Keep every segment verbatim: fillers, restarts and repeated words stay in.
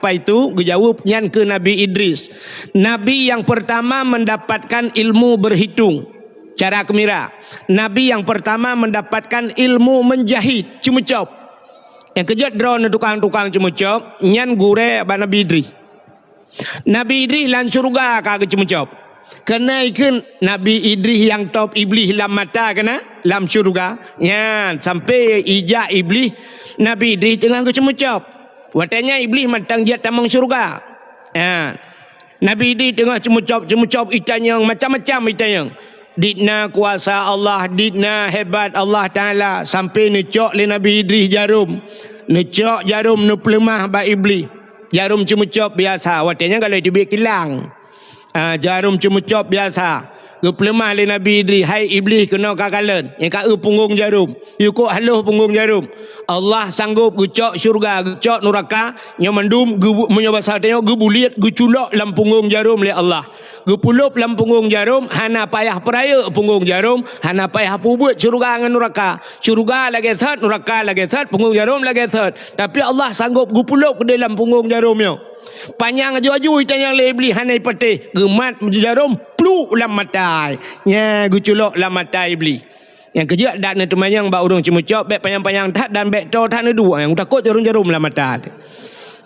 Apa itu? Geujaweueb, "Nyan keuh Nabi Idris, nabi yang pertama mendapatkan ilmu berhitung, cara keumira. Nabi yang pertama mendapatkan ilmu menjahit, ceumeucop. Nyang keujeuet droeneuh tukang-tukang ceumeucop, nyan gurée bak Nabi Idris. Nabi Idris lam syeuruga ka geuceumeucop. Keuneuk kheun Nabi Idris nyang top Iblih lam mata keunan, lam syeuruga. Nyan, sampoe ijak Iblih, Nabi Idris teungoh geuceumeucop. Watée nyan Iblih mantong jeuet tamong syeuruga. Nyan. Nabi Idris teungoh ceumeucop-ceumeucop itanyong, macam-macam itanyong. Dit na kuasa Allah, dit na hebat Allah Taala, sampoe neucok lé Nabi Idris jarom. Neucok jarom, neupeuleumah bak Iblih. Jarom ceumeucop biasa, watée nyan galai teubiet kilang. Ah, jarom ceumeucop biasa. Geupeuleumah lé Nabi Idris, "Hai Iblih, keunoe kakalon, nyang ka eu punggong jarom. Yue kok haloh punggong jarom. Allah sanggob geucok syeuruga, geucok nuraka, nyoe mandum geu-, meunyoe basa tanyoe geubuliet, geuculok lam punggong jarom lé Allah. Geupulop lam punggong jarom, hana payah peurayeuk punggong jarom, hana payah peubuet syeuruga ngon nuraka. Syeuruga lagée thot, nuraka lagée thot, punggong jarom lagée thot. Tapi Allah sanggob geupulop keudeh lam punggong jarom nyoe." Panyang aju-aju itanyong lé Iblih hana ipatéh, geumat jarom pluk lam mata. Nyan geuculok lam mata Iblih. Nyang keujeuet dak neuteumanyong bak ureuëng ceumeucop, bék panyang-panyang that dan bék toe that neuduek, nyang takot jarom-jarom lam mata.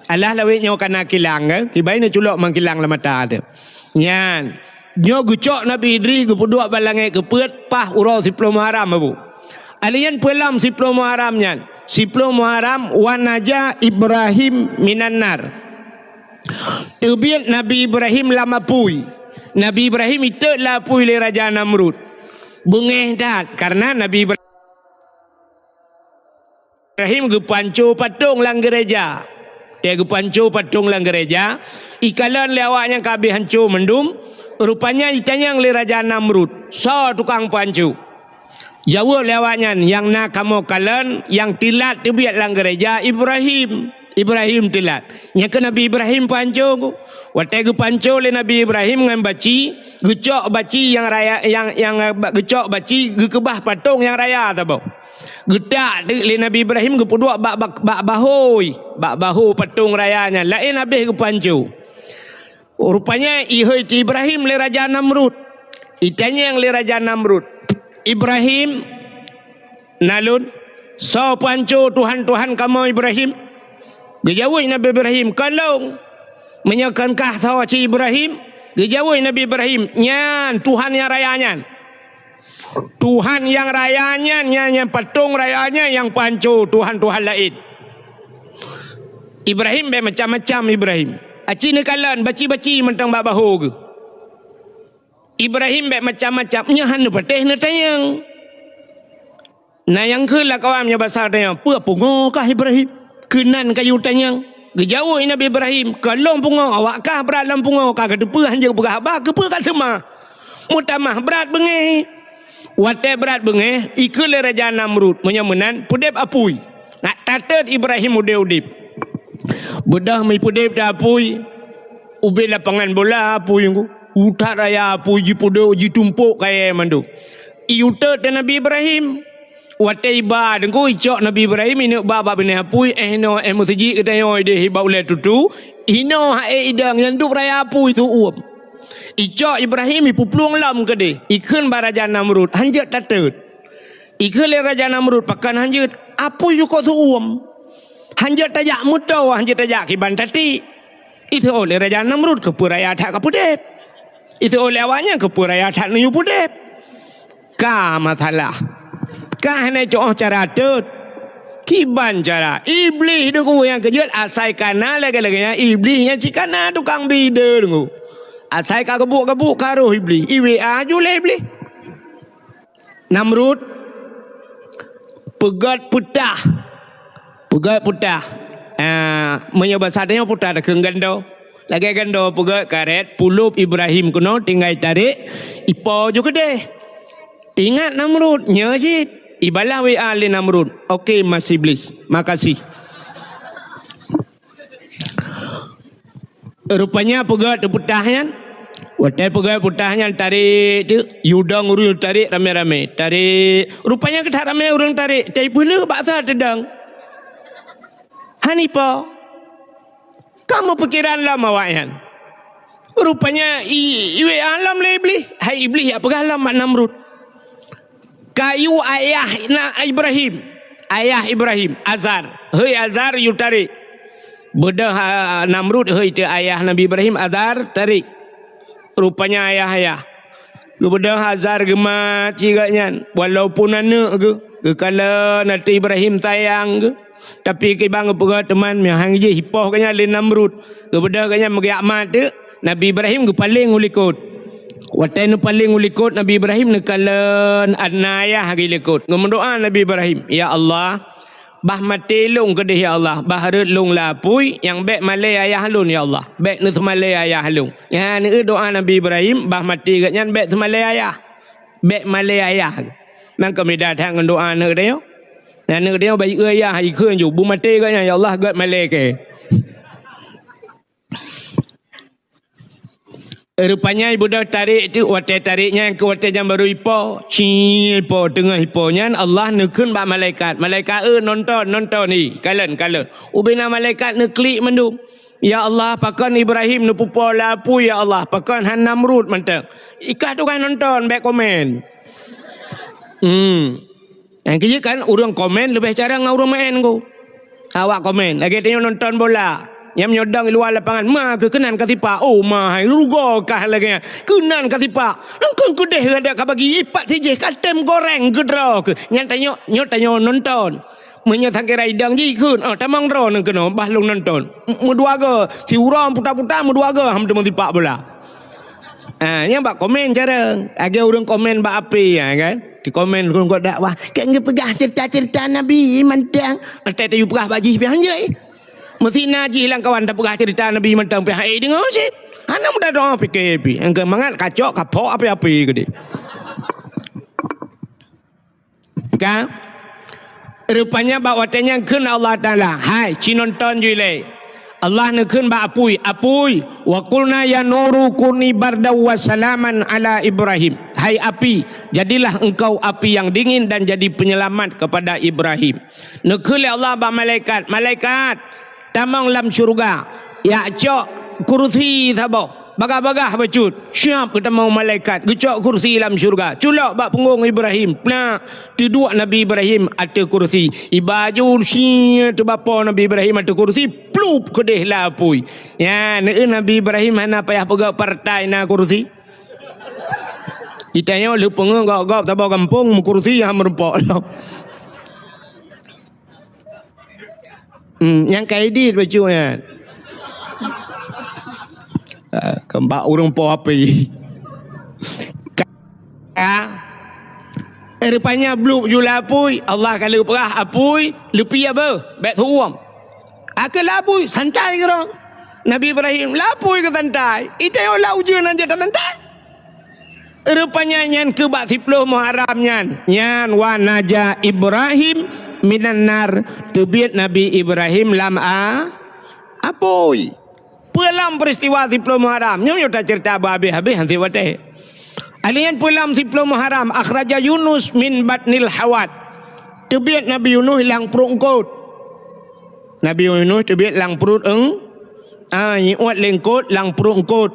Alah lawét nyoe kana kilang, eh? Kibai neuculok mang kilang lam mata teuh. Nyan, nyoe geucok Nabi Idris geupeuduek bak langét keupeuet paih uroe siploh Muharram, Abu. Aleuyan peulom siploh Muharram nyan. Siploh Muharram, "Wa naja Ibrahim minan nar." Teubiet Nabi Ibrahim lam apui. Nabi Ibrahim itot lam apui lé Raja Namrud. Beungéh that, karena Nabi Ibrahim Ibrahim geupanco patong lam gereja. Watée geupanco patong lam gereja, ikalon lé awaknyan ka habéh hanco mandum, rupanya itanyong lé Raja Namrud, "Soe tukang panco?" Jaweueb lé awaknyan, "Nyang na kamoe kalon nyang teulat teubiet lam gereja Ibrahim. Ibrahim teulat." Nyan keuh Nabi Ibrahim panco. Watée geupanco lé Nabi Ibrahim ngon baci, geucok baci nyang raya, nyang, nyang, geucok baci geukeubah patong nyang raya saboh. Geutak teuk lé Nabi Ibrahim geupeuduek bak, bak, bak bahôi, bak bahô patong raya nyan, laén habéh geupanco. Rupanya ihôi teu Ibrahim lé Raja Namrud. Itanyong lé Raja Namrud, "Ibrahim, na lôn, soe panco tuhan-tuhan kamoe Ibrahim?" Geujaweueb Nabi Ibrahim, "Kon lôn." "Meunyoe kon kah soe cit Ibrahim?" Geujaweueb Nabi Ibrahim, "Nyan tuhan nyang raya nyan." Tuhan nyang raya nyan, nyan, nyan patong raya nyan nyang panco tuhan-tuhan laén. Ibrahim bék macam-macam Ibrahim. Aci neukalon baci-baci mantong bak bahô geuh. Ibrahim bék macam-macam, nyoe hana patéh neutanyong. Na nyang kheun lam kawan meunyoe basa tanyong, "Peue pungoe kah Ibrahim? Keunan kayue tanyong." Geujaweueb Nabi Ibrahim, "Kon lôn pungoe, awak kah brat lam pungoe, ka kateupeue hanjeuet peugah haba, keupeue ka seumah?" Meutamah brat beungéh. Watée brat beungéh, ikheun lé Raja Namrud, "Meunyoe meunan, peudeb apui. Nak tatot Ibrahim udeb-udeb." Beudôh meupeudeb teuh apui, ubé lapangan bola apui nyoe. Utak raya apui jipeudok, jitumpok kayée mandum. Iutot teuh Nabi Ibrahim. Watée iba teungku icok Nabi Ibrahim ineuk ba bak binéh apui, eh, inoe, eh, meuseujid geutanyoe ideh iba ulée tutu, inoe ha'é idong nyang dub raya apui su uem. Icok Ibrahim ipeuplueng lom keudeh, ikheun bak Raja Namrud, hanjeuet tatot. Ikheun lé Raja Namrud, "Pakon hanjeuet? Apui yue kok su uem. Hanjeuet tajak meutoe, hanjeuet tajak kiban tatiek." Iseuôt lé Raja Namrud, "Keupeue raya that kapeudeb?" Iseuôt lé awaknyan, "Keupeue raya that neuyue peudeb?" Ka masalah. Ka hana cok cara tot. Kiban cara. Iblih deungoe nyang keujeuet asai kana lagée-lagée nyan. Iblih nyan cit kana tukang bide deungoe. Asai ka geubuek-geubuek ka roh Iblih. I W A ju lé Iblih. Namrud peugét peutah. Peugét peutah. Ah, meunyoe basa tanyoe peutah takheun gando. Lagée gando peugét karet, pulop Ibrahim keunoe tinggai tarek, ipo ju keudeh. Ingat Namrud, nyoe cit. Ibalah W A lé Namrud. Oke, Mas Iblis. Makasih. Rupanya peugét teupeutah nyan. Watée peugét peutah nyan tarek teuk, yue dong ureuëng tarek ramé-ramé. Tarek, rupanya keutak ramé ureuëng tarek, tapi peuleueh bak sa teudong. Hanipo. Meupikeran lom awaknyan. Rupanya i-, iwé lom lé Iblih. Hai Iblih, jak peugah lom bak Namrud. Kayue ayah na Ibrahim. Ayah Ibrahim, Azar. Hei Azar, yue tarek. Beudôh, ah, Namrud, hei teu ayah Nabi Ibrahim, Azar, tarek. Rupanya ayah-ayah. Geubeudôh Azar geumat cit gobnyan. Walaupun aneuk geuh, geukalon ateueh Ibrahim sayang geuh. Tapi kiban geupeugah teuma, meuhang jih ipoh gobnyan lé Namrud. Geubeudôh gobnyan meugeujak mat teuk, Nabi Ibrahim geupaleng u likot. Watée neupaleng u likot Nabi Ibrahim neukalon na ayah geuh likot. Geumeudoá Nabi Ibrahim, "Ya Allah, bah maté lôn keudeh ya Allah, bah rhot lôn lam apui, nyang bék malée ayah lôn ya Allah, bék neuseumalée ayah lôn." Nyan neueu doá Nabi Ibrahim, bah maté gobnyan bék seumalée ayah, bék malée ayah. Nyan ka beda that ngon doá aneuk tanyoe. Aneuk tanyoe bayeue ayah, ikheun ju, beumaté gobnyan, "Ya Allah, göt malée keu." Rupanya ibeudôh tarek teuk, watée tarek nyan keu watée nyan barô ipoh, ci ipoh, teungoh ipoh nyan Allah neukheun bak malaikat, "Malaikat, eu, nonton, nonton, i, kalon, kalon." Ubena malaikat neuklik mandum. "Ya Allah, pakon Ibrahim neupeupo lam apui, ya Allah, pakon han Namrud mantong?" Ikah tugaih nonton, bék komen. Hmm. Nyang keujeuet kan, ureuëng komen leubeh carông ngon ureuëng maén ko. Awak komen, lagée tanyoe nonton bola. Nyang meunyoe dong i luwa lapangan, ma keu keunan ka sipak. Oh, ma hai, rugoe kah lagée nyan. Keunan ka sipak. Engkon keudeh gata ka bagi ipat sijih ka tem goreng keudroe keuh. Nyan tanyoe, nyoe tanyoe nonton. Meunyoe sakira idong jih ikheun, oh, tamong droeneuh keunoe, bah lôn nonton. M-, meudua goe, siuroe puta-puta meudua goe, ham teuma sipak bola. Ah, nyan bak komen carông. Lagée ureuëng komen bak ape, ya kan? Di komen ureuëng kok dakwah, "Kan geupeugah cerita-cerita Nabi mantong." Entah tayue peugah bak jih piah hanjeuet. Meusti na jih lam kawan tapeugah cerita Nabi mantong piah, eh, deungoe cit. Hana mudah doa pike pi. Engke mangat kacok kapok api-api gede. Ka? Rupanya bak watée nyan kheun Allah Taala, "Hai, ci nonton ju ilée." Allah neukheun bak apui, "Apui, wa qulna ya nuru kuni bardan wa salaman ala Ibrahim." Hai api, jadilah engkau api yang dingin dan jadi penyelamat kepada Ibrahim. Neukheun lé Allah bak malaikat, "Malaikat, tamong lam syeuruga, jak cok kursi saboh." Bagah-bagah bacut, siab geutamong malaikat, geucok kursi lam syeuruga, culok bak punggong Ibrahim, plak, teuduek Nabi Ibrahim ateueh kursi. Iba ju sie teubapo Nabi Ibrahim ateueh kursi, plup keudeh lam apui. Nyan, eu Nabi Ibrahim hana payah peugah partai na kursi. Itanyoe lheueh peungeut gop-gop saboh gampông meukursi nyang meurumpok lom. Hmm, nyang ka idit bacut nyan. Ah, keumpak ureuëng po api. Ka, eh, rupanya blup ju lam apui, Allah ka lheueh peugah apui, leupie beuh, bék teuuem. Akhé lam apui, santai keudroe. Nabi Ibrahim, lam apui keu santai. Itanyoe lam ujeuen aja tasantai. Rupanya nyan keu bak siploh Muharram nyan. Nyan wa naja Ibrahim minan nar, teubiet Nabi Ibrahim lam a-, apui. Peue lom peristiwa siploh Muharram? Nyoe, nyoe tacerita beu habéh-habéh han siwatée. Alheuh nyan peue lom siploh Muharram, akhraja Yunus min batnil hawat. Teubiet Nabi Yunus lam pruet eungkot. Nabi Yunus teubiet lam pruet eung-, ah, iuet lé eungkot lam pruet eungkot.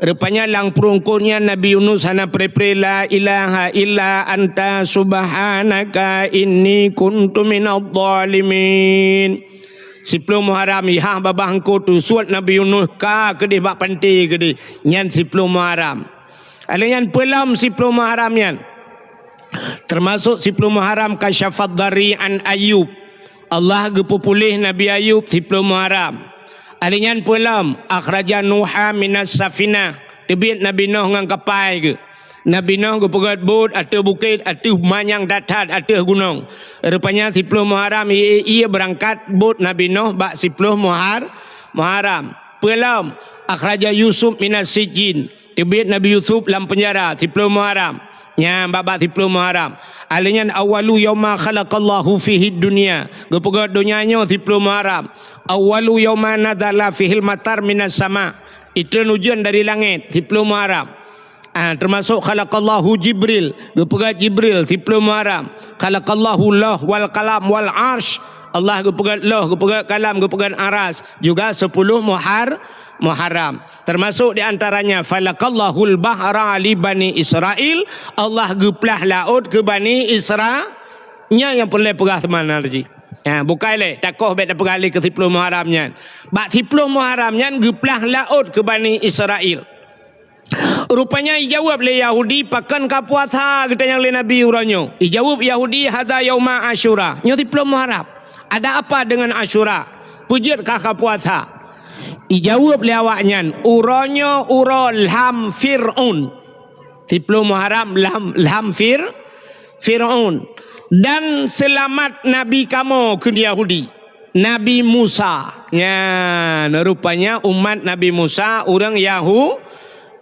Rupanya lam pruet eungkot nyan Nabi Yunus hana pre-pre la ilaha illa anta subhanaka inni kuntu minadh dhalimin. Siploh Muharram ihah babah eungkot teusuet Nabi Yunus ka keudeh bak panté keudeh. Nyan siploh Muharram. Alheuh nyan peue lom siploh Muharram nyan. Teumasok siploh Muharram kasyafad dhari an Ayub. Allah geupeupuléh Nabi Ayub siploh Muharram. Alheuh nyan peue lom, akhraja Nuha minas safinah. Teubiet Nabi Nuh ngon kapai geuh. Nabi Nuh geupeugét bot ateueh bukét, ateueh manyang that-that, ateueh gunong. Rupanya siploh Muharram ie-ie beurangkat bot Nabi Nuh bak siploh Muhar-, Muharram. Peue lom, akhraja Yusuf minas sijjin. Teubiet Nabi Yusuf lam peunjara siploh Muharram. Nyan bak-bak siploh Muharram. Alheuh nyan awwalu yauma khalaqallahu fihid dunya. Geupeugét donya nyoe siploh Muharram. Awwalu yauma nazala fihil matar minas sama. Itreun ujeuen dari langét siploh Muharram. Ah, teumasok khalaqallahu Jibril. Geupeugét Jibril siploh Muharram. Khalaqallahu lauh wal qalam wal arsy. Allah geupeugét loh, geupeugét kalam, geupeugét aras, juga sepuluh Muhar-, Muharram. Termasuk di antaranya, "Falaqallahul bahra li Bani Israil", Allah geuplah laôt keu Bani Isra-, nyan nyang peureulée peugah teuma na laju. Ha, bukai lé, takoh bék tapeugah lé keu siploh Muharram nyan. Bak siploh Muharram nyan geuplah laôt keu Bani Israil. Rupanya ijaweueb lé Yahudi, "Pakon ka puasa geutanyoe lé Nabi uroe nyoe?" Ijaweueb Yahudi, "Hadza yauma Asyura." Nyoe siploh Muharram. "Ada apa dengan Asyura? Peujeuet kah ka puasa?" Ijaweueb lé awaknyan, "Uroe nyoe uroe lham Fir'aun." Siploh Muharram lham, lham Fir-, Fir'aun. "Dan seulamat Nabi kamoe," kheun Yahudi. Nabi Musa. Nyan, rupanya umat Nabi Musa ureuëng Yahu-,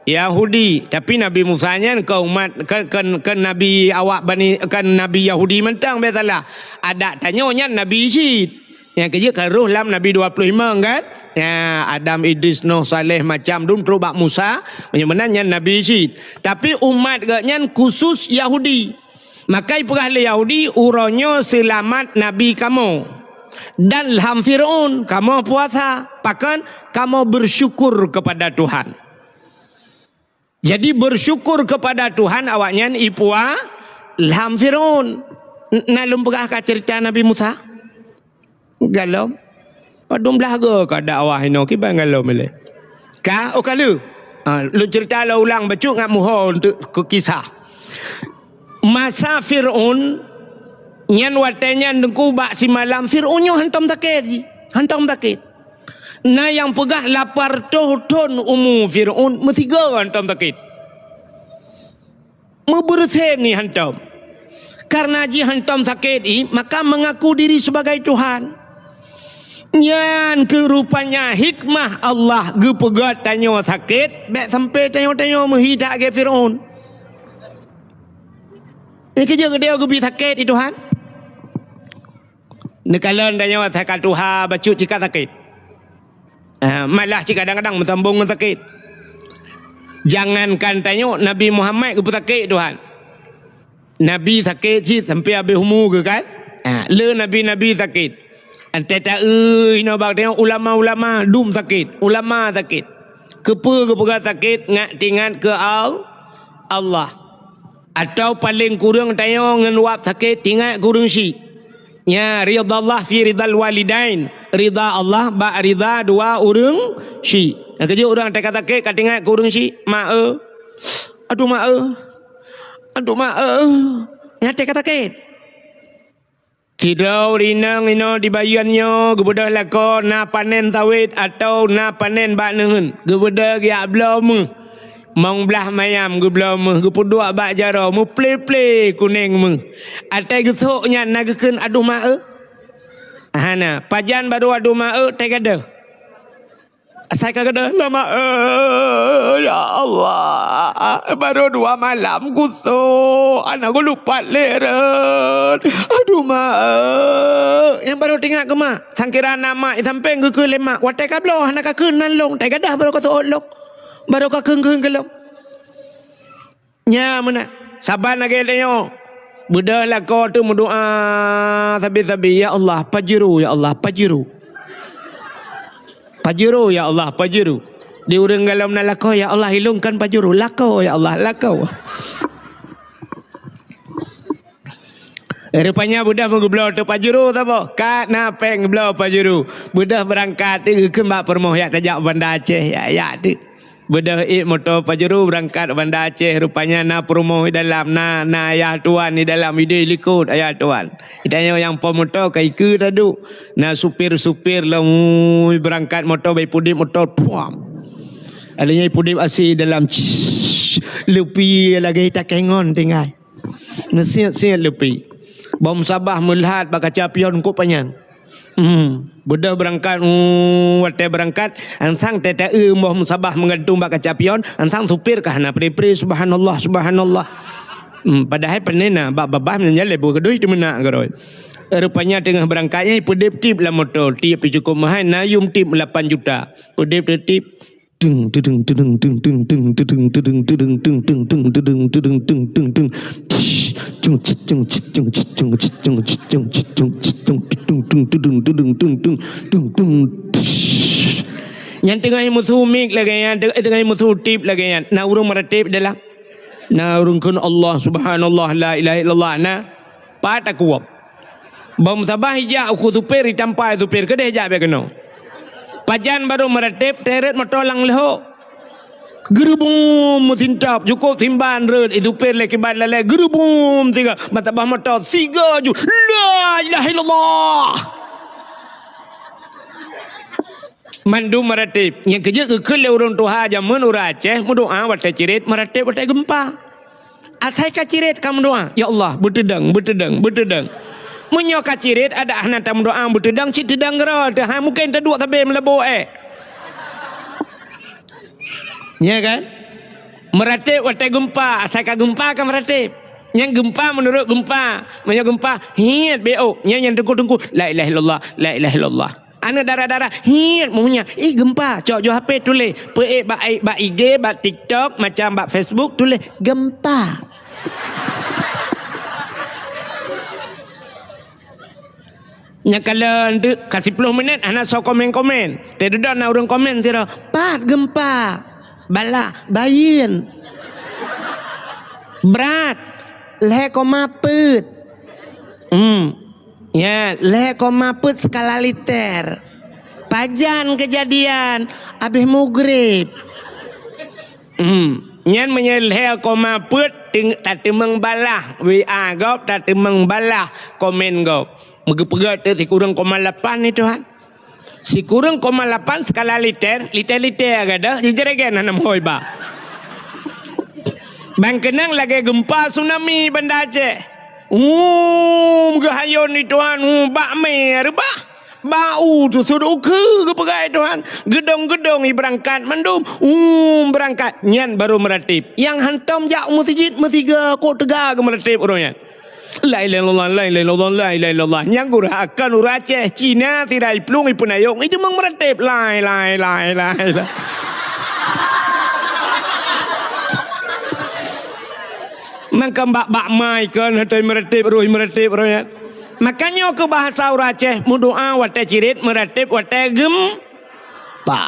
Yahudi. Tapi Nabi Musa nyan kon umat, kon, kon, kon nabi awak Bani, kon nabi Yahudi mantong, biasalah. Adak tanyoe nyan nabi cit. Nyang keujeuet ka roh lam nabi dua puluh lima kan? Ya, Adam, Idris, Nuh, Saleh, macam dum trok bak Musa, meunyoe meunan nyan nabi cit. Tapi umat geuh nyan khusus Yahudi. Maka ipeugah lé Yahudi, "Uroe nyoe seulamat nabi kamoe. Dan lham Fir'aun, kamoe puasa. Pakon? Kamoe bersyukur kepada Tuhan." Jadi, bersyukur kepada Tuhan awaknyan ipua lham Fir'aun. N-, na lôn peugah ka cerita Nabi Musa? Galom. Padum blaih go ka dakwah inoe, kiban galom ilée. Ka, oh ka lheueh. Ha, lôn cerita lôn ulang bacut ngat muho untuk keu kisah. Masa Fir'aun, nyan watée nyan teungku bak simalam Fir'aun nyoe hantom sakét jih. Hantom sakét. Na nyang peugah lapan reutôh thon umu Fir'aun meusigoe hantom sakét. Meubeureusen ni hantom. Karena jih hantom sakét i, maka mengaku diri sebagai Tuhan. Nyan keuh rupanya hikmah Allah geupeugét tanyoe sakét, bék sampai tanyoe-tanyoe meuhi that lagée Fir'aun. Nyang keujeuet geutanyoe geubi sakét i Tuhan. Neukalon tanyoe asai ka tuha bacut cit ka sakét. Ah, malah cit kadang-kadang meusambong ngon sakét. Jangankan tanyoe, Nabi Muhammad geupeusakét Tuhan. Nabi sakét cit sampai habéh umu geuh kan? Ah, le nabi-nabi sakét. Antée taeu inoe bak tanyoe ulama-ulama dum sakét, ulama sakét. Keupeue geupeugah sakét? Ngat teuingat keu Al-, Allah. Atawa paleng kureueng tanyoe ngon wab sakét teuingat keu ureuëng syik. Nya, ridha Allah fi ridhal walidain. Ridha Allah bak ridha dua ureuëng syik. Nyang keujeuet ureuëng teuka sakét ka teuingat keu ureuëng syik, "Mak eu. Aduh mak eu. Aduh mak eu." Nyan teuka sakét. Sidroe ureuëng inong inoe di Bayeuen nyoe geubeudôh lakoe na panen sawét atawa na panen bak neuheun, geubeudôh geujak bloe méuh. Mong blaih mayam geubloe méuh, geupeuduek bak jaroe, meuplé-plé kuneng méuh. Watée geusok nyan na geukheun, "Aduh mak eu." Hana, pajan barô "Aduh mak eu", teugadôh. Asai ka gadôh, "Aduh mak eu, ya Allah, barô dua malam kusok, hana geulupat lé rot. Aduh mak eu." Nyang barô teuingat keu mak, sangkira na mak, sampéng geukheun lé mak, "Watée ka bloe hana kakheun nan lôn, teugadôh barô kasok lôn, barô kakheun-kheun keu lôn." Nya meunan. Saban lagée tanyoe. Beudôh lakoe teuh meudoá sabe-sabe, "Ya Allah, pajuru, ya Allah, pajuru. Pajuru, ya Allah, pajuru." Di ureuëng galom na lakoe, "Ya Allah, ilungkan pajuru." Lakoe, "Ya Allah, lakoe." Rupanya beudôh meugeubloe teuh pajuru saboh. Ka na péng bloe pajuru. Beudôh beurangkat teuh geukheun bak peurumoh, "Jak tajak Banda Aceh, jak, jak teuh." Beudôh ék moto pajuru beurangkat Banda Aceh, rupanya na peurumoh di dalam, na, na ayah tuan di dalam, ideh likot ayah tuan. Geutanyoe nyang po moto ka ikeue taduek. Na supir-supir lom, ui, beurangkat moto, bak ipudeb moto, puam. Alheuh nyan ipudeb asi dalam, css, leupi lagée takengon tinggai. Neusiet-siet leupi. Boh musabah meulhat bak kaca pion kok panyang. Hmm, beudôh beurangkat, uh, watée beurangkat, ansang tée-tée boh musabah meugantung bak kaca pion, ansang supir ka hana pre-pre, "Subhanallah, subhanallah." Hmm, padahai pane na bak babah meunyan lé boh keudeh teumeunak keudroe. Rupanya teungoh beurangkat nyan peudeb tip lam moto, tip pih cukop meuhai, na yum tip lapan juta. Peudeb tip, Tung, tudung, tudung, tung, tung, tung, tudung, tudung, tudung, tung, tung, tung, tudung, tudung, tung, tung, tung. Cung, cit, cung, cit, cung, cit, cung, cit, cung, cit, cung, cit, cung, tung, tung, tudung, tudung, tung, tung, tung, tung. Nyan teungoh meusu mik lagèe nyan, teungoh meusu tip lagèe nyan. Na ureueng meuratéb dalam. Na ureueng kheun Allah, subhanallah, la ilaha illallah. Na. Pat takuwöb. Bak meusaboh ijak u keu supir, itampa supir, keudeh jak bèk keunoe. Pajan barô meuratéb, teuret moto lam leuhô. Geurubum meusintap, cukôp simban rhot, i supir lé kiban lalé, geurubum siga, meusaboh moto, siga ju, la ilaha illallah. Mandum meuratéb. Nyang keujeuet geukheun lé ureueng tuha jameun ureueng Aceh, meudoa watèe cirét, meuratéb watèe geumpa. Asai ka cirét ka meudoa, "Ya Allah, beuteudong, beuteudong, beuteudong." Meunyoe ka cirét, adak hana tameudoa beuteudong, cit teudong keudroe teuh, hai mungken taduek sabé meulabô ék. Nya kan? Meuratéb watèe geumpa, asai ka geumpa ka meuratéb. Nyang geumpa meunurot geumpa. Meunyoe geumpa, hiet beuôt. Nyan nyang teungku-teungku, "La ilaha illallah, la ilaha illallah." Aneuk dara-dara, hiet meuhnya, ih, geumpa, cok ju H P tuléh, peuék bak, bak I G, bak TikTok, macam bak Facebook, tuléh, "Geumpa." Nyang kalon teuk, ka siploh minèt, hana soe komen-komen. Teududoe na ureueng komen sidroe, "Pat geumpa?" "Balah, bayeuen." "Brat?" "Lhèe koma peuet." Hmm. Ya, lhèe koma peuet skala Richter. Pajan keujadian, abéh mugrib. Hmm. Nyan meunyoe lhèe koma peuet teung-, tateumeung balah W A gob, tateumeung balah komen gob. Meugeupeugah teuh sikureueng koma lapan ni, Tuhan. Sikureueng koma lapan skala Richter, liter-liter gadôh, jijeuregen hana meuhôi ba. Ban keunong lagèe geumpa tsunami Banda Aceh. Uum, geuhayôn di Tuhan, uum, bak mé reubah. Bak u teusut ukeue geupeugah Tuhan. Geudong-geudong i beurangkat mandum, uum, beurangkat. Nyan barô meuratéb. Nyang hantom jak u meuseujid meusiga, kok teuga geumeuratéb uroe nyan. La ilaha illallah, la ilaha illallah, la ilaha illallah. Nyang gurah akan ureueng Aceh, Cina, sira iplueng, ipeunayong, iteumeung meuratéb. La ilaha, la ilaha, la ilaha. Mangkam bak, bak mai kon, hatôi meuratéb, roh meuratéb, roh nyan. Makanya keu bahasa ureueng Aceh, meudoa watèe cirét, meuratéb watèe geumpa.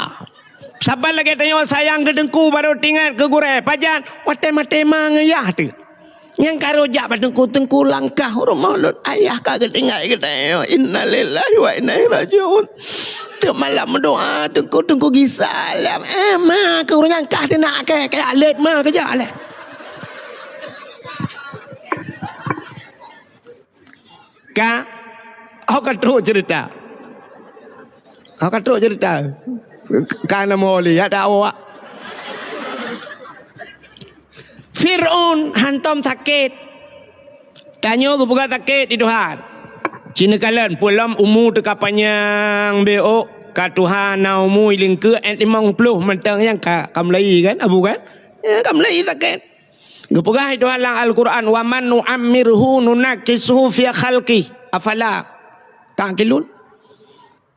Saban lagèe tanyoe sayang keu teungku, barô teuingat keu gurèe. Pajan? Watèe maté ma ngon yah teuh. Nyang ka rhot jak bak teungku, "Teungku, langkah u rumoh lôn, ayah ka geutinggai geutanyoe. Innalillahi wa inna ilaihi raji'un." Teuk malam meudoa, "Teungku, teungku gisa lam." Eh, ma keu ureueng nyan kah teunak kèe, kaya lét ma keujak lé. Ka, oh, ka trok ceurita. Oh, ka trok ceurita. Ka na mo lé, ya dak awak. Fir'aun hantom sakét. Tanyoe geupeugah sakét di Tuhan. Cina kalon, peue lom umu teuka panyang beuôt, ka tuha na umu i lingkeue, eh, limong ploh mantong nyang ka, ka meulayi kan, Abu kan? Ya, ka meulayi sakét. Geupeugah di Tuhan lam Al-Quran, "Wa man nu'ammirhu nunakkishu fi khalqih, afala ta'qilun."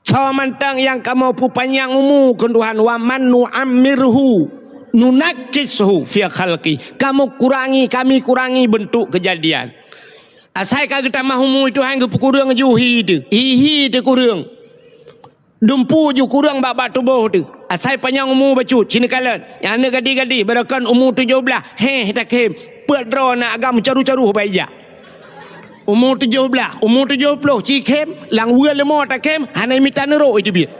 Soe mantong nyang kamoe peupanyang umu keu Tuhan, "Wa man nu'ammirhu nunakkishu fi khalqih." Kamoe kurangi, kami kurangi beuntuk keujadian. Asai ka geutamah umu Tuhan geupeukureueng ju hi teuh. Hi, hi teuh kureueng. Dumpu ju kureueng bak, bak tuboh teuh. Asai panyang umu bacut, cina kalon. Nyang aneuk gadih-gadih, barokon umu tujoh blaih, héh, takhém. Peuet droe na agam caru-caru bak ija. Umu tujoh blaih, umu tujoh ploh, ci khém, lam weue leumo takhém, hana mita neurok iteubiet.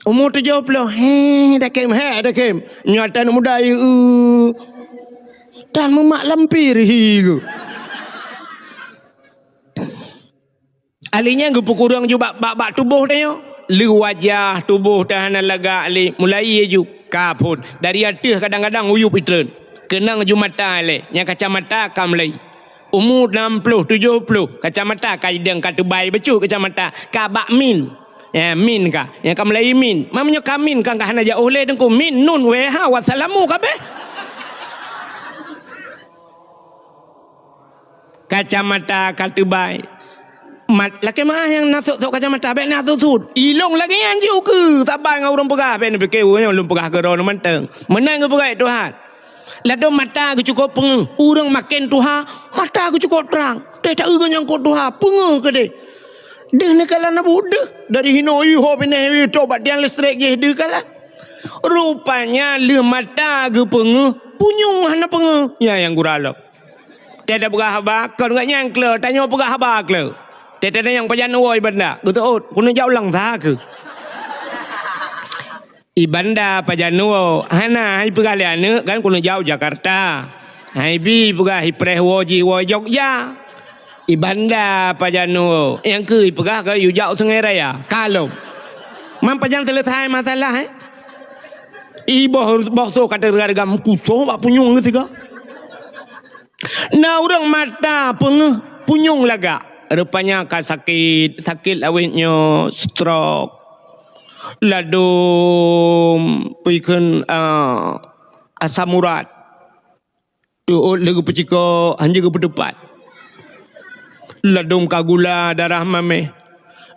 Umu tujoh ploh, héh, takhém, héh, takhém. Nyoe tan muda, eu. Tan mumat lampir, hi, geu. Ahli nyan geupeukureueng ju bak, bak, bak tuboh tanyoe. Lheueh wajah tuboh teuh hana lagak lé, mulai ju ka phon. Dari ateueh kadang-kadang uyueb itreun. Keunong ju mata lé, nyang kacamata ka mulai. Umu nam ploh, tujoh ploh, kacamata ka idong ka teubai bacut kacamata, ka bak min. Ya, min ka. Nyang ka mulai min. Meunyoe ka min ka, ka hana jiôh lé teungku. Min nun wéha wassalamu kabéh. Kacamata ka teubai. Mat, lakée meuáh nyang na sôk-sôk kacamata, bék na sut-sut. Ilông lagée nyan jih ukeue, saban ngon ureuëng peugah, bék neupike ureuëng nyoe lôn peugah keudroe mantong. Meunan geupeugah Tuhan. Ladôm mata geucukôp peungeuh, ureuëng maken tuha, mata geucukôp trang. Teuh taeu geunyang kot tuha, peungeuh keudeh. Deuh neukalon abu deuh, dari hinoe yue ho binéh yue toh bak tiang listrik jih deuh kalon. Rupanya lheueh mata geupeungeuh, punyueng hana peungeuh. Nyan nyang gura lom. Teuh tapeugah haba, kon gobnyan kleu, tanyoe peugah haba kleu. Teuh tatanyong pajan woe i Banda, geuteuôt, keuneuk jak u Langsa keuh. I Banda pajan woe, hana, hai peugah lé aneuëk kan keuneuk jak u Jakarta. Hai bi peugah i preh woe jih woe Jogja. I Banda pajan woe, nyang keuh i peugah ka yue jak u Sungai Raya. Ka lom. Man pajan seuleusai masalah, eh? I boh, boh soe ka teureugam kusong bak punyueng geusigoe. Na ureuëng mata peungeuh punyueng lagak. Rupanya ka sakét, sakét awét nyoe stroke. Ladôm peue kheun, ah, asam urat. Teuôt lé geupeucikok, hana geupeuteupat. Ladôm ka gula darah maméh.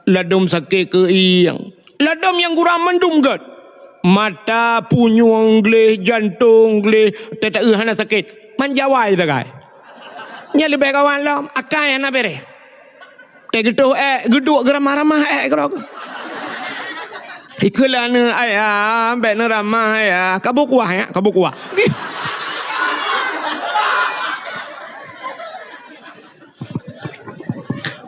Ladôm sakét keuieng. Ladôm nyang gura mandum gét. Mata, punyueng gleh, jantong gleh, teuh taeu hana sakét. Man jawai sagai. Nyan leubeh kawan lom, akai hana bereh. Teuh geutoh ék, geuduek geuramah-ramah ék keudroe. Ikheun lé aneuëk, "Ayah, bék neuramah, Ayah. Ka boh kuah, ya, ka boh kuah."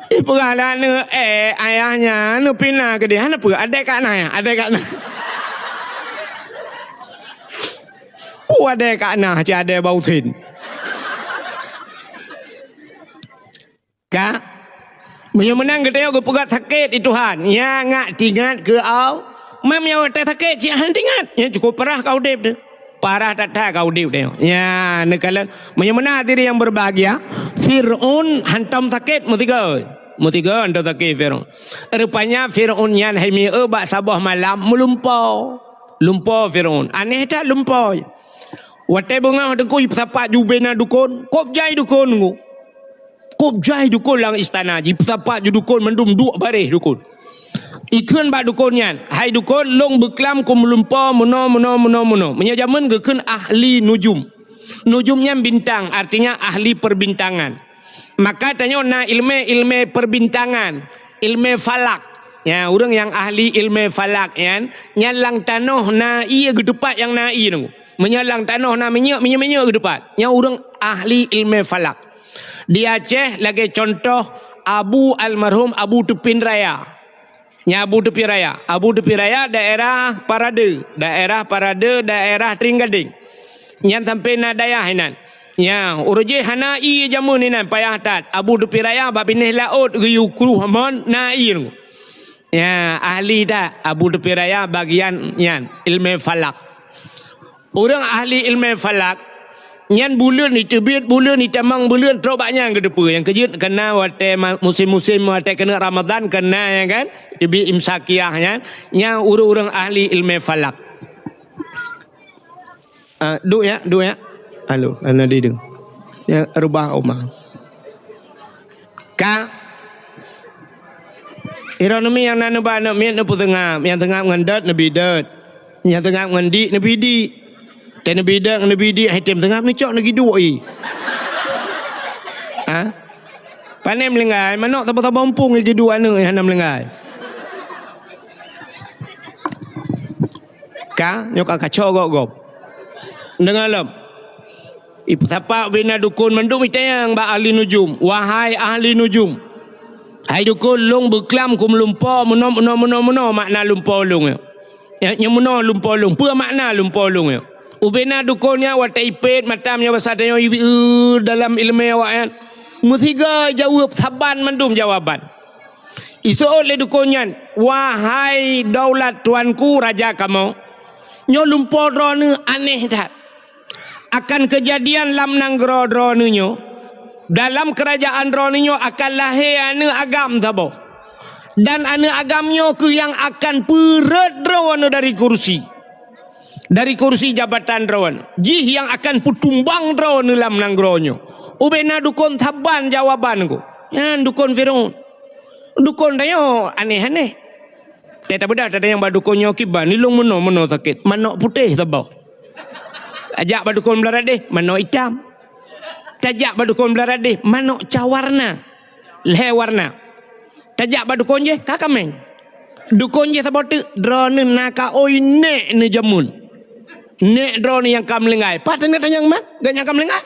Ipeugah lé aneuëk, "Eh, ayah nyan neupina keudeh, hana peue, adék ka na, ya, adék ka na." Peue adék ka na, cit adék bak usen. Ka? Meunyoe meunan geutanyoe geupeugah sakét di Tuhan, nyan ngak tingat keu Allah. Mam nyang watée sakét cit hana tingat, nyan cukôp parah ka udeb teuh. Parah that-that ka udeb teuh. Nyan neukalon. Meunyoe meunan hadirin yang berbahagia, Fir'aun hantom sakét meusigoe. Meusigoe hantom sakét Fir'aun. Rupanya Fir'aun nyan hai mieu bak saboh malam meulumpo. Lumpo Fir'aun. Aneh that lumpo. Watée beungoh teungku jipeusapat ju ubena dukon, kôb jai dukon teungku. Kôb jai dukon lam istana, jipeusapat ju dukon mandum duek baréh dukon. Ikheun bak dukon nyan, "Hai dukon, lôn beuklam keu meulumpo meunoe, meunoe, meunoe, meunoe." Meunyoe jameun geukheun ahli nujum. Nujum nyan bintang, artinya ahli perbintangan. Maka tanyoe na ileumé-ileumé perbintangan, ileumé falak. Ya, ureuëng nyang ahli ileumé falak nyan, nyan lam tanoh na ié geuteupat nyang na ié nyoe. Meunyoe lam tanoh na minyeuk, minyeuk-minyeuk geuteupat. Nyan ureuëng ahli ileumé falak. Di Aceh lagée contoh Abu almarhum Abu Teupin Raya. Nyan Abu Teupin Raya. Abu Teupin Raya daerah Parade, daerah Parade, daerah Tring Gadeng. Nyan sampoe na dayah inan. Nyan, ureuëng jih hana ié jameun inan payah that. Abu Teupin Raya bak binéh laôt geuyue kruh mon na ié. Nyan, ahli that Abu Teupin Raya bagian nyan, ileumé falak. Ureuëng ahli ileumé falak, nyan buleuen jiteubiet, buleuen jitamong, buleuen trok bak nyan geuteupeue. Nyang keujeuet keunan watée ma-, musém-musém watée keuneuk Ramadhan keunan, ya kan, teubiet imsakiah nyan, nyan ureuëng-ureuëng ahli ileumé falak. Ah, duek ya, duek ya. Halo, hana dideung. Ya, reubah uma. Ka. Ironomi nyang na neuba aneuk miet neupeuseungab, nyang seungab ngon dot neubi dot. Nyang seungab ngon dik neubi dik. Teuh neubi dot neubi dik, hai tem seungab neucok neugi duek i. Ha? Pane meulinggai, manok saboh-saboh umpung i duek aneuk hana meulinggai. Ka, nyoe ka kaco gob-gob. Deungoe lom. Ipeusapat ubena dukon mandum itanyong bak ahli nujum, "Wahai ahli nujum, hai dukon, lôn beuklam keu meulumpo meunoe, meunoe, meunoe, meunoe makna lumpo lôn nyoe." Ya, nyang meunoe lumpo lôn, peue makna lumpo lôn nyoe? Ubena dukon nyan watée ipét mata meunyoe basa tanyoe ibi-, eu, dalam ileumé awaknyan, meusigoe jaweueb saban mandum jawaban. Iseuôt lé dukon nyan, "Wahai daulat tuanku raja kamoe, nyoe lumpo droeneuh aneh that. Akan keujadian lam nanggroe droeneuh nyoe, dalam keurajaan droeneuh nyoe akan lahé aneuk agam saboh. Dan aneuk agam nyoe kheueh nyang akan peureuet droeneuh dari kursi, dari kursi jabatan droeneuh. Jih nyang akan peutumbang droeneuh lam nanggroe nyoe." Ubena dukon saban jawaban nyoe. Nyan dukon Firaun. Dukon tanyoe aneh-aneh. Teutabeudah tatanyong bak dukon nyoe kiban, ilong meunoe-meunoe sakét. Manok putéh saboh. Tajak bak dukon Beularadeh, manok itam. Tajak bak dukon Beularadeh, manok ca warna. Lhée warna. Tajak bak dukon jéh, ka kaméng. Dukon jéh saboh teuk, droeneuh na ka oi nék neujameun. Nék droeneuh nyang ka meulinggai. Pat teuneuk tanyong mat, gobnyan ka meulinggai.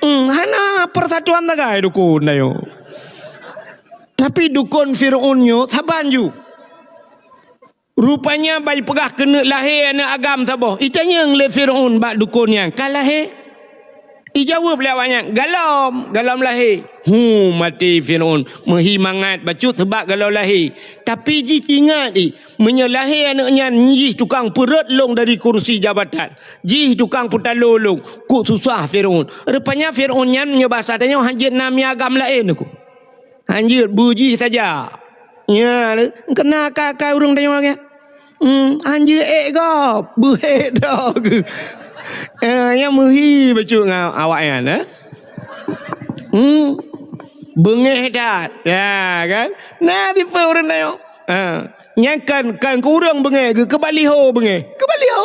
Hmm, hana persatuan sagai dukon tanyoe. Tapi dukon Fir'aun nyoe saban ju. Rupanya ban jipeugah keuneuk lahé aneuëk agam saboh. Itanyong lé Fir'aun bak dukon nyan, "Ka lahé?" Ijaweueb lé awaknyan, "Galom, galom lahé." Hu, maté Fir'aun. Meuhi mangat bacut seubab galom lahé. Tapi jih ingat jih, meunyoe lahé aneuëk nyan, jih tukang peureuet lôn dari kursi jabatan. Jih tukang peutalo lôn. Kok susah Fir'aun. Rupanya Fir'aun nyan meunyoe basa tanyoe hanjeuet na mié agam laén ku. Hanjeuet beujih saja. Nya, keuna ka-ka ureuëng tanyoe nyan. Hmm, hanjeuet ék gob, beuhék droe geuh. Eh, nyang meuhi bacut ngon awaknyan, eh. Hmm. Beungéh that. Ya, kan? Na tipe ureuëng tanyoe. Ha. Nyang kan, kan keu ureuëng beungéh geuh, keu baliho beungéh. Keu baliho.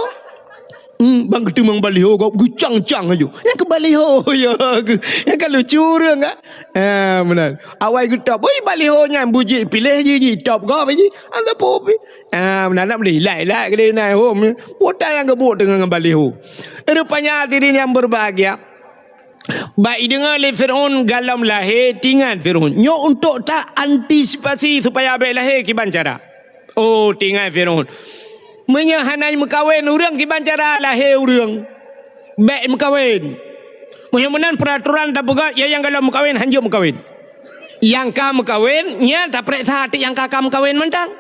Hmm, ban geuteumong baliho gob geucang-cang laju. Nyang keu baliho, ya, geuh. Nyang ka lucu ureuëng, kan? Ha, meunan. Awai geutop, oi, baliho nyan beujih piléh jih, jitop gob jih. Hana peue pi. Ha, meunan nak beli, lai-lai keudéh na hom. Utai nyang geubuet teungoh ngon baliho. Rupanya hadirin yang berbahagia, bak ideungoe lé Fir'aun galom lahé, tingat Fir'aun. Nyoe untuk ta antisipasi supaya bék lahé kiban cara. Oh, tingat Fir'aun. Meunyoe hana meukawen ureuëng kiban cara lahé ureuëng, bék meukawen. Meunyoe meunan peuraturan tapeugah, ya nyang galom meukawen hanjeuet meukawen. Nyang ka meukawen, nyan tapeuriksa até nyang ka, ka meukawen mantong.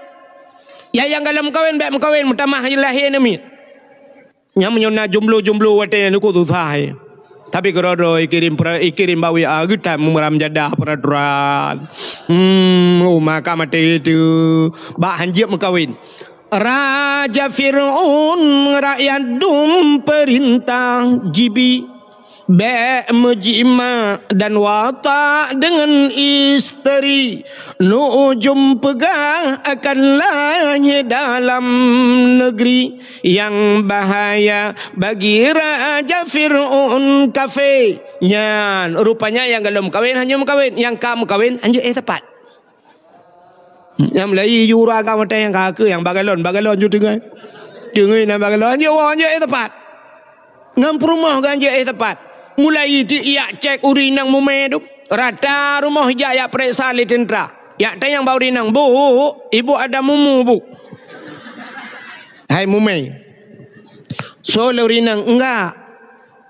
Ya nyang galom meukawen bék meukawen, meutamah lahé aneuëk miet. Nyang meunyoe na jomblo-jomblo watée nyan, kok susah, eh. Tapi keudroe-droe ikirém pra-, ikirém bak W A geutan meuram jadah peuraturan. Hmm, uma ka maté teuh. Bak hanjeuet meukawen. Raja Fir'aun rakyat dum peurintah jibi. Bék meujimak dan watak deungon isteri, nujum peugah akan lahé dalam neugri. Nyang bahaya bagi Raja Fir'aun kafé. Nyan, rupanya nyang galom meukawen hanjeuet meukawen, nyang ka meukawen hanjeuet éh tepat. Nyang meulayi ju ureuëng agam watée nyang ka keu nyang bak galon, bak galon ju teungai. Teungai na bak galon, hanjeuet woe, hanjeuet éh tepat. Ngon peurumoh geuh hanjeuet éh tepat. Mulai ti ijak cék ureuëng inong mumé tu. Rata rumoh ijak ijak peuriksa lé teuntra. Ijak tanyong bak ureuëng inong, "Bu, ibu ada mumu, Bu?" Hai mumé. Soe lé ureuëng inong, "Enggak."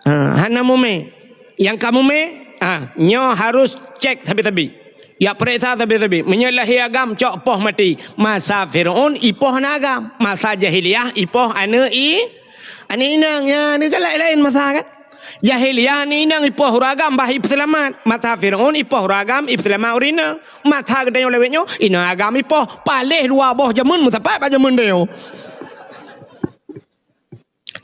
Ha, hana mumé. Nyang ka mumé, ha, nyoe harus cék sabe-sabe. Ijak peuriksa sabe-sabe. Meunyoe lahé agam, cok poh maté. Masa Fir'aun, ipoh na agam. Masa jahiliyah, ipoh aneuëk i-, aneuëk inong. Ya, ni galak laén masa kan? Jahiliyah aneuëk inong ipoh ureuëng agam bah ipeuseulamat. Masa Fir'aun ipoh ureuëng agam ipeuseulamat ureuëng inong. Masa geutanyoe lawét nyoe, inong agam ipoh. Paléh dua boh jameun meusapat bak jameun tanyoe.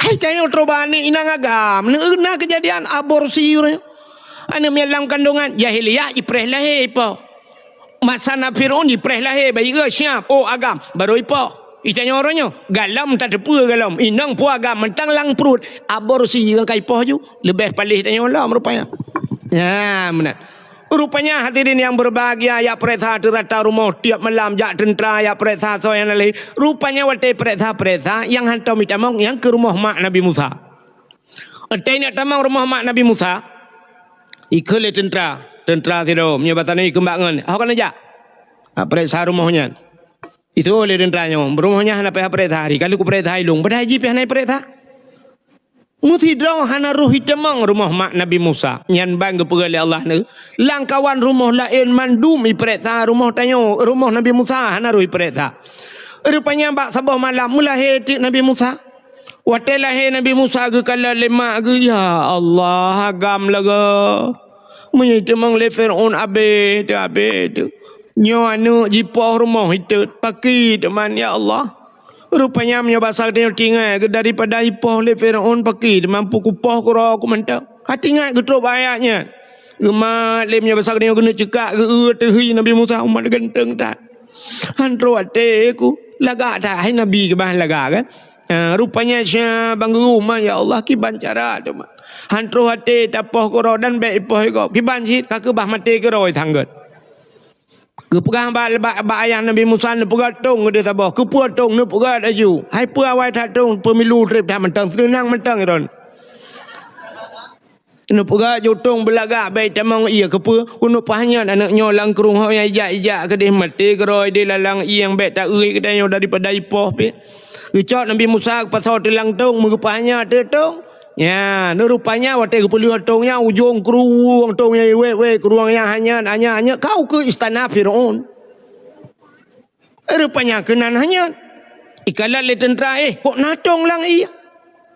Hai tanyoe troh bak aneuëk inong agam, na keujadian aborsi ureuëng nyoe. Aneuëk miet lam kandungan, jahiliyah ipreh lahé ipoh. Masa na Fir'aun ipreh lahé, bayi siap, oh agam, baru ipoh. Itanyoe uroe nyoe, galom tateupeue galom, inong peue agam mantong lam pruet, aborsi nyang ka ipoh ju, leubeh paléh tanyoe lom rupanya. Nya, meunan. Rupanya hadirin yang berbahagia, ijak peuriksa teurata rumoh tiep malam, jak teuntra ijak peuriksa soe nyang na lahé. Rupanya watée peuriksa-peuriksa, nyang hantom itamong, nyang keu rumoh mak Nabi Musa. Watée neuk tamong rumoh mak Nabi Musa, ikheun lé teuntra, teuntra sidroe, meunyoe basa nyoe ikheun bak ngon, "Ho keuneuk jak?" Ah, peuriksa rumoh nyan. Itu lé teuntra nyoe, rumoh nyan hana payah peuriksa, hari kali kupeuriksa ilong, padahai jih pih hana ipeuriksa. Meusidroe hana roh itamong rumoh mak Nabi Musa. Nyan ban geupeugah lé Allah neu, lam kawan rumoh laén mandum ipeuriksa, rumoh tanyoe, rumoh Nabi Musa hana roh ipeuriksa. Rupanya bak saboh malam meulahé teuk Nabi Musa. Watée lahé Nabi Musa geukalon lé mak geuh, "Ya Allah, agam lagée meunyoe itamong lé Fir'aun abéh teuh, abéh teuh. Nyoe aneuëk jipoh rumoh itot, pakri teuma, ya Allah." Rupanya meunyoe basa geutanyoe tingai geuh daripada ipoh lé Fir'aun pakri teuma, peue kupoh keudroe ku mantong. Hati ingat geutrok bak ayat nyan. Geumat lé meunyoe basa geutanyoe keuneuk ceukak geu-eu teuh hi Nabi Musa, umat ganteng that. Han troh até ku, lagak that hai Nabi keubah lagak kan. Ha, rupanya sya bang geuruman, ya Allah, kiban cara teuma. Han troh até tapoh keudroe dan bèk ipoh igob. Kiban cit ka keubah maté keudroe tanggot. Geupeugah bak, bak, bak ayah Nabi Musa, neupeugah tông keudeh saboh. Keupeue tông? Neupeugah laju. Hai peue awai that tông, peumilu trép that mantong, seunang mantong droen. Neupeugah ju tông beulagak bèk tamong ié. Keupeue? Keuneuk paih nyan aneuk nyoe lam krueng ho nyang ijak-ijak keudeh maté keudroe di lalang ié, bèk taeu geutanyoe daripada ipoh pih. Geucok Nabi Musa geupasoe teulang tông, meugeupaih nyan teuk tông. Nya, neurupanya watèe geupeulheueh tông nyan, ujong krueng tông nyan, wèe-wèe krueng nyan hanyot, hanyot, hanyot, ka ukeue istana Firaun. Rupanya keunan hanyot. Ikalon lé teuntra, "Eh, kok na tông lam ié?"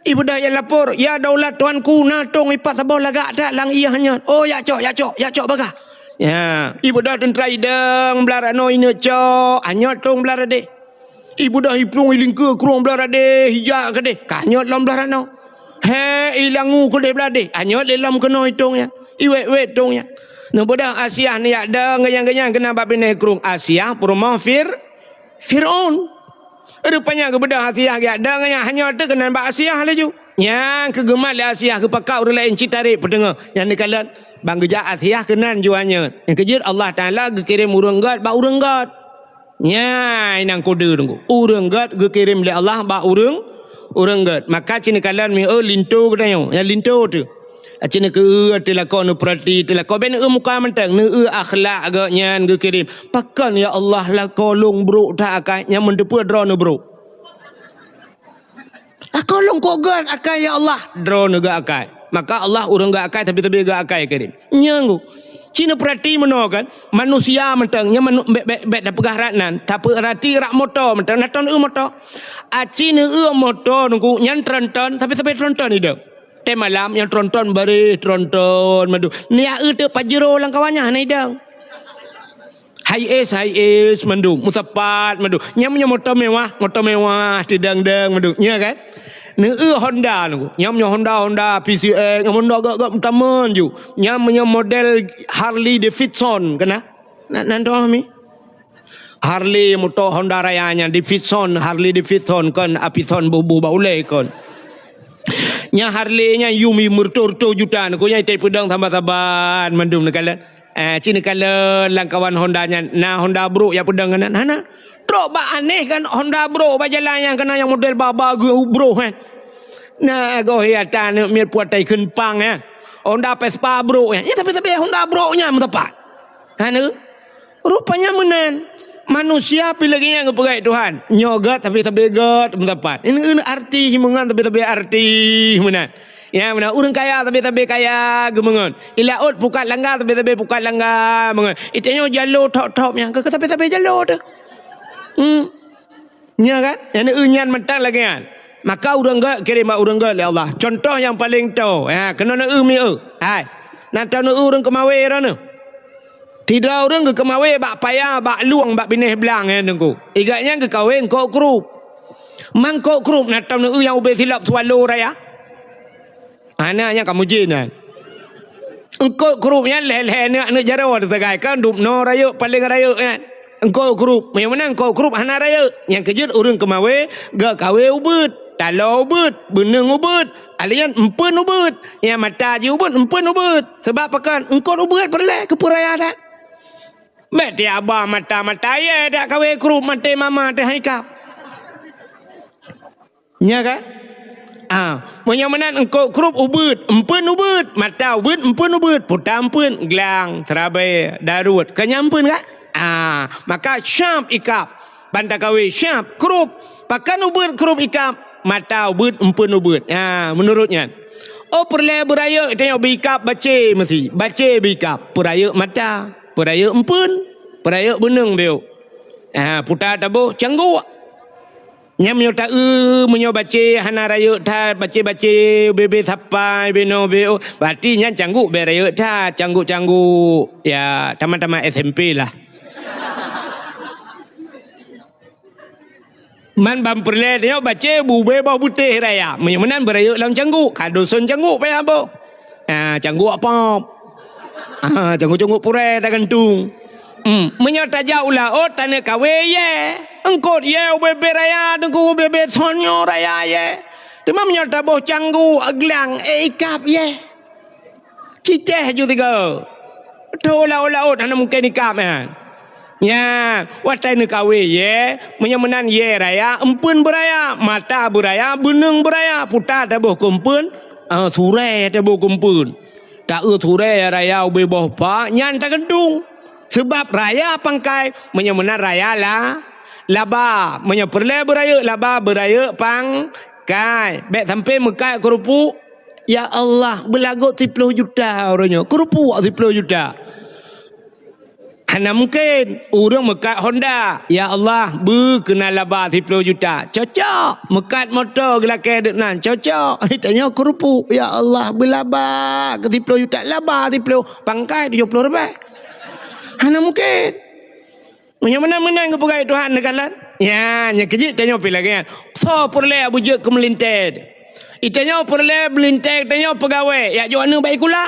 Ibeudôh jak lapor, "Ya daulat tuanku, na tông ipat saboh lagak that lam ié hanyot." "Oh, jak cok, jak cok, jak cok bagah." Ya, ibeudôh teuntra idong blah ranoe ineuk cok, hanyot tông blah radeh. Ibeudôh iplueng ilingkeue krueng blah radeh, ijak keudeh, ka hanyot lom blah ranoe. He, ilangu keudeh blah deh, hanyot lé lom keunoe tông nyan. Iwèt-wèt tông nyan. Neubeudôh Asiah neujak dong geunyang-geunyang keunan bak binéh krueng. Asiah peurumoh Fir-, Firaun. Rupanya geubeudôh Asiah geujak dong geunyang, hanyot teuk keunan bak Asiah laju. Nyang keu geumat lé Asiah, geupakat ureueng laén cit tarek peuteungoh. Nyang neukalon, ban geujak Asiah keunan ju hanyot. Nyang keujeuet Allah Taala geukirém ureueng gèt bak ureueng gèt. Nyan nyang kode teungku. Ureueng gèt geukirém lé Allah bak ureueng, ureueng gèt. Maka ci neukalon mieu linto geutanyoe, nyang linto teuh. Ci neukeu teuh lakoe neupeurati teuh lakoe, bèk neueu muka mantong, neueu akhlak gèt nyan geukirém. Pakon ya Allah lakoe lôn brok that akai, nyang meuteupeue droeneuh brok. Lakoe lôn kok gèt akai ya Allah, droeneuh gèt akai. Maka Allah ureueng gèt akai, tapi-tapi gèt akai kirém. Nyan ku. Ci neupeurati meunoe kan, manusia mantong, nyan manu-, bèk, bèk, bèk tapeugah rot nan, tapeurati rot moto mantong, na tron eu moto. Aci neueu moto teungku, nyan tronton, tapi-tapi tronton idong. Tém malam nyang tronton bareh, tronton mandum. Neujak eu teuk Pajero lam kawan nyan hana idong. Hiace, Hiace mandum, Motopad mandum. Nyan meunyoe moto mewah, moto mewah, teudong-dong mandum. Nya kan? Neueu Honda nyoe. Nyan meunyoe Honda, Honda P C X, nyan Honda gèt-gèt meutamon ju. Nyan meunyoe model Harley Davidson, kana? Na, nan toh mi? Harley moto Honda Raya nyan, Davidson, Harley Davidson kon, Avison boh-boh bak ulèe kon. Nyan Harley nyan yum meureutoh-reutoh juta, nyan ku nyan itai peudong saban-saban mandum neukalon. Eh, ci neukalon lam kawan Honda nyan, na Honda brok jak peudong keunan? Hana. Trok bak aneh kan Honda brok bak jalan nyan keunan nyang model ba-ba geuh brok, eh. Na goh ya ta neuk miet puatai kheun pang, eh. Honda Vespa brok, eh. Ya, tapi-tapi Honda brok nyan meusapat. Hana. Rupanya meunan. Manusia pih lagèe nyan geupeugah Tuhan. Nyoe gèt tapi-tapi gèt meusapat. Ini, ini arti himeungon tapi-tapi arti meunan. Ya, meunan ureueng kaya tapi-tapi kaya geumeungon. Ilaôt pukat langga tapi-tapi pukat langga meungon. Itanyoe jalo thop-thop nyan, keu tapi-tapi jalo teuh. Hmm. Nya kan? Nyang neueu nyan mantong lagèe nyan. Maka ureueng gèt kirém bak ureueng gèt lé Allah. Contoh nyang paleng toe. Ha, keunoe neueu mieu. Hai. Nan tao neueu ureueng keumawe droeneuh. Sidroe ureueng geukeumawé bak paya, bak lueng, bak binéh blang nyan teungku. Igak nyan geukawé eungkôt krup. Mangkôt krup na tom neueu nyang ubé silop swallow raya. Hana nyang kamoe jén nyan. Eungkôt krup nyan lhèe-lhèe aneuk-aneuk jaroe teusagai kan dum noe rayeuk paleng rayeuk nyan. Eungkôt krup, meunyoe meunan eungkôt krup hana rayeuk. Nyang keujeuet ureueng keumawé geukawé ubeuet, taloe ubeuet, beuneueng ubeuet, alèh nyan empeuen ubeuet. Nyang mata jih ubeuet, empeuen ubeuet. Sabab pakon? Eungkôt ubeuet peureulèe keu peuraya that. Bèk tiep haba mata-mata yé dak kawé krup maté mama teuh hai kap. Nya kan? Ah, meunyoe meunan eungkôt krup ubeuet, empeuen ubeuet, mata ubeuet, empeuen ubeuet, puta empeuen, glang, seurabai, daruet, ka nyan empeuen kan? Ah, maka syab ikab. Ban takawé syab, krup. Pakon ubeuet krup ikab? Mata ubeuet, empeuen ubeuet. Ha, meunurot nyan. Oh, peureulèe beurayeuk tanyoe beu ikab bacé meusi. Bacé beu ikab. Peurayeuk mata, peurayeuk empeuen, peurayeuk beuneueng beu. Ha, puta taboh cangguk. Nyan meunyoe taeu, meunyoe bacé hana rayeuk that, bacé-bacé, bebe sapai, beno beo, berarti nyan cangguk bèk rayeuk that, cangguk-cangguk, ya, tamat-tamat S M P lah. Man ban peureulèe tanyoe bacé bubé boh butéh raya. Meunyoe meunan beurayeuk lam cangguk, ka doson cangguk payah boh. Ah, cangguk apa? Ah, canggu-canggu purée tagantung. Hmm, meunyoe tajak u laôt taneuk kawé yé. Eungkôt yé ubé-bé raya, teungku ubé-bé sonyo raya yé. Teuma meunyoe taboh canggu glang, eh, ikab yé. Cicéh ju tiga. Tho laôt-laôt hana mungken ikab nyan. Nya, watée neukawé yé, meunyoe meunan yé raya, eumpeuen beuraya, mata beuraya, beuneueng beuraya, puta taboh keu eumpeuen, eh, surée taboh keu eumpeuen. Ta-eu surée raya ubé boh pa, nyan tagantung. Seubab raya pangkai, meunyoe meunan raya la, laba. Meunyoe peureulée beurayeuk laba, beurayeuk pangkai. Bék sampoe meukat keureupuk, "Ya Allah, beulagot siploh juta uroe nyoe." Keureupuk siploh juta. Hana mungken. Ureuëng meukat Honda, "Ya Allah, beu keunan laba siploh juta." Cocok. Meukat moto geulakée deuk nan. Cocok. Tanyoe keureupuk, "Ya Allah, beulaba keu siploh juta." Laba siploh. Pangkai tujoh ploh ribée. Hana mungken. Meunyoe meunan-meunan geupeugah Tuhan neukalon. Ya, nyang keujeuet tanyoe pih lagée nyan. Soe peureulée beujeuet keu meulintée? Itanyoe peureulée meulintée tanyoe peugawée, yak jok aneuëk bak sikula.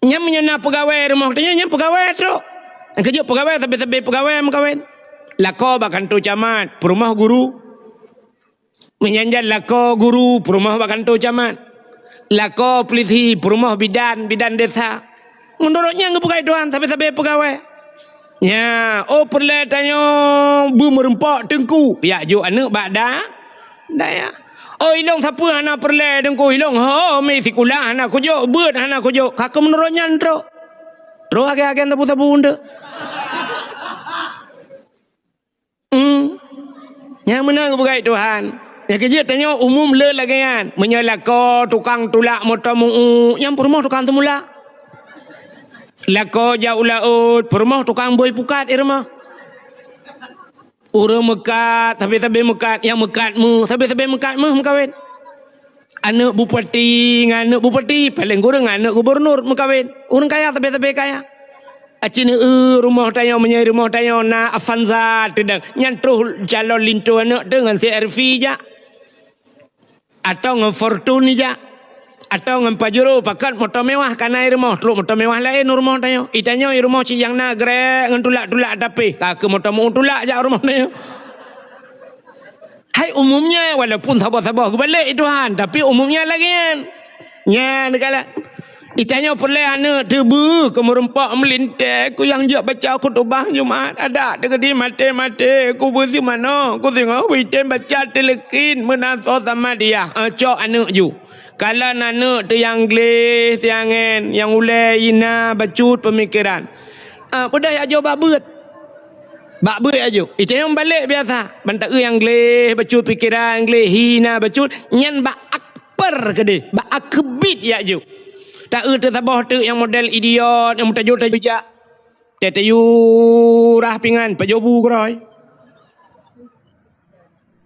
Nyan meunyoe na peugawée rumoh tanyoe, nyan peugawée trok. Nyang keujeuet peugawée sabe-sabe peugawée meukawen. Lakoe bak kantô camat, peurumoh guru. Meunyan jan lakoe guru, peurumoh bak kantô camat. Lakoe pulisi, peurumoh bidan, bidan desa. Meunurot nyan geupeugah Tuhan sabe-sabe peugawée. Nya, oh peureulée tanyoe beumeureumpok teungku, yak jok aneuëk bak da-, dayah. Oh ilong sapeue hana peureulée teungku, ilong ho mi sikula hana kujok, beuet hana kujok, ka keu meunurot nyan trok. Trok agen-agen sabu-sabu eunteuk. Hmm. Nyang meunan geupeugah Tuhan. Nyang keujeuet tanyoe umum le lagée nyan. Meunyoe lakoe tukang tulak moto meu-u, nyang peurumoh tukang teumulak. Lakoe jak u laôt, peurumoh tukang bôi pukat i rumoh. Ureuëng meukat, sabe-sabe meukat, nyang meukat meu, sabe-sabe meukat meu meukawen. Aneuëk bupati ngon aneuëk bupati, paléng kureueng aneuëk gubunur meukawen. Ureuëng kaya sabe-sabe kaya. Aci neu-eu rumoh tanyoe, meunyoe rumoh tanyoe na Avanza teudang, nyan troh calon linto aneuëk teuh ngon C R V jak. Atau ngon Fortuner jak. Atau ngon Pajero, pakat moto mewah kana i rumoh, trok moto mewah laén u rumoh tanyoe. Itanyoe i rumoh ci nyang na grek ngon tulak-tulak tapi, ka keu moto meu tulak jak u rumoh tanyoe. Hai umumnya, walaupun saboh-saboh geubalek Tuhan, tapi umumnya lagée nyan. Nyan kala. Itanyoe peureulée aneuëk teubeu keu meureumpok meulintée, keu nyang jeuet baca khutubah Jumat, adak teugeudi maté-maté, keu beuseumanoe, keu singoh beuitem baca teuleukin meunan soe sama dia. Eh, cok aneuëk ju. Kalon aneuëk teuh nyang gleh, siangen, nyang ulée, hina, bacut peumikeran. Ah, peudeh yak jok bak beuet. Bak beuet yak jok. Itanyoe balek biasa. Ban ta-eu nyang gleh, bacut pikeran, gleh, hina, bacut. Nyan bak akper keudeh. Bak akebit yak jok. Ta-eu teuh saboh teuk nyang model idiot, nyang meutajok-tajok jak. Teu-teu yue rah pingan, pajoh bu keurôi.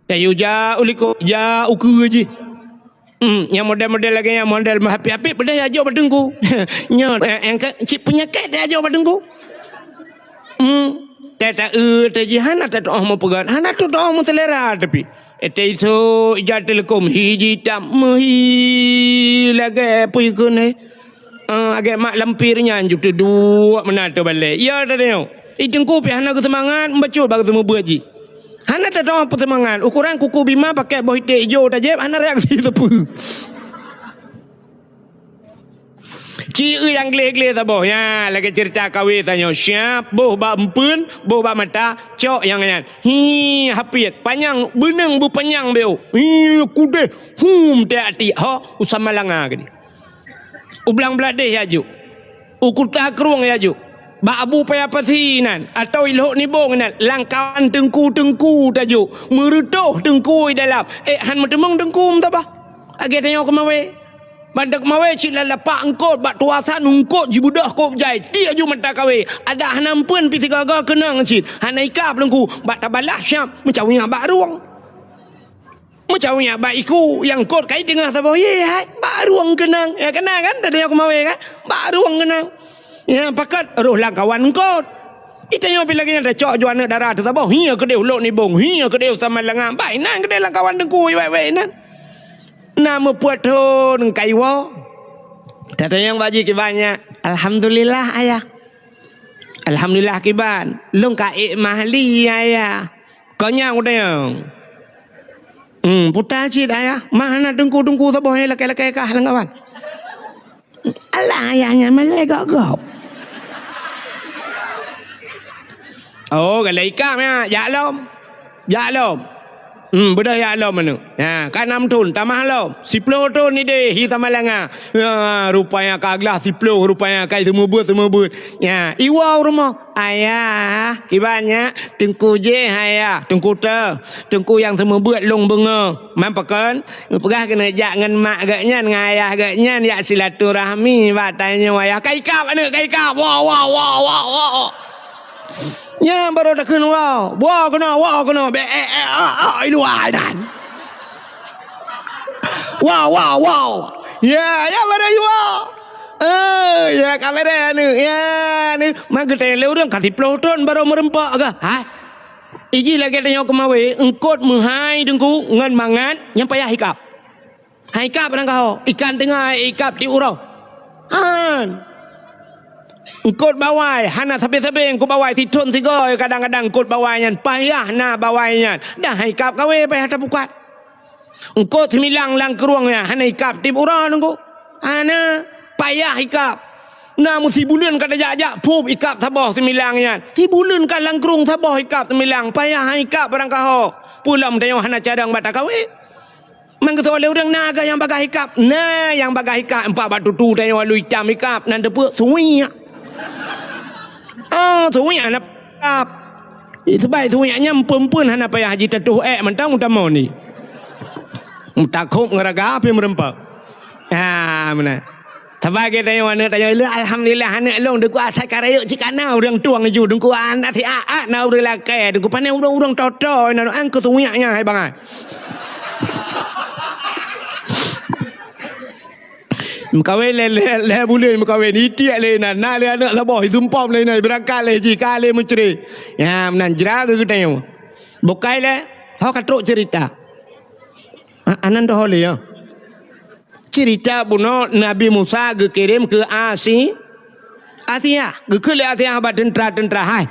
Teu yue jak u likot, jak u keue jih. Hmm, nyang model-model lagée nyan, model meuhapit-hapit, peudeh yak jok bak teungku. Nyoe, eh, eh, ka, cit peunyakét yak jok bak teungku. Hmm, teu-teu, eh, teu jih hana teu-teu meupeugét, hana teu-teu meuselera tapi. Eh, teu iso ija teuleukom, hi jitam, meuhi lagée peue keuneuk. Ah, agak mak lampir nyan ju teuduek meunan teubalek. Ya, teudeungoe. I teungku pih hana geuseumangat, meubacut bak geuseumeubeuet jih. Hana teutoh peuseumangat. Ukoran kuku bima pakai boh iték ijo tajép, hana reaksi sapeue. Ci eu nyang gleh-gleh saboh. Nya, lagée ceurita kawé tanyoe. Siap, boh bak eumpeuen, boh bak mata, cok nyang nyan. Hi, hapiet. Panyang, beuneueng beupanyang beu. Hi, kudeh. Hum, tiak-tiak. Ho, usah malanga geuh. U Blang Bladeh yak jok. U Kuta Krueng yak jok. Bak Abu Paya Pasi nan, atau i Lhok Nibong nan, lam kawan teungku-teungku tajok. Meureutoh teungku i dalam. Eh, han meuteumeung teungku meutabah. Lagée tanyoe keumawé. Ban teuk keumawé cit lam lapak eungkot, bak tuasan eungkot jibeudôh kôb jai. Tiek ju mata kawé. Adak hana eumpeuen pih sigaga keunong cit. Hana ikab teungku. Bak tabalah siap. Meucawiyak bak rueng. Meucawiyak bak iku nyang kot kai teungoh saboh, ye hai, bak rueng keunong. Ya, keunan kan, tadi aku mawe kan? Bak rueng keunong. Ya, pakat roh lam kawan kot. Itanyoe pih lagée nyan tacok ju aneuëk dara teuh saboh, hi keudeh u Lhok Nibong, hi keudeh u Samalanga. Bai nan keudeh lam kawan teungku, wai-wai nan. Na meupuet thon kaiwoe. Tatanyong bak jih kiban nyan, "Alhamdulillah, Ayah." "Alhamdulillah kiban?" "Lôn ka ék mah li, Ayah." "Kon nyang kutanyong." "Hmm, puta cit, Ayah. Mah na teungku-teungku saboh nyang lakée-lakée kah lam kawan." "Alah, Ayah nyan malée gob-gob." "Oh, galak ikab nyan, jak lom." Jak lom. Hmm, beudôh jak lom aneuk. Ha, ka nam thon, tamah lom. Siploh thon idéh, hi sama langa. Ha, rupanya ka glah siploh, rupanya ka seumeubeuet-seumeubeuet. Ya, iwoe u rumoh. "Ayah, kiban nyan, teungku jéh, Ayah, teungku teu. Teungku nyang seumeubeuet lôn beungoh." Man pakon? Geupeugah keuneuk jak ngon mak geuh nyan, ngon ayah geuh nyan, jak silaturahmi bak tanyoe, Ayah. Ka ikab aneuk, ka ikab. Woe, woe, woe, woe, woe. Nyan barô takheun woe. Woe keunoe, woe keunoe. Bèk, eh, eh, ah, ah, i luwa nyan. Woe, woe, woe. Ya, ya barô woe. Eh, ya ka beureh aneuk. Ya, ni. Man geutanyong lé ureueng ka siploh thon barô meureumpok kah? Hai. Iji lagèe tanyoe keumawe, eungkôt meuhai teungku ngon mangat nyang payah ikab. Hai ikab barangkaho, ikan teungoh ikab tiep uroe. Han. Eungkôt bawai, hana sabe-sabe eungkôt bawai, sithon sigoe kadang-kadang eungkôt bawai nyan, payah na bawai nyan. Dah hai ikab kawé, payah tapukat. Eungkôt seumilang lam krueng nyan, hana ikab tiep uroe teungku. Hana, payah ikab. Na meusibuleuen ka tajak-jak, phup ikab saboh seumilang nyan. Sibuleuen ka lam krueng saboh ikab seumilang, payah hai ikab barangkaho. Peue lom tanyoe hana carông bak takawé. Meukeusut lé ureueng na geuh nyang bagaih ikab. Na nyang bagaih ikab, empat bak tutu tanyoe alu itam ikab, nan teupeu suwiek. Oh, suwiek hana ikab. Seubab suwiek nyan meupeuen-peuen hana payah jitatoh ék mantong meutamong ni. Meutakhob ngon raga pih meureumpok. Ha, meunan. Sabai geutanyoe aneuk tanyoe, "Lé, alhamdulillah aneuk lôn, deungon asai ka rayeuk cit ka na ureueng tueng laju, deungon aneuk siat-at na ureueng lakée, deungon pané ureueng-ureueng toto na an keu suwiek nyan hai bangai." Meukawen lé, lé, lé buleuen meukawen, itiek lé inan, na lé aneuk saboh, isumpom lé inan, beurangkat lé jih, ka lé meucré. Nyan meunan jra geutanyoe. Bukai lé, ho ka trok ceurita. Ha, anan doh lé, ya. Ceurita bunoe Nabi Musa geukirém keu Asi-, Asia. Geukheun lé Asia bak teuntra-teuntra, "Hai,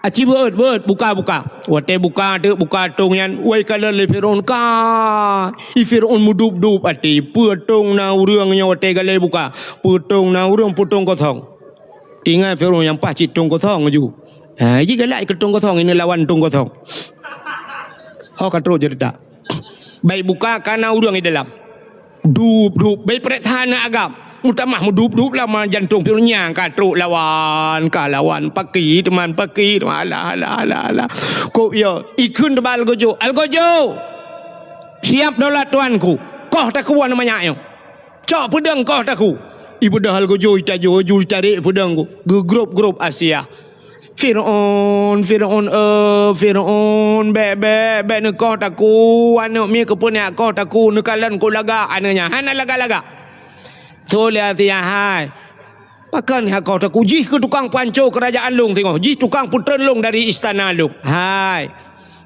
aci beuet, beuet, buka, buka." Watée buka, teuk buka tong nyan, wai kalon lé Firaun, ka. I Firaun meudup-dup até, peue tong na ureueng nyoe watée galai buka. Peue tong na ureueng, peue tong kosong. Ingat Firaun nyang paih cit tong kosong laju. Ha, ji galak keu tong kosong, ini lawan tong kosong. Ho ka trok ceurita. Bai buka ka na ureueng di dalam. Dup, dup, bai peureksa na agam. Meutamah meudup-dup lama jantong pion nyang ka trok lawan, ka lawan paki teuma paki teuma alah, alah, alah, alah. Kok yo, ikheun teuba algojo, "Algojo! Siap daulat tuanku. Koh takue aneuk manyak nyoe. Cok peudeueng koh takue." Ibeudôh algojo itajo, ju itarek peudeueng ku. Geugrop-grop Asia. "Firaun, Firaun, eh, Firaun, bèk, bèk, bèk neukoh takue, aneuk miet keupeue neukoh takue, neukalon ku lagak aneuk nyan, hana lagak-lagak." Tho lé Asia, "Hai, pakon neukoh takue, jih keu tukang panco keurajaan lôn singoh, jih tukang peutreun lôn dari istana lôn. Hai,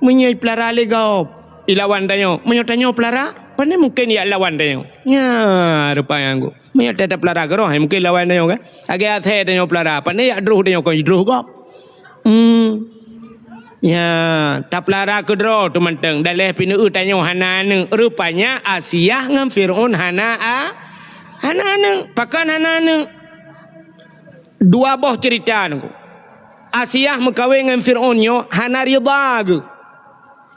meunyoe ipeulara lé gob, ilawan tanyoe, meunyoe tanyoe peulara, pane mungken ijak lawan tanyoe." Nya, rupa nyang ku. Meunyoe ta-, tapeulara keudroe, hai mungken lawan tanyoe kan. Lagèe asèe tanyoe peulara, pane jak droh tanyoe kon jidroh gob. Hmm. Ya, tapeulara keudroe teumantong, daleh pineue tanyoe hana aneuk. Rupanya Asiah ngon Firaun hana a-, hana aneuk. Pakon hana aneuk? Dua boh ceurita nyoe. Asiah meukawen ngon Firaun nyoe hana ridha geuh.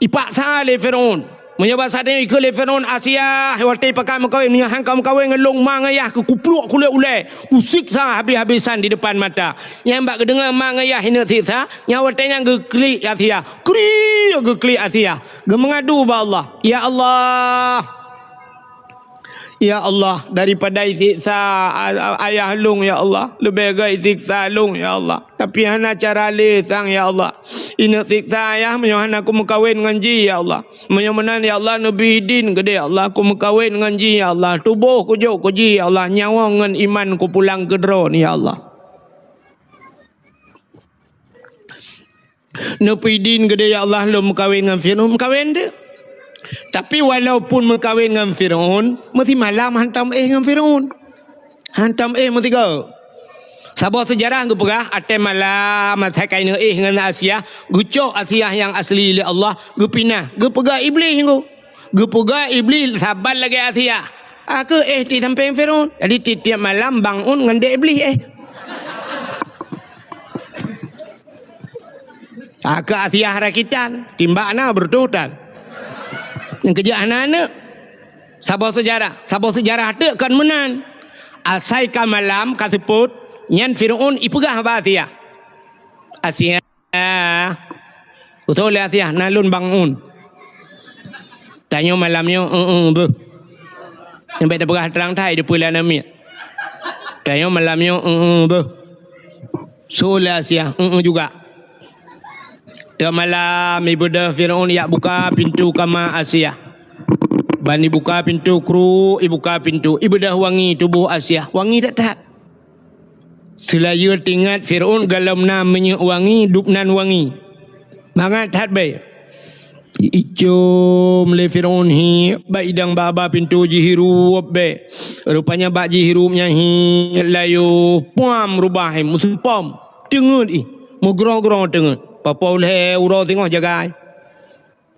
Ipaksa lé Firaun. Meunyoe basa tanyoe ikheun lé Firaun, "Asiah, watèe pakat meukawen, meunyoe han ka meukawen ngon lôn, ma ngon yah keu kupluek kulét ulèe, kusiksa habéh-habésan di depan mata." Nyan bak geudeungoe ma ngon yah ineuk siksa, nyan watèe nyan geuklik Asiah. Kriek geuklik Asiah. Geumeungadu bak Allah, "Ya Allah, ya Allah, daripada isiksa a-, a-, ayah lôn, ya Allah, leubeh gèt isiksa lôn, ya Allah. Tapi hana cara lé sang, ya Allah. Ineuk siksa ayah meunyoe hana kumeukawen ngon jih, ya Allah. Meunyoe meunan, ya Allah, neubri idin keudéh, ya Allah, kumeukawen ngon jih, ya Allah. Tuboh kujok keu jih, ya Allah. Nyawöng ngon iman kupulang keu droeneuh, ya Allah." Neupeuidin keudéh, "Ya Allah, lôn meukawen ngon Firaun." Meukawen teuh. Tapi walaupun meukawen ngon Firaun, meusimalam hantom éh ngon Firaun. Hantom éh meusigoe. Saboh seujarah geupeugah, watèe malam asai ka ineuk éh ngon Asiah, geucok Asiah nyang asli lé Allah, geupinah, geupeugah Iblih ngon. Geupeugah Iblih saban lagèe Asiah. Aku éh di sampéng Firaun. Jadi tiep-tiep malam bangun ngon dek Iblih éh. Aku Asiah rakitan, timbak na beureutoh tan. Nyang keujak hana aneuk. Saboh seujarah, saboh seujarah teuk kon meunan. Asai ka malam ka seupôt, nyan Firaun ipeugah bak Asiah. Asiah, utoe lé Asiah, na lôn bangun. Tanyoe malam nyoe, eu-eu beuh. Nyang bèk tapeugah trang that, dipeue lé aneuk miet. Tanyoe malam nyoe, eu-eu beuh. Su lé Asiah, eu-eu juga. Teuk malam ibeudôh Firaun yak buka pintoe kama Asiah. Ban ibuka pintoe kru, ibuka pintoe, ibeudôh wangi tuboh Asiah. Wangi that-that. Seulayeue teuingat Firaun gohlom na minyeuk wangi, dub nan wangi. Mangat that bèe. Icôm lé Firaun hi bak idang baba pintoe jihirup bèe. Rupanya bak jihirup nyan hi layoh puam rubah hi meuseupom. Teungeut ih, meugroe-groe teungeut. Papo lhèe uroe singoh jagai.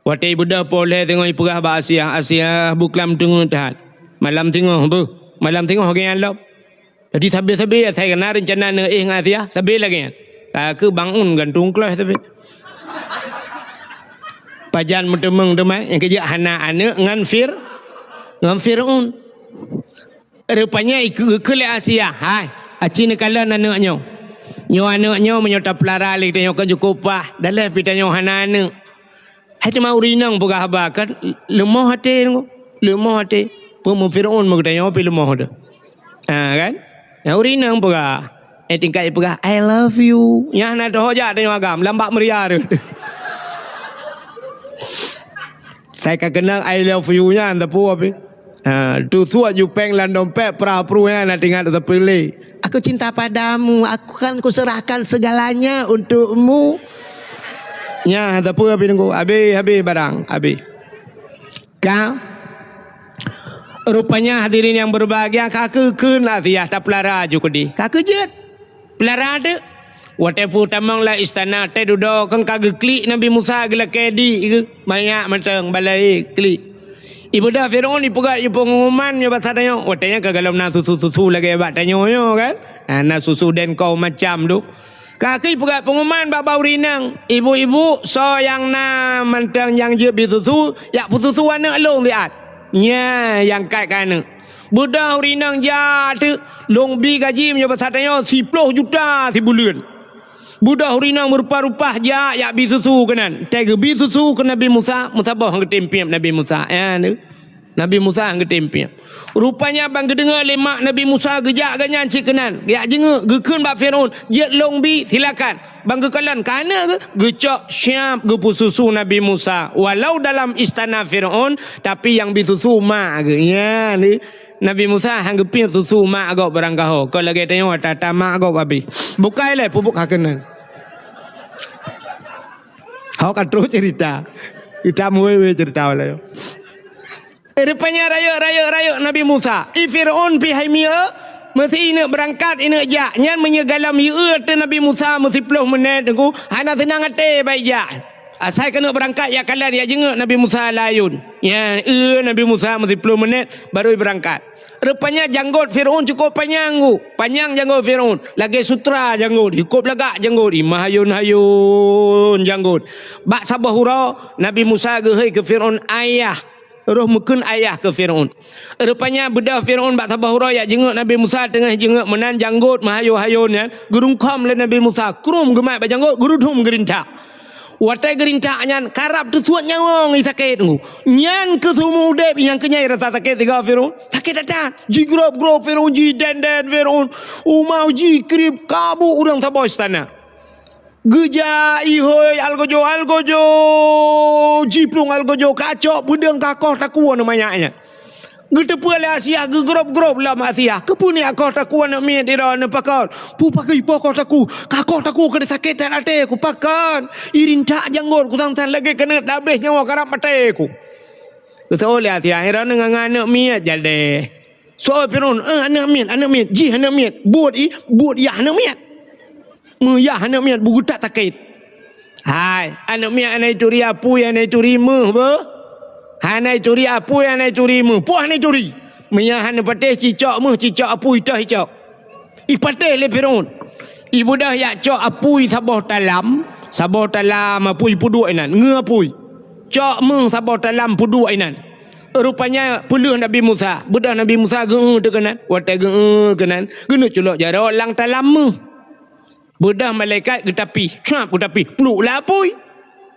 Watèe ibeudôh po lhèe singoh ipeugah bak Asiah, Asiah beuklam teungeut that. Malam singoh beuh, malam singoh geuh nyan lom. Jadi sabe-sabe asai ka na reuncana neuéh ngon Asiah, sabe lagèe nyan. Ka keuh bangun gantung kloh sabe. Pajan meuteumeung teuma nyang keujak hana aneuk ngon Fir-, ngon Firaun. Rupanya ikeu-, geukheun lé Asiah, "Hai, aci neukalon aneuk nyoe. Nyoe aneuk nyoe meunyoe tapeulara lé geutanyoe kan cukôp paih, daleh pih tanyoe hana aneuk." Hai teuma ureueng inong peugah haba kan leumoh até, leumoh até. Peue meu Firaun meu geutanyoe pih leumoh teuh. Ha kan? Nyang ureueng inong peugah, eh tingkat peugah, "I love you." Nyan hana teuho jak tanyoe agam, lam bak meuria teuh. Sai ka keunong "I love you" nyan teupeu pih. Ha, tusuak jupeng lam dompet, pra-pru nyan na teuingat teupeu lé. "Aku cinta padamu, aku kan kuserahkan segalanya untukmu." Nyan teupeu pih teungku. Habéh, habéh barang, habéh. Ka. Rupanya hadirin yang berbahagia, ka keukeuen Asiah tapeulara ju keudéh. Ka keujeuet. Peulara teuk. Watèe peutamong lam istana, watèe dudoe kan ka geuklik Nabi Musa geulakèe di geuh. Manyak mantong balai klik. Ibeudôh Firaun ipeugah ié peunguman nyoe bak tanyoe. Watèe nyan ka gohlom na susu-susu lagèe bak tanyoe nyoe kan. Ha, na susu dan kaum macam tu. Ka keuh ipeugah peunguman bak, bak ureueng inong. "Ibu-ibu, soe nyang na mantong nyang jeuet bi susu, jak peususu aneuk lôn siat." Nyan nyang kat keu aneuk. Beudôh ureueng inong jak teuk, lôn bi gaji meunyoe basa tanyoe siploh juta sibuleuen. Beudôh ureueng inong meurupa-rupa jak, jak bi susu keunan. Watèe geubi susu keu Nabi Musa, meusaboh geutem piep Nabi Musa. Ya, Nabi Musa geutem piep. Rupanya ban geudeungoe lé mak Nabi Musa geujak gobnyan cit keunan. Jak jingeuk, geukheun bak Firaun, "Jeuet lôn bi, silakan." Ban geukalon keu aneuk geuh, geucok siap geupeususu Nabi Musa. Walau dalam istana Firaun, tapi nyang bi susu mak geuh. Nyan, Nabi Musa han geupiep susu mak gob barangkaho. Kon lagèe tanyoe ata-ata mak gob abéh. Bukai lé pupuk ka keunan. Hok ka trok cerita. Kita muwe-we cerita walai. Eh, rupanya rayeuk, rayeuk, rayeuk Nabi Musa. I Firaun pih hai mieu, meusi ineuk beurangkat, ineuk jak. Nyan meunyoe galam yue teuh Nabi Musa meusiploh meunét teungku, hana seunang até bak jak. Asai keuneuk beurangkat jak kalon, jak jingeuk Nabi Musa lam ayôn. Nyan, eu Nabi Musa meusiploh meunét baru beurangkat. Rupanya janggot Firaun cukôp panyang, Bu. Panyang janggot Firaun. Lagèe sutra janggot, cukôp lagak janggot, i meuhayôn-hayôn janggot. Bak saboh uroe, Nabi Musa geuhôi keu Firaun, "Ayah." Roh meukheun ayah keu Firaun. Rupanya beudôh Firaun bak saboh uroe jak jingeuk Nabi Musa teungoh jingeuk meunan janggot meuhayôn-hayôn nyan, geurungkôm lé Nabi Musa, krum geumat bak janggot, geurudum geurintak. Watèe geurintak nyan karab teusuet nyawöng i sakét teungku. Nyan keuh seumeu udép nyang keunyai rasa sakét sigoe Firaun. Sakét that-that. Jigrob-grob Firaun, jidèn-dèn Firaun. Uma jikrieb, kabôk ureueng saboh istana. Geujak ihôi algojo-algojo, jiplueng algojo kacok peudeueng kakoh takue aneuk manyak nyan. Geuteupeue lé Asiah geugrob-grob lom Asiah. Keupeue neukoh takue aneuk miet droeneuh pakon? Peue pakon ipoh koh takue? Kakoh takue keu sakét that até ku pakon. Irintak janggot ku sang-sang lagèe keuneuk tabeh nyawa karab maté ku. Geuteupeue lé Asiah droeneuh ngon aneuk miet jadeh. Soe Firaun, "Eh, aneuk miet, aneuk miet, jih aneuk miet, buet i, buet yah aneuk miet." Meuyah aneuk miet, beugeutak sakét. Hai, aneuk miet hana ituri apui, hana ituri méuh beuh. Hana ituri apui, hana ituri méuh. Peue hana ituri? Meuyah hana patéh cicok méuh, cicok apui toh icok. Ipatéh lé Firaun. Ibeudôh yak cok apui saboh talam, saboh talam apui peuduek inan, ngeue apui. Cok méuh saboh talam peuduek inan. Rupanya peuleueh Nabi Musa. Beudôh Nabi Musa geu-eu teuh keunan. Watée geu-eu keunan, geuneuk culok jaroe lam talam méuh. Beudôh malaikat geutapih, cap geutapih, pluek lam apui.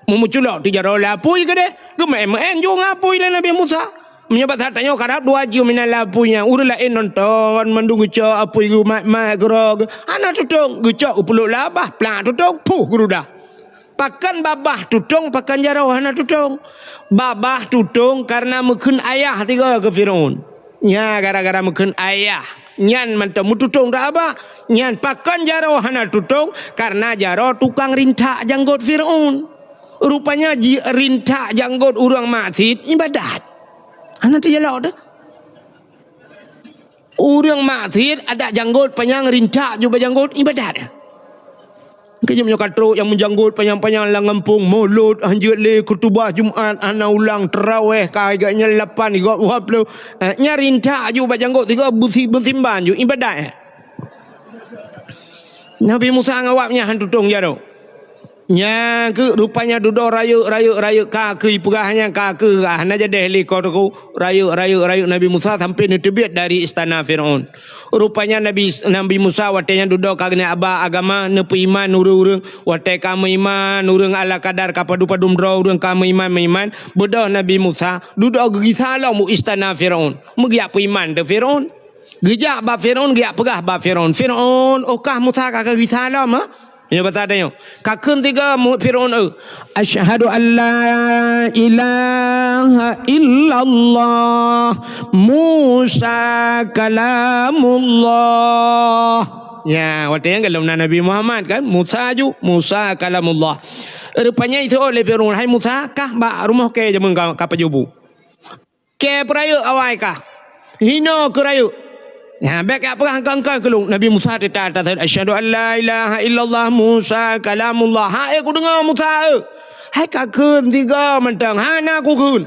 Meumeuculok teuh jaroe lam apui keudeh, geumeu'en-meu'en ju ngon apui lé Nabi Musa. Meunyoe bak that tanyoe karab dua jeuem inan lam apui nyan, ureuëng laén nonton mandum geucok apui geumat-mat keudroe geu-, hana tutong, geucok geupluek lam babah, plak tutong, puh geurudah. Pakon babah tutong, pakon jaroe hana tutong? Babah tutong kareuna meukheun ayah tiga keu Firaun. Nya gara-gara meukheun ayah. Nyan mantong meututong dak abah. Nyan pakon jaroe hana tutong, kareuna jaroe tukang rintak janggot Firaun. Rupanya ji-, rintak janggot ureuëng maksiet ibadat. Hana teujalok teuh. Ureuëng maksiet adak janggot panyang rintak ju bak janggot ibadat. Keu jeuem nyoe ka trok nyang meujanggot panyang-panyang lam gampông, mulod hanjeuet lé, khutubah Jumat hana ulang, teurawéh ka gobnyan lapan, gob dua ploh. Eh, nyan rintak ju bak janggot tiga beusi-, beusimban ju ibadat. Nabi Musa ngon awak nyan han tutong jaroe. Nyang keuh rupanya dudoe rayeuk, rayeuk, rayeuk ka keu ipeugah nyan ka keu hana jadeh lé ko teuku. Rayeuk, rayeuk, rayeuk Nabi Musa sampai neuteubiet dari istana Firaun. Rupanya Nabi, Nabi Musa watée nyan dudoe ka geuneuk aba agama, neupeuiman ureuëng-ureuëng. Watée ka meuiman ureuëng ala kadar ka padum-padum droe ureuëng ka meuiman-meuiman, beudôh Nabi Musa dudoe geugisa lom u istana Firaun. Meugiak peuiman teuh Firaun. Geujak bak Firaun, geujak peugah bak Firaun, "Firaun, oh kah Musa ka geugisa lom, ha?" Nyoe basa tanyoe. Ka kheun tiga mu-, Firaun, "Eu, asyhadu an la ilaha illallah, Musa kalamullah." Ya, watée nyan golom na Nabi Muhammad kan, Musa ju, Musa kalamullah. Rupanya iseuôt lé Firaun, "Hai Musa, kah bak rumoh kèe jameun ka, ka pajoh bu?" Kèe peurayeuk awai kah? Hinoe keu rayeuk. Ha, bék ka peugah engkai-engkai keu lôn. Nabi Musa teuta, teuta, "Asyhadu an la ilaha illallah, Musa kalamullah." "Hai, kudeungoe Musa, eu." "Hai ka kheun tiga mantong, hana kukheun."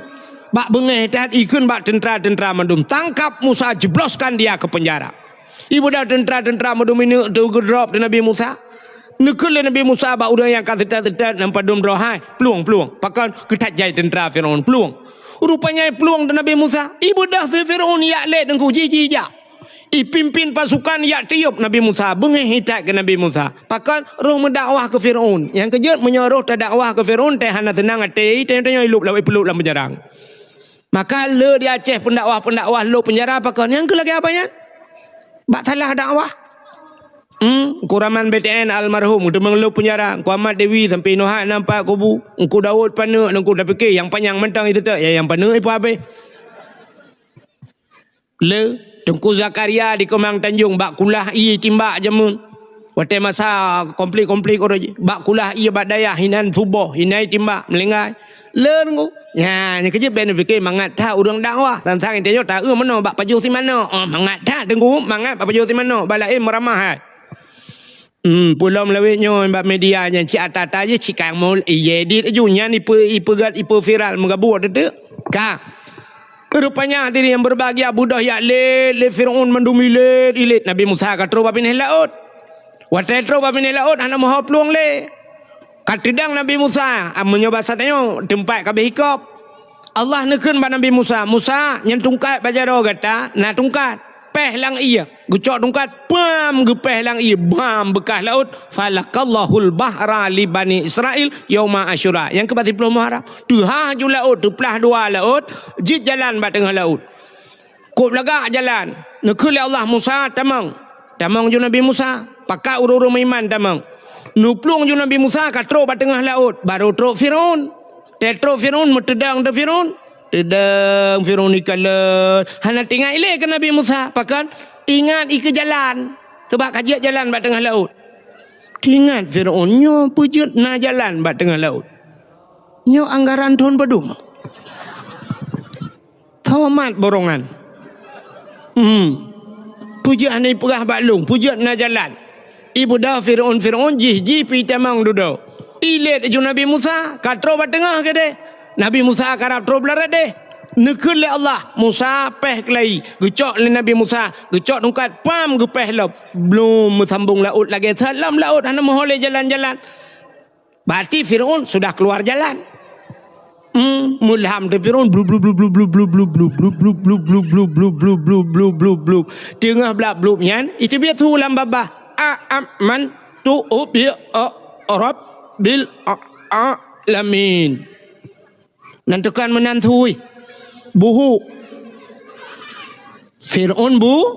Bak beungéh that ikheun bak teuntra-teuntra mandum. Tangkap Musa, jebloskan dia ke penjara. Ibeudôh teuntra-teuntra mandum ineuk teuh geudrop di Nabi Musa. Neukheun lé Nabi Musa bak ureuëng nyang ka seutôt-seutôt nyang padum droe, "Hai, plueng, plueng." Pakon? Geuthat jai teuntra Firaun, plueng. Rupanya plueng di Nabi Musa. Ibeudôh Firaun jak lé teungku jih, jih jak. Ipimpin pasukan jak tiôb Nabi Musa, beungéh that keu Nabi Musa. Pakon? Roh meudakwah keu Firaun. Nyang keujeuet meunyoe roh tadakwah keu Firaun, teuh hana seunang até, teuh tanyoe ilôb lam, ipeulôb lam penjara. Maka le di Aceh pendakwah-pendakwah lôb penjara pakon? Nyang keu lagée apa nyan? Bak salah dakwah. Hmm, Kuraman B T N almarhum, teumong lôb penjara, Ku Ahmad Dewi sampai inoe hana nampak kubu, Engku Daud paneuk, Engku tapike nyang panyang mantong itu tak, ya, nyang paneuk ipa habéh. Le, Teungku Zakaria di Keumang Tanjong bak kulah ie timbak jameun. Watée masa konflik-konflik uroe jih, bak kulah ie bak dayah inan suboh, inan timbak meulinggai. Le Teungku. Nya, nyan keujeuet ben pike mangat that ureuëng dakwah. Tantang inti nyoe taeu meunoe bak pajoh si manok. Oh, mangat that Teungku, mangat bak pajoh si manok. Bak laén meuramah hai. Hmm, peulom lawét nyoe bak media nyan cit ata-ata jih cit kang mul, iye dit aju nyan ipe, ipeugét, ipe viral meugabuk teuteu. Ka. Rupanya hadirin yang berbahagia, beudôh jak lét lé Firaun mandum ilét-ilét. Nabi Musa ka trôh bak binéh laôt. Watée trôh bak binéh laôt hana meuho plueng lé. Ka teudong Nabi Musa, ah, meunyoe basa tanyoe teumpat ka beuhikop. Allah neukheun bak Nabi Musa, "Musa, nyan tungkat bak jaroe gata na tungkat. Péh lam ie." Geucok tungkat, pam, geupéh lam ie, bam, beukah laôt. "Falaqallahul bahra li Bani Israil yauma Asyura." Nyang keubat siploh Muharram. Teuhah ju laôt, teuplah dua laôt, jeuet jalan bak teungoh laôt. Kôb lagak jalan. Neukheun lé Allah Musa, "Tamong." Tamong ju Nabi Musa. Pakat ureuëng-ureuëng meuiman tamong. Neuplueng ju Nabi Musa ka trôk bak teungoh laôt, barô trôk Firaun. Teutrôk Firaun, meuteudong teuh Firaun. Teudong Firaun ikalon. Hana teuingat ilée keu Nabi Musa. Pakon? Teuingat ikeu jalan. Sabab ka jeuet jalan bak teungoh laôt. Teuingat Firaun, nyoe peue jeuet na jalan bak teungoh laôt. Nyoe anggaran thon padum. Tomat borongan. Hmm. Peue jeuet hana ipeugah bak lôn, peue jeuet na jalan. Ibeudôh Fir'aun, Fir'aun jih, jih pih tamong dudoe. Ilét laju Nabi Musa, ka troh bak teungoh keudeh. Nabi Musa karab troh blah rot deh. Neukheun lé Allah, Musa péh keulayi, geucok lé Nabi Musa, geucok tungkat, pam, geupéh lom. Blom meusambong laôt lagée that lom laôt hana meuho lé jalan-jalan. Berarti Fir'aun sudah keluar jalan. Hmm, meulham teuh Fir'aun, blub, blub, blub, blub. Teungoh blab-blub nyan, iteubiet su lam babah. A, am, man, tu, up, ya, a, rabbil a, alamin. Nan teukan meunan su, buhuk. Fir'aun bu-,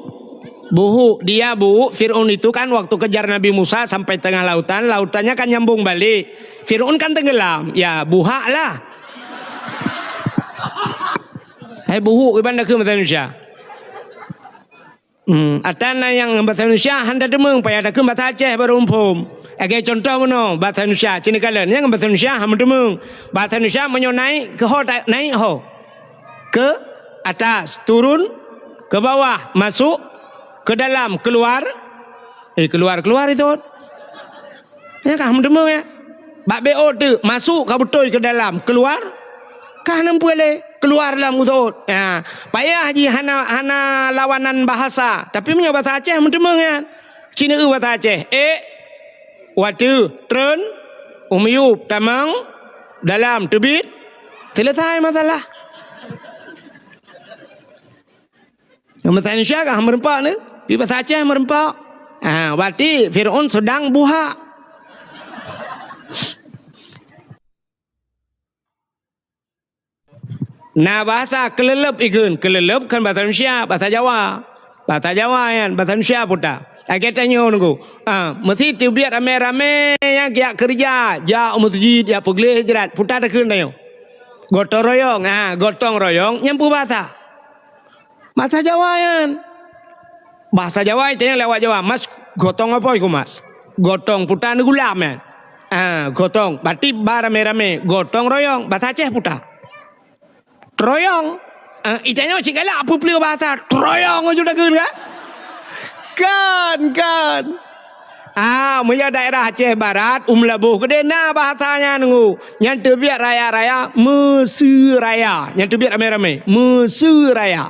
buhuk. Dia buhuk, Fir'aun itu kan waktu kejar Nabi Musa sampai tengah lautan, lautannya kan nyambung balik. Fir'aun kan tenggelam, ya buhak lah. Hai buhuk iban dakeu bahasa Indonesia. Hmm, ata na nyang bahasa Indonesia hana teumeung, payah dakeu bahasa Aceh baru muphom. Lagée contoh bunoe, bahasa Indonesia, cina kalen, nyang bahasa Indonesia hana teumeung. Bahasa Indonesia meunyoe naik, keu ho ta-, naik ho. Ke atas, turun, ke bawah, masuk, ke dalam, keluar. Eh, keluar, keluar itu. Ya kah, meuteumé ya? Bak B O tu, masuk ka beutôi ke dalam, keluar ka hana meupeue lé, keluar lam utot. Ya, payah jih hana, hana lawanan bahasa. Tapi meunyoe bahasa Aceh meuteumé ya. Cina eu bahasa Aceh. Eh, wateu, treun, u miyueb, tamong, dalam, teubiet, selesai masalah. Bahasa Indonesia kah meureumpok ni? Di bahasa Aceh meureumpok. Ha, berarti Fir'aun sedang buhak. Na bahasa keuleuleub ikheun, keuleuleub kan bahasa Indonesia, bahasa Jawa. Bahasa Jawa nyan, bahasa Indonesia puta. Lagée tanyoe nunggu. Ha, meusi teubiet ramé-ramé nyang jak keureuja, jak u meuseujid, jak peugleh jrat, puta takheun tanyoe. Gotong royong, ha, gotong royong nyang peubahasa. Bahasa Jawa nyan. Bahasa Jawa itanyong lé awak Jawa, "Mas, gotong apa iku, Mas?" Gotong puta neugulam nyan. Ah, gotong. Berarti ba ramé-ramé, gotong royong. Bahasa Aceh puta. Troyong. Ah, itanyong cit galak peue-peue bahasa. Troyong aju takheun kan? Kan, kan. Ah, meunyo daerah Aceh Barat, u Meulaboh keudeh na bahasa nyan nunggu. Nyan teubiet raya-raya, Meuseu Raya. Nyan teubiet ramé-ramé, Meuseu Raya.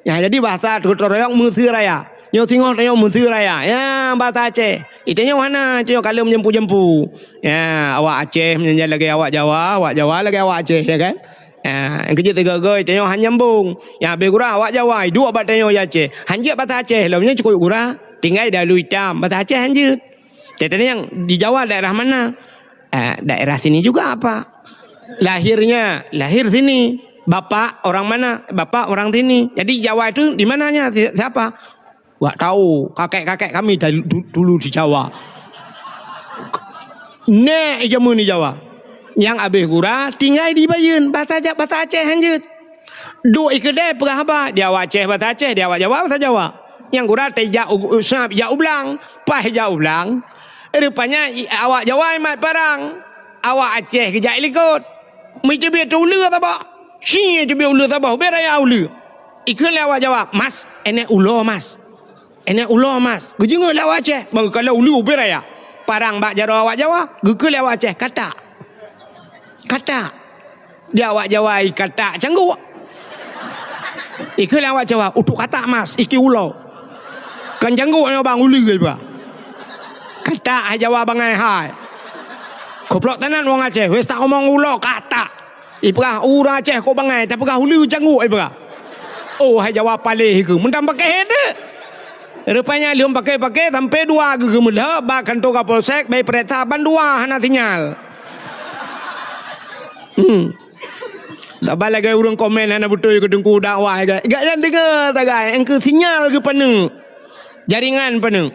Ya, jadi bahasa gotong royong Meuseu Raya. Nyoe singoh tanyoe Meuseu Raya. Ya, bahasa Aceh. Itanyoe hana, itanyoe ka lheueh meujampu-jampu. Ya, awak Aceh meunyan lagée awak Jawa, awak Jawa lagée awak Aceh, ya kan? Ah, nyang keujeuet sigoe-goe tanyoe han nyambong. Nyang habéh gura awak Jawa, iduek bak tanyoe Aceh. Han jeuet bahasa Aceh lom, nyan cukôp gura. Tinggai dalu itam, bahasa Aceh han jeuet. Teuntèe nyang di Jawa daerah mana? Ah, daerah sini juga apa? Lahirnya, lahir sini. Bapak orang mana? Bapak orang sini. Jadi Jawa itu di mananya? Si-, siapa? Wak tahu, kakek-kakek kami dari du-, dulu di Jawa. Nèk jameun di Jawa. Nyang abéh gura tinggai di Bayeuen, bahasa Ja-, bahasa Aceh hanjeuet. Duek i keudè peugah haba, di awak Aceh bahasa Aceh, di awak Jawa bahasa Jawa. Nyang gura teuh jak u, u, seunab jak u blang, paih jak u blang. Rupanya i, awak Jawa imat parang, awak Aceh geujak i likot. Meuteubiet uleue saboh. Ci teubiet uleue saboh, ubé raya uleue. Ikheun lé awak Jawa, "Mas, enèk ulo, Mas." "Enèk ulo, Mas." Geujeungeut lé awak Aceh, bang kalau uleue ubé raya. Parang bak jaroe awak Jawa, geukheun lé awak Aceh, "Katak." "Katak." Di awak Jawa i katak cangguk. Ikheun lé awak Jawa, "Utok katak, Mas, iki ulo." Kan cangguk nyoe bang uleue iba. Katak hai Jawa bangai hai. Goblok tenan wong Aceh, wes tak omong ulo katak. Ipeugah ureueng Aceh kok bangai, tapeugah uleue cangguk ipeugah. Oh, hai Jawa paléh keu, meunan pakéh deuh. Rupanya lheueh pakéh-pakéh sampai dua geuh geumeulheueh bak kantor Kapolsek, bèk peuriksa ban dua hana sinyal. Hmm. Saban lagèe ureueng komen hana beutôi keu teungku dakwah, gak, gak nyan deungoe sagai, engkeu sinyal geupaneuk. Jaringan paneuk.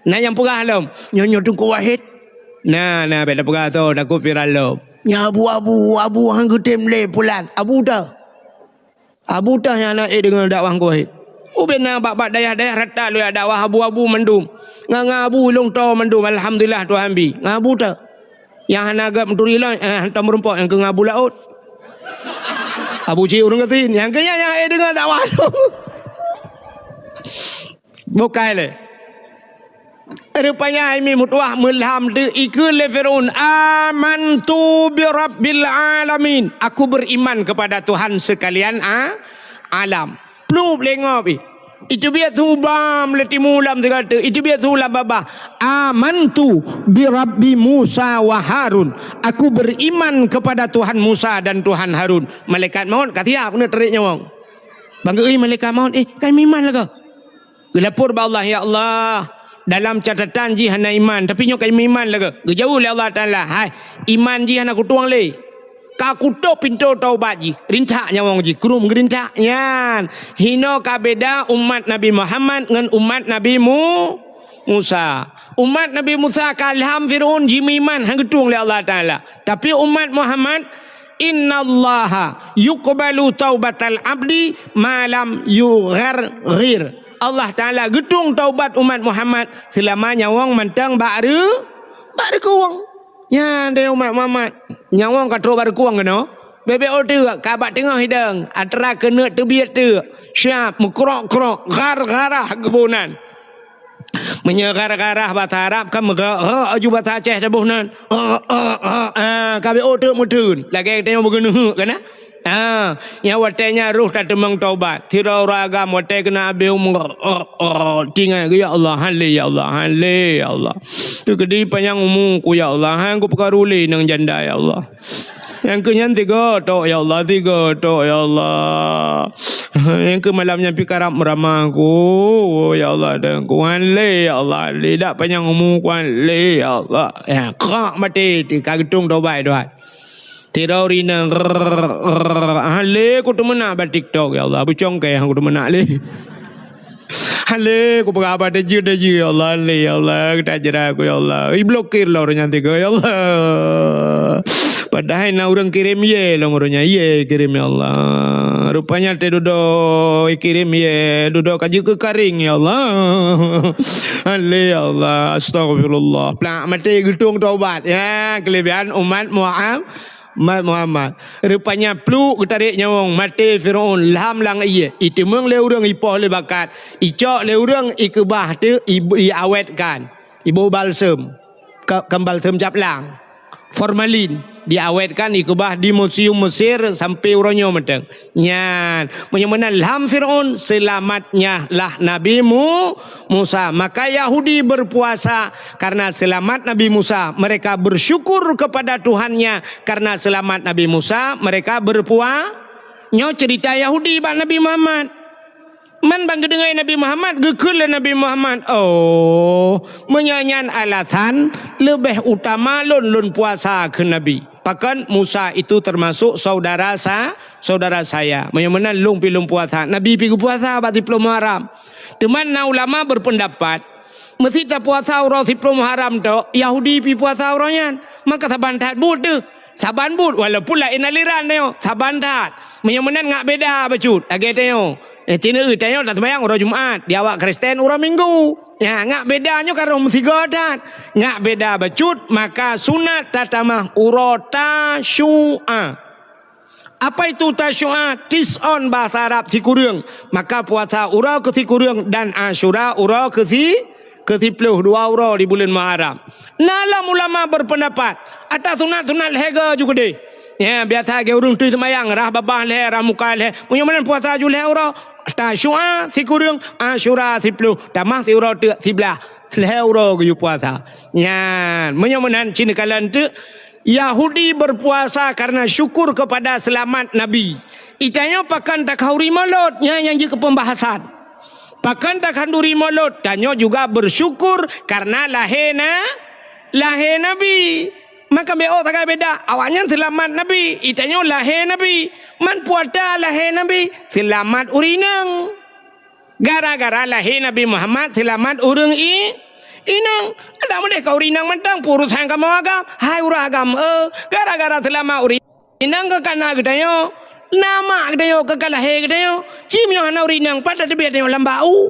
Na nyang peugah lom, "Nyoe, nyoe Teungku Wahid." Na, na, bèk tapeugah soe, takot viral lom. "Nyan abu-abu, abu han geutem lé pulan." Abu teuh. Abu teuh nyang na ék deungoe dakwah Teungku Wahid. Ubé na bak-bak dayah-dayah rata lôn jak dakwah abu-abu mandum. Ngon, ngon abu ilông toe mandum, alhamdulillah Tuhan bi. Ngon abu teuh. Nyang hana gèt meuturi lom, eh, hantom meurumpok nyang keu ngon abu laôt. Abu Cik ureueng gasien, nyang keu nyan nyang ék deungoe dakwah lôn. Bukai lé. Rupanya hai mi meutuah meulham teu ikeu lé Firaun, "Amantu bi rabbil alamin." Aku beriman kepada Tuhan sekalian a-, alam. Plup lé ngob ih. Itu biet subam lé timu lam segala tu. Itu biet su lam babah. "Amantu bi rabbi Musa wa Harun." Aku beriman kepada Tuhan Musa dan Tuhan Harun. Malaikat maut ka siap keuneuk tarék nyawöng. Bang geuéh malaikat maut, "Eh, kai meuiman lagèe?" Geulapor bak Allah, "Ya Allah, dalam catatan jih hana iman, tapi nyoe kai meuiman lagèe." Geujaweueb lé Allah Taala, "Hai, iman jih hana kutueng lé. Ka kutôp pintoe taubat jih, rintak nyawöng jih, krum geurintak." Nyan, hinoe ka beda umat Nabi Muhammad ngon umat Nabi Mu-, Musa. Umat Nabi Musa ka lham Firaun jimeuiman, han geutueng lé Allah Taala. Tapi umat Muhammad, "Innallaha yuqbalu taubatal abdi ma lam yugharghir." Allah Taala geutueng taubat umat Muhammad seulama nyawöng mantong bak reu-, bak reukueng. Nyan deh umat Muhammad, nyawöng ka trok bak reukueng keunoe. Bèk-bèk 'oh teuk ka bak teungoh hidang, atra keuneuk teubiet teuk. Siap meukrok-krok, ghar-gharah geuboh nan. Meunyoe ghar-gharah basa Arab kan meuga-, ha, aju basa Aceh taboh nan. Ha, ha, ha, ha, ka bèk 'oh teuk meuteun. Lagèe tanyoe beugeuneuk kan, ha? Ha, nyang watèe nyan roh tateumeung taubat. Sidroe ureueng agam watèe keuneuk abéh umu, ha, ha, tinggai, "Ya Allah, han lé, ya Allah, han lé, ya Allah. Teukeudi panyang umu ku, ya Allah, han ku peukaru lé nang janda, ya Allah." Nyang keu nyan tiga tok, ya Allah, tiga tok, ya Allah. Nyang keu malam nyan pih karab meuramah ku, ya Allah, dan ku han lé, ya Allah, lé dak panyang umu ku han lé, ya Allah. Ya, krak maté, ti ka geutueng tobat, tobat. Tiroe rinang, rrrr, han lé ku teumeunak bak TikTok, ya Allah, beucongkée han ku teumeunak lé. Han lé ku peugah haba tajeuet-tajeuet, ya Allah, han lé, ya Allah, geutajra ku, ya Allah. Iblokir lom ureueng nyan tiga, ya Allah. Padahai na ureueng kirém yé lom ureueng nyan, yé kirém, ya Allah. Rupanya teududoe kirém yé, dudoe ka jeuet keu karing, ya Allah. Han lé, ya Allah, astagfirullah. Plak maté geutueng tobat. Ya, keulebihan umat Muhammad. Mat Muhammad. Rupanya pluek geutarek nyawöng maté Firaun lham lam ié. Iteumeung lé ureueng ipoh lé bakat. Icok lé ureueng ikeubah teuk ibu-, iawetkan. Iboh balsem. Ka-, kan balsem cap lang. Formalin. Diawetkan ikeubah di museum Mesir sampai uroe nyoe mantong. Nyan. Meunyoe meunan lham Firaun, selamatnya lah Nabi Mu-, Musa. Maka Yahudi berpuasa karena selamat Nabi Musa. Mereka bersyukur kepada Tuhannya karena selamat Nabi Musa. Mereka berpua-, nyoe cerita Yahudi bak Nabi Muhammad. Man ban geudeungoe Nabi Muhammad, geukheun lé Nabi Muhammad, "Oh, meunyoe nyan alasan, leubeh utama lôn, lôn puasa," kheun Nabi. Pakon Musa itu termasuk saudara sa-, saudara saya. Meunyoe meunan lôn pih lôn puasa. Nabi pih geupuasa bak siplôh Muharram. Teuma na ulama berpendapat, meusi tapuasa uroe siplôh Muharram tok, Yahudi pih puasa uroe nyan. Maka saban that buet teuh. Saban buet, walaupun laén aliran tanyoe, saban that. Meunyoe meunan ngak beda bacut, lagée tanyoe. Eh, ci neueu tanyoe taseumayang uroe Jumat, di awak Kristen uroe Minggu. Nya, ngak beda nyoe ka roh meusigoe that. Ngak beda bacut, maka sunat tatamah uroe Tasyu'a. Apa itu Tasyu'a? Tis'on bahasa Arab sikureueng. Maka puasa uroe keu sikureueng dan Asyura uroe keu si-, keu siplôh, dua uroe di buleuen Muharram. Na lom ulama berpendapat, ata sunat-sunat lhée goe ju keudeh. Ya, biasa lagée ureuëng tui seumayang, rhah babah lhée, rhah muka lhée. Meunyoe meunan puasa ju lhée uroe, Tasyu'a sikureueng, Asyura siplôh, tamah siuroe teuk siblaih, lhée uroe geuyue puasa. Nyan, meunyoe meunan cit neukalon teuk, Yahudi berpuasa karena syukur kepada selamat Nabi. Itanyoe pakon takhanduri Molot, nyan nyang jeuet keu pembahasan. Pakon takhanduri Molot, tanyoe juga bersyukur karena lahé na-, lahé Nabi. Maka bék sagai beda, awaknyan seulamat Nabi, itanyoe lahé Nabi. Man peue ata lahé Nabi, seulamat ureuëng inong. Gara-gara lahé Nabi Muhammad, seulamat ureuëng i-, inong. Adak meudeh ka ureuëng inong mantong, peue urosan kamoe agam, hai ureuëng agam, eh, gara-gara seulamat ureuëng inong ka kana geutanyoe, na mak geutanyoe ka, ka lahé geutanyoe. Ci meunyoe hana ureuëng inong, pat tateubiet tanyoe lam bak u.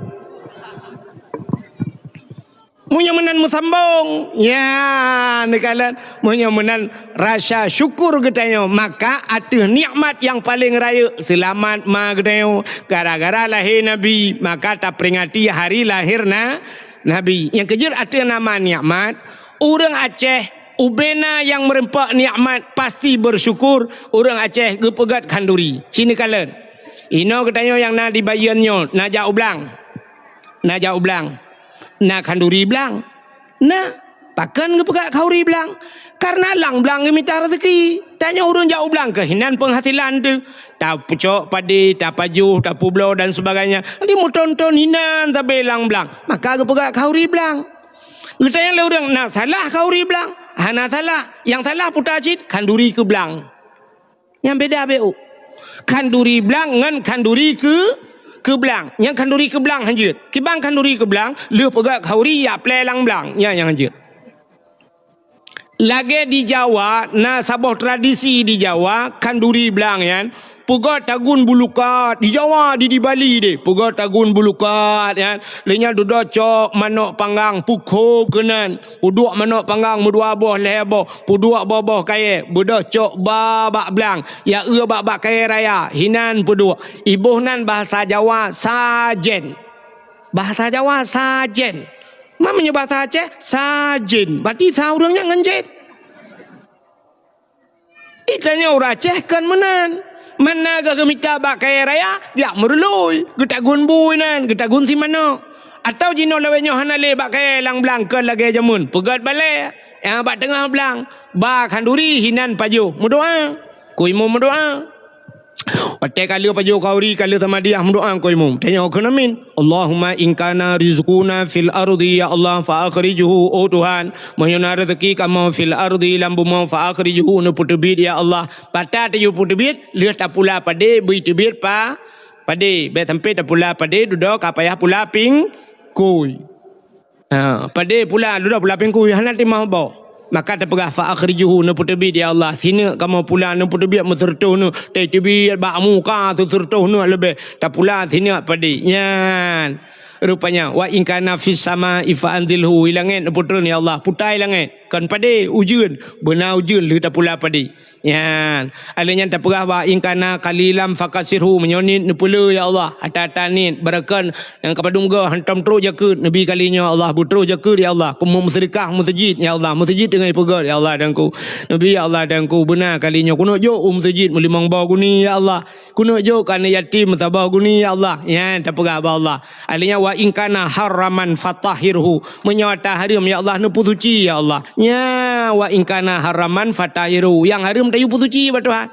Meunyoe meunan meusambong, ya, neukalon. Meunyoe meunan rasa syukur geutanyoe, maka ateueh nikmat nyang paleng rayeuk, seulamat ma geutanyoe, gara-gara lahé Nabi, maka taperingati hari lahé na-, Nabi. Nyang keujeuet ateueh nama nikmat, ureuëng Aceh, ubena nyang meureumpok nikmat, pasti beusyukur, ureuëng Aceh geupeugét khanduri. Ci neukalon. Inoe geutanyoe nyang na di Bayeuen nyoe, na jak u blang. Na jak u blang. Na khanduri blang. Na, pakon geupeugah khanduri blang? Kareuna lam blang geumita raseuki. Tanyoe ureuëng jak u blang keuh hinan peunghasilan teuh. Tapeucok padé, tapajoh, tapeubloe dan sebagainya. Di meuthon-thon hinan sabe lam blang. Maka geupeugah khanduri blang. Geutanyoe lé ureuëng na salah khanduri blang. Hana salah. Nyang salah peue cit khanduri keu blang. Nyang beda beu. Khanduri blang ngon khanduri keu, keu blang. Nyang khanduri keu blang hanjeuet. Kiban khanduri keu blang, lheueh peugét khanduri jak plè lam blang. Nyan nyang hanjeuet. Lagée di Jawa, na saboh tradisi di Jawa, khanduri blang nyan, peugét tagun bulukat. Di Jawa, di, di Bali deh, peugét tagun bulukat nyan. Lheueh nyan dudoe cok manök panggang, peukhop keunan. Peuduek manök panggang meudua boh, lhée boh, peuduek boh-boh kayée, beudôh cok ba bak blang, ya eu bak, bak kayée raya, hinan peuduek. Iboh nan bahasa Jawa sajen. Bahasa Jawa sajen. Ma meunyoe bahasa Aceh, sajen. Berarti sa ureuëng nyan ngon jen. Di tanyoe ureuëng Aceh kon meunan. Mana geuh geumita bak kayée raya, jak meurului, geutagun bui nan, geutagun si manök. Atawa jinoe lawét nyoe hana lé bak kayée lam blang kon lagée jameun, peugét balée, nyang bak teungoh blang, ba khanduri hinan pajoh, meudoá. Ku imum meudoá. Watée ka lheueh pajoh khanduri, ka lheueh samadiah, meudoá ku imum. Tanyoe kheun amin. Allahumma in kana rizquna fil ardi, ya Allah, fa akhrijhu, oh Tuhan, meunyoe na raseuki kamoe fil ardi, lam bumoe, fa akhrijhu, neupeuteubiet, ya Allah. Pat tapeuteubiet, lheueh tapula padé, bri teubiet pa-, padé. Bék sampai tapula padé, dudoe ka payah pula pingkui. Ha, padé pula, dudoe pula pingkui, hana timoh boh. Maka tapeugah, fa akhrijhu, neupeuteubiet, ya Allah, sineuk kamoe pula, neupeuteubiet meuseureutoh neuk, tateubiet bak muka seuseureutoh neuk leubeh, tapula sineuk padé. Nyan. Rupanya, wa in kana fis samai fa anzilhu, i langét neupeutreun, ya Allah, putai langét. Kon padé, ujeuen, beuna ujeuen lheueh tapula padé. Nyan. Alheuh nyan tapeugah, wa in kana qalilan fakasirhu, meunyoe niet neupeulé, ya Allah, ata-ata niet, barokon nyang ka padum goe hantom troh jakeuet, neubi kali nyoe, ya Allah, beutroh jakeuet, ya Allah, keu meuseudekah meuseujid, ya Allah, meuseujid teungoh ipeugét, ya Allah, dan ku. Neubi, ya Allah, dan ku, beuna kali nyoe, keuneuk jok u meuseujid meulimong boh guni, ya Allah. Keuneuk jok keu aneuk yatim meusaboh guni, ya Allah. Nyan tapeugah bak Allah. Alheuh nyan, wa in kana haraman fatahhirhu. Meunyoe ata hareuem, ya Allah, neupeusuci, ya Allah. Nya, wa in kana haraman fatahhirhu. Nyang hareuem tayue peusuci bak Tuhan.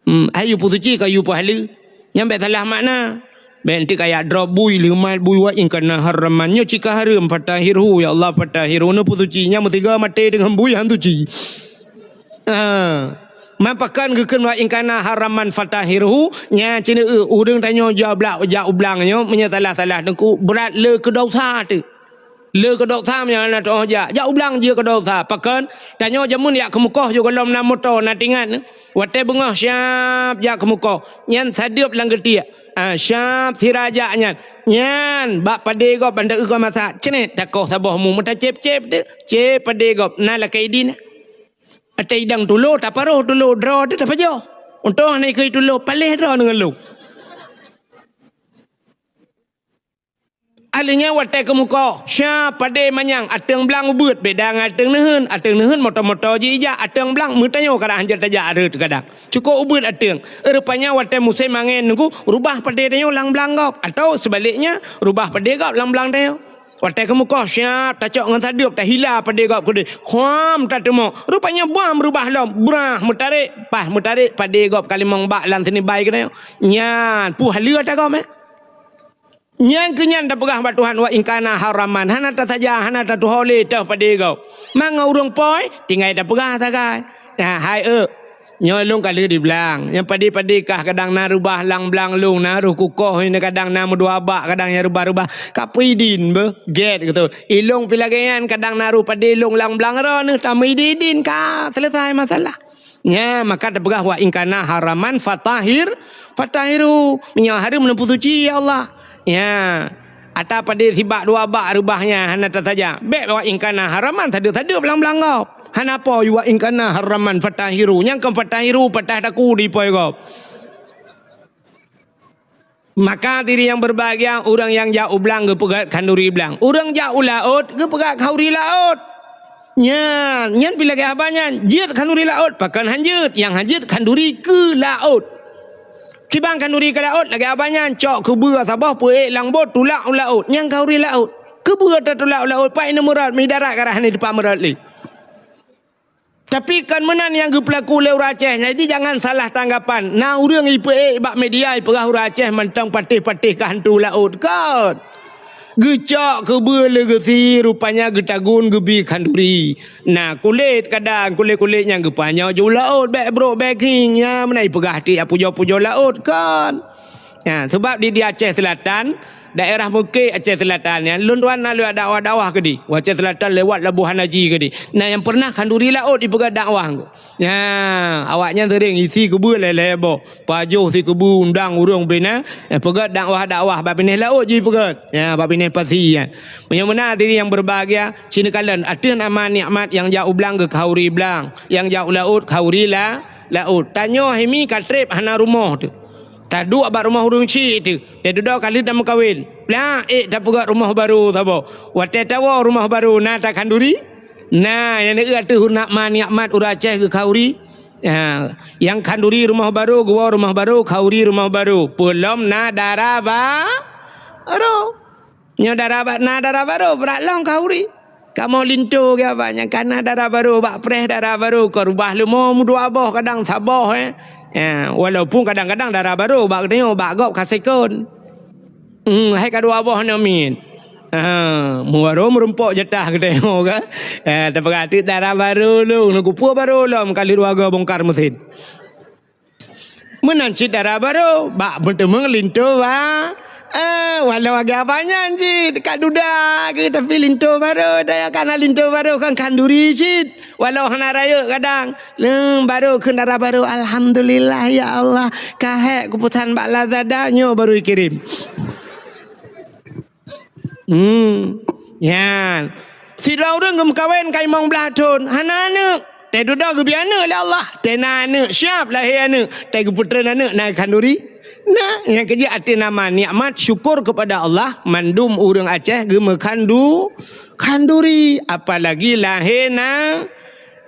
Hmm, ayue peusuci ka yue peuhaleue. Nyan bék salah makna. Bék enteuk kaya drob bui, leumat bui, wa in kana haraman. Nyoe cit ka hareuem fatahhirhu, ya Allah, fatahhirhu, neupeusuci. Nyan meusigoe maté deungon bui han suci. Ha. Man pakon geukheun wa in kana haraman fatahhirhu, nyan cit, eu, ureuëng tanyoe jak blang, jak u blang nyoe, meunyoe salah-salah teungku, brat le keu dosa teuh. Le keu dosa meunyoe hana teuoh jak. Jak u blang jeuet keu dosa. Pakon? Tanyoe jameun jak keumeukoh ju gohlom na moto, na tingat. Watée beungoh siab jak keumeukoh. Nyan sadeueb lam geutiek. Ah, siab sira jak nyan. Nyan, bak padé gob ban ta-eu gob masak. Cret, takoh saboh mu, meutacép-cép teuh. Cép padé gob, na lakée idin. Watée idang tulo, taparoh tulo, droe teuh tapajoh. Untông hana ikheun tulo, paléh droe deungon lôn. Alheuh nyan watée keumeukoh, siab padé manyang, ateueng blang ubeuet, beda ngon ateueng neuheun. Ateueng neuheun moto-moto jih ijak, ateueng blang meutanyoe kadang hanjeuet tajak rhot kadang. Cukôp ubeuet ateueng. Rupanya watée musém angén nunggu, rubah padé tanyoe lam blang gob, atawa seubaliknya, rubah padé gob lam blang tanyoe. Watée keumeukoh siab tacok ngon sadeueb, tahila padé gob keudeh. Huam, tateumok. Rupanya bam reubah lom. Brah meutarek, paih meutarek padé gob ka limong bak lam sinibai keunoe. Nyan, peue haleue ata gob, eh? Nyan keuh nyan tapeugah bak Tuhan, "Wa in kana haraman." Hana tasaja, hana tatuho lé teuh padé gob. Mangat ureuëng poi, tinggai tapeugah sagai. Nah, hai eu, nyoe lôn ka lheueh di blang. Nyang padé-padé kah kadang na reubah lam blang lôn, na roh kukoh, na kadang na meudua bak, kadang nyang reubah-reubah. Ka peuidin beuh, gét gitu. Ilôn pi lagée nyan kadang na roh padé lôn lam blang droeneuh, tameuidin-idin ka selesai masalah. Nya, maka tapeugah, "Wa in kana haraman fatahhir, fatahhirhu." Meunyoe hareuem neupeusuci, ya Allah. Ya. Ata padé sibak dua bak reubah nyan hana tasaja. Bék wa in kana haraman sadeup-sadeup lam blang gob. Hana po wa in kana haraman fatahiru. Nyang kon fatahiru patah taku di poi gob. Maka diri nyang berbahagia, ureuëng nyang jak u blang geupeugét khanduri blang. Ureuëng jak u laôt geupeugét khanduri laôt. Nyan, nyan pih lagée haba nyan, jeuet khanduri laôt, pakon han jeuet, nyang han jeuet khanduri keu laôt. Kiban khanduri keu laôt lagée haba nyan, cok keubeue saboh peuék lam bot tulak u laôt, nyang khanduri laôt. Keubeue tatulak u laôt, pat ineuk meurot, mi darat ka hana teupah meurot lé. Tapi kon meunan nyang geupeulaku lé ureuëng Aceh, jadi jangan salah tanggapan. Na ureuëng ipeuék bak media ipeugah ureuëng Aceh mantong patéh-patéh keu hantu laôt, kon. Geucok keubeue lé geusie, rupanya geutagun geubi khanduri. Na kulét kadang, kulét-kulét nyang geupanyoe ju laôt, bék brok bék khieng, nyan meunan ipeugah tiek pujoe-pujoe laôt, kon. Nyan, sebab di, di Aceh Selatan, daerah Meuke Aceh Selatan nyan, lôn tuan na lewat dakwah-dakwah keudeh. Aceh Selatan lewat Labuhan Haji keudeh. Na nyang pernah khanduri laôt ipeugah dakwah. Nyan, awaknyan sering isi keubeue lhée-lhée boh. Pajoh si keubeue undang ureuëng bina, eh, peugét dakwah-dakwah bak binéh laôt jih peugét. Ya, bak binéh pasi nyan. Meunyoe meunan diri nyang berbahagia, sini kalon ateueh nama nikmat nyang jak u blang geukauri blang, nyang jak u laôt kauri la, laôt. Tanyoe himi ka treb hana rumoh teuh. Taduek bak rumoh ureuëng chik teuh. Teududoe ka lheueh tameukawen. Plak ék tapeugét rumoh barô saboh. Watée tawoe rumoh barô na takhanduri? Na, nyang neueu ateueh nama nikmat ureuëng Aceh geukauri. Ha, nyang khanduri rumoh barô, geuwoe rumoh barô, kauri rumoh barô. Peulom na dara ba-, barô. Nyoe dara ba-, na dara barô, brat lom kauri. Kamoe linto geuh abah nyang kana dara barô, bak preh dara barô, kon rubah leumo meudua boh kadang saboh, eh. Ya, walaupun kadang-kadang dara barô bak geutanyoe, bak gob ka sekon. Hmm, hai ka dua boh namiet. Ha, meubarô meurumpok jatah geutanyoe ka. Eh, tapeugah teuk dara barô lôn, neu kupeue barô lom kali dua go bongkar mesin. Meunan cit dara barô, bak meuteumé linto ba. Eh, walau agak banyak cit, ka duda ke, tapi linto barô, daya kana linto barô kan khanduri cit. Walau hana rayeuk kadang. Leueng barô kheun dara barô, "Alhamdulillah ya Allah, ka hék kupesan bak Lazada, nyoe barô ikirém." Hmm. Nyan. Sidroe ureuëng geumeukawen ka limong blaih thon, hana aneuëk. Teududoe geubri aneuëk lé Allah. Teu na aneuëk, siap lahé aneuëk. Teugeupeutrön aneuëk na khanduri. Nah, nyang keujeuet ateueh nama nikmat syukur kepada Allah, mandum ureuëng Aceh geumeukhandu-, khanduri. Apalagi lahé na,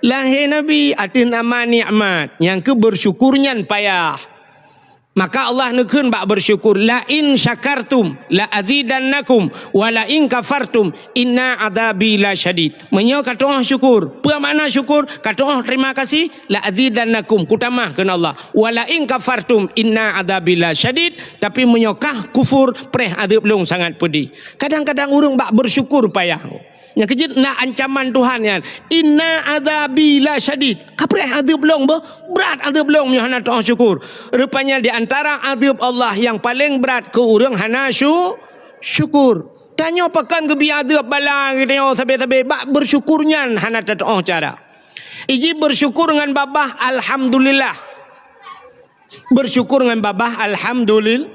lahé Nabi ateueh nama nikmat. Nyang keu bersyukur nyan payah. Maka Allah neukheun bak bersyukur, "La in syakartum la azidannakum, wa la in kafartum inna adzabi lasyadid." Meunyoe ka tu'oh syukur, peue makna syukur? Ka tu'oh terima kasih, "La azidannakum," kutamah kheun Allah. "Wa la in kafartum inna adzabi lasyadid," tapi meunyoe kah kufur, preh adeueb lôn sangat peudeh. Kadang-kadang ureuëng bak bersyukur payah. Nyang keujeuet na ancaman Tuhan nyan, "Inna adzabi lasyadid." Ka preh adeueb lôn beuh, brat adeueb lôn meunyoe hana tu'oh syukur. Rupanya di antara adeueb Allah nyang paleng brat keu ureuëng hana syu-, syukur. Tanyoe pakon geubri adeueb bala geutanyoe sabe-sabe, bak bersyukur nyan hana tatu'oh cara. Iji bersyukur ngon babah, alhamdulillah. Bersyukur ngon babah, alhamdulil-,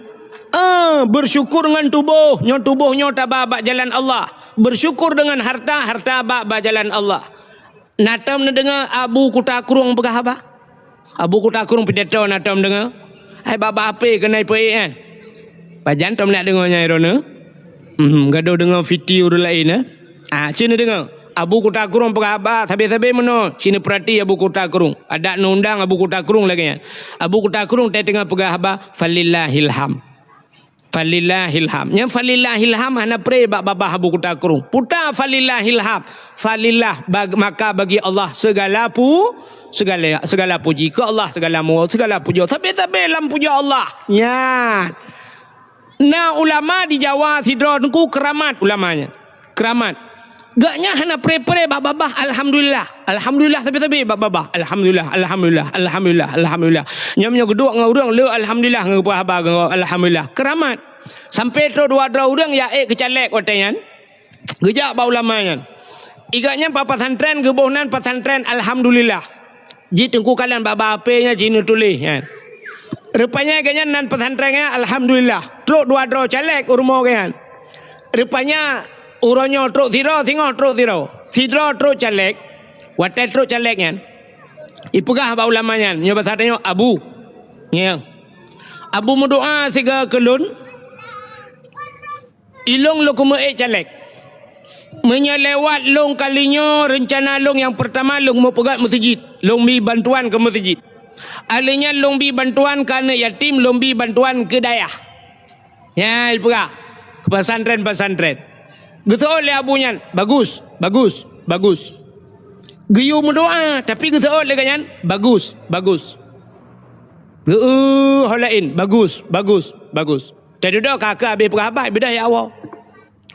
eh, bersyukur ngon tuboh, nyoe tuboh nyoe taba bak jalan Allah. Bersyukur deungon harta, harta ba bak jalan Allah. Na tom neudeungoe Abu Kuta Krueng peugah haba? Abu Kuta Krueng pidato na tom deungoe? Hai babah ape keuneuk peuék nyan? Pajan tom nak deungoe nyan droeneuh? Hmm, gadôh deungoe fiti ureuëng laén, eh? Ah, ci neudeungoe. Abu Kuta Krueng peugah haba sabe-sabe meunoe, ci neupeurati Abu Kuta Krueng. Adak neuundang Abu Kuta Krueng lagée nyan. Abu Kuta Krueng teuh teungoh peugah haba, "Falillahil ham." Falillahil ham. Nyang falillahil ham hana pré bak babah Abu Kuta Krueng. Puta falillahil ham. Falillah bag-, maka bagi Allah segala pu-, segala, segala puji. Keu Allah segala mu-, segala pujoe. Sabe-sabe lam pujoe Allah. Nyan. Na ulama di Jawa sidroe teungku keramat ulama nyan. Keramat. Gobnyan hana pré-pré bak babah, alhamdulillah. Alhamdulillah sabe-sabe bak babah. Alhamdulillah, alhamdulillah, alhamdulillah, alhamdulillah. Nyan meunyoe geuduek ngon ureuëng le alhamdulillah, ngon geupeugah haba ngon alhamdulillah. Keramat. Sampai trok dua droe ureuëng jak ék keu caleg watée nyan. Geujak bak ulama nyan. Gobnyan bak pesantren geuboh nan pesantren alhamdulillah. Jih teungku kalon bak-bak ape nyan jih neutuléh nyan. Rupanya gobnyan nan pesantren nyan alhamdulillah. Trok dua droe caleg u rumoh gobnyan. Rupanya uroe nyoe trok sidroe, singoh trok sidroe. Sidroe trok caleg, watée trok caleg nyan, ipeugah bak ulama nyan, nyoe basa tanyoe Abu. Nyoe. Abu meudoa sigoe keu lôn, ilôn lôn keumeue ék caleg. Meunyoe lewat lôn kali nyoe, reuncana lôn nyang peurtama lôn meupeugét meuseujid, lôn bi bantuan keu meuseujid. Ahli nyan lôn bi bantuan keu aneuëk yatim, lôn bi bantuan keu dayah. Nyan ipeugah keu pesantren-pesantren. Geuseuôt lé Abu nyan, "Bagus, bagus, bagus." Geuyue meudoa, tapi geuseuôt lé gobnyan, "Bagus, bagus." Geu-, ho laén, "Bagus, bagus, bagus." Teududoe ka keu habéh peugah haba, beudôh ya Allah.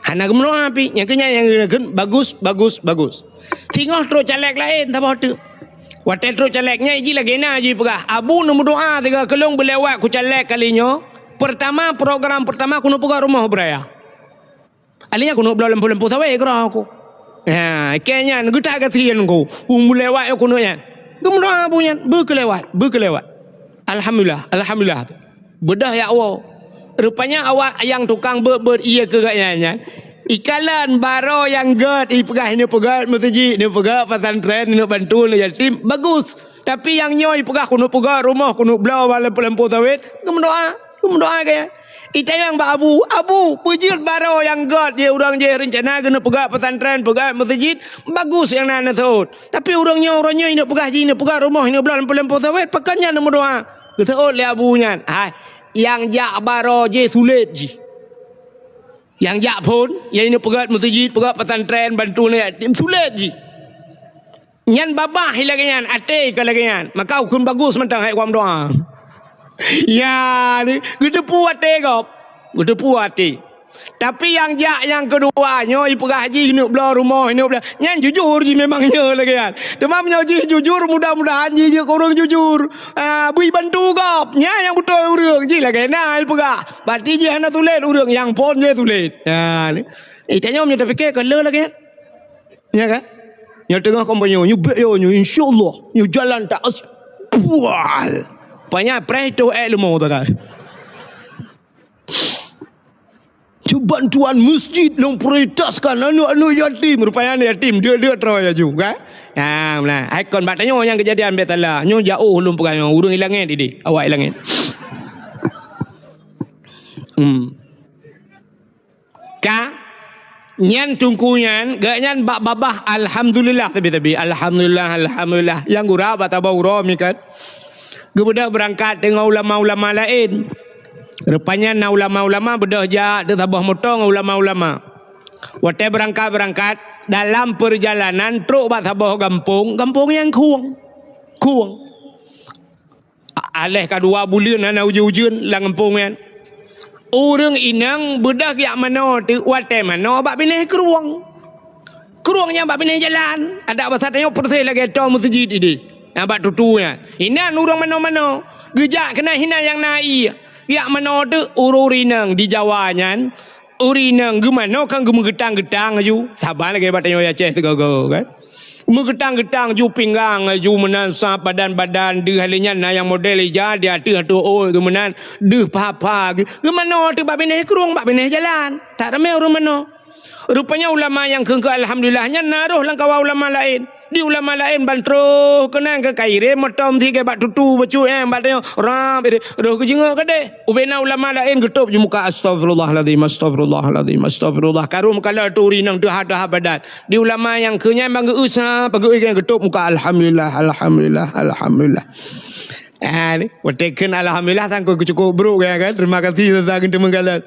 Hana geumeudoa pih, nyang keu nyan nyang geukheun, "Bagus, bagus, bagus." Singoh trok caleg laén saboh teuk. Watée trok caleg nyan jih lagée na jih peugah, "Abu neumeudoa sigoe keu lôn beulewat keu caleg kali nyoe. Peurtama, program peurtama keuneuk peugah rumoh beuraya." Ahli nyan keuneuk bloe lampôh-lampôh sawét keudroe ku. Ha, keu nyan geutak gasien ku. Ku meulewat keuneuk nyan. Geumeudoa Abu nyan, beukeulewat, beukeulewat. Alhamdulillah, alhamdulillah. Beudôh ya Allah. Rupanya awak nyang tukang beuet-beuet ié keu gobnyan nyan, ikalon baroe nyang gét, ipeugah ineuk peugét meuseujid, ineuk peugét pesantren, ineuk bantu aneuk yatim, bagus. Tapi nyang nyoe ipeugah keuneuk peugét rumoh, keuneuk bloe lampôh-lampôh sawét, geumeudoa, geumeudoa gobnyan. Itanyong bak Abu, "Abu, peue jeuet baroe nyang gét di ureuëng jih reuncana geuneuk peugét pesantren, peugét meuseujid, bagus nyang na neuseuôt. Tapi ureuëng nyoe, ureuëng nyoe ineuk peugah jih, ineuk peugét rumoh, ineuk bloe lampôh-lampôh sawét, pakon nyan neumeudoa?" Geuseuôt lé Abu nyan, "Hai, nyang jak baroe jih sulet jih. Nyang jak phon, nyang ineuk peugét meuseujid, peugét pesantren, bantu aneuk yatim, sulet jih. Nyan babah lagée nyan, até ka lagée nyan. Maka ukheun bagus mantong hai geudoa." Ya, ni, geuteupeue até gob. Geuteupeue até. Tapi nyang jak nyang keudua nyoe ipeugah jih ineuk bloe rumoh, ineuk bloe. Nyan jujur jih memang nyoe lagée nyan. Teuma meunyoe jih jujur, mudah-mudahan jih jeuet keu ureuëng jujur. Ah, bri bantu gob. Nyan nyang beutôi ureuëng jih lagée na ipeugah. Berarti jih hana sulet ureuëng nyang phon jih sulet. Ya, ni. Eh, tanyoe meunyoe tapike ka le lagée nyan. Ya kan? Nyang teungoh kampanye, nyoe bek yo, nyoe insyaallah, nyoe jalan tak as-, bual. Panya preh tu eh lemo tu kan. Cuba tuan masjid lom prioritaskan aneuk-aneuk yatim. Rupanya aneuk yatim, dia-dia terus ya juga. Ha, nah, ikon bak tanyoe nyang kejadian bek salah. Nyoe jauh lom pegang nyoe, ureuëng ilangét idi, awak ilangét. Hmm. Ka nyan teungku nyan, gak nyan bak babah alhamdulillah sabe-sabe. Alhamdulillah, alhamdulillah. Nyang gura bak tabah uroe mi kan. Geubeudôh beurangkat teungoh ulama-ulama laén. Rupanya na ulama-ulama beudôh jak teusaboh moto ngon ulama-ulama. Watée beurangkat-beurangkat, dalam peurjalanan trok bak saboh gampông, gampông nyang khueng. Khueng. Aléh ka dua buleuen hana ujeuen-ujeuen lam gampông nyan. Ureuëng inong beudôh jak manoe teuk watée manoe bak binéh krueng. Krueng nyang bak binéh jalan, adak basa tanyoe persis lagée toe meuseujid ideh. Nyang bak tutu nyan. Inan ureuëng manoe-manoe. Geujak keunan hinan nyang na ié. Jak manoe teuk ureuëng inong di Jawa nyan. Ureuëng inong geumanoe kan geumeugeutang-geutang laju. Saban lagée bak tanyoe Aceh sigoe-goe kan. Meugeutang-geutang ju pinggang ju meunan sab badan-badan deuh lé nyan na nyang model ija di ateueh-ateueh ôt geuh meunan deuh pha-pha geuh. Geumanoe teuk bak binéh krueng bak binéh jalan. Tak ramé ureuëng manoe. Rupanya ulama nyang kheun keu alhamdulillah nyan na roh lam kawan ulama laén. Di ulama laén ban troh keunan keu kairém motom sigée bak tutu bacut nyang bak tanyoe rab roh geujeungeuk keudeh. Ubena ulama laén geutôb ju muka, "Astagfirullahalazim, astagfirullahalazim, astagfirullah." Karu meukalon turi nang teuha-teuha badan. Di ulama nyang keu nyan bang geu-eu sa, pageu-eu nyang geutôb muka, "Alhamdulillah, alhamdulillah, alhamdulillah." Ah, ni, watée kheun alhamdulillah sang keu cukup brok ya kan. Terima kasih tentang teumeukalon.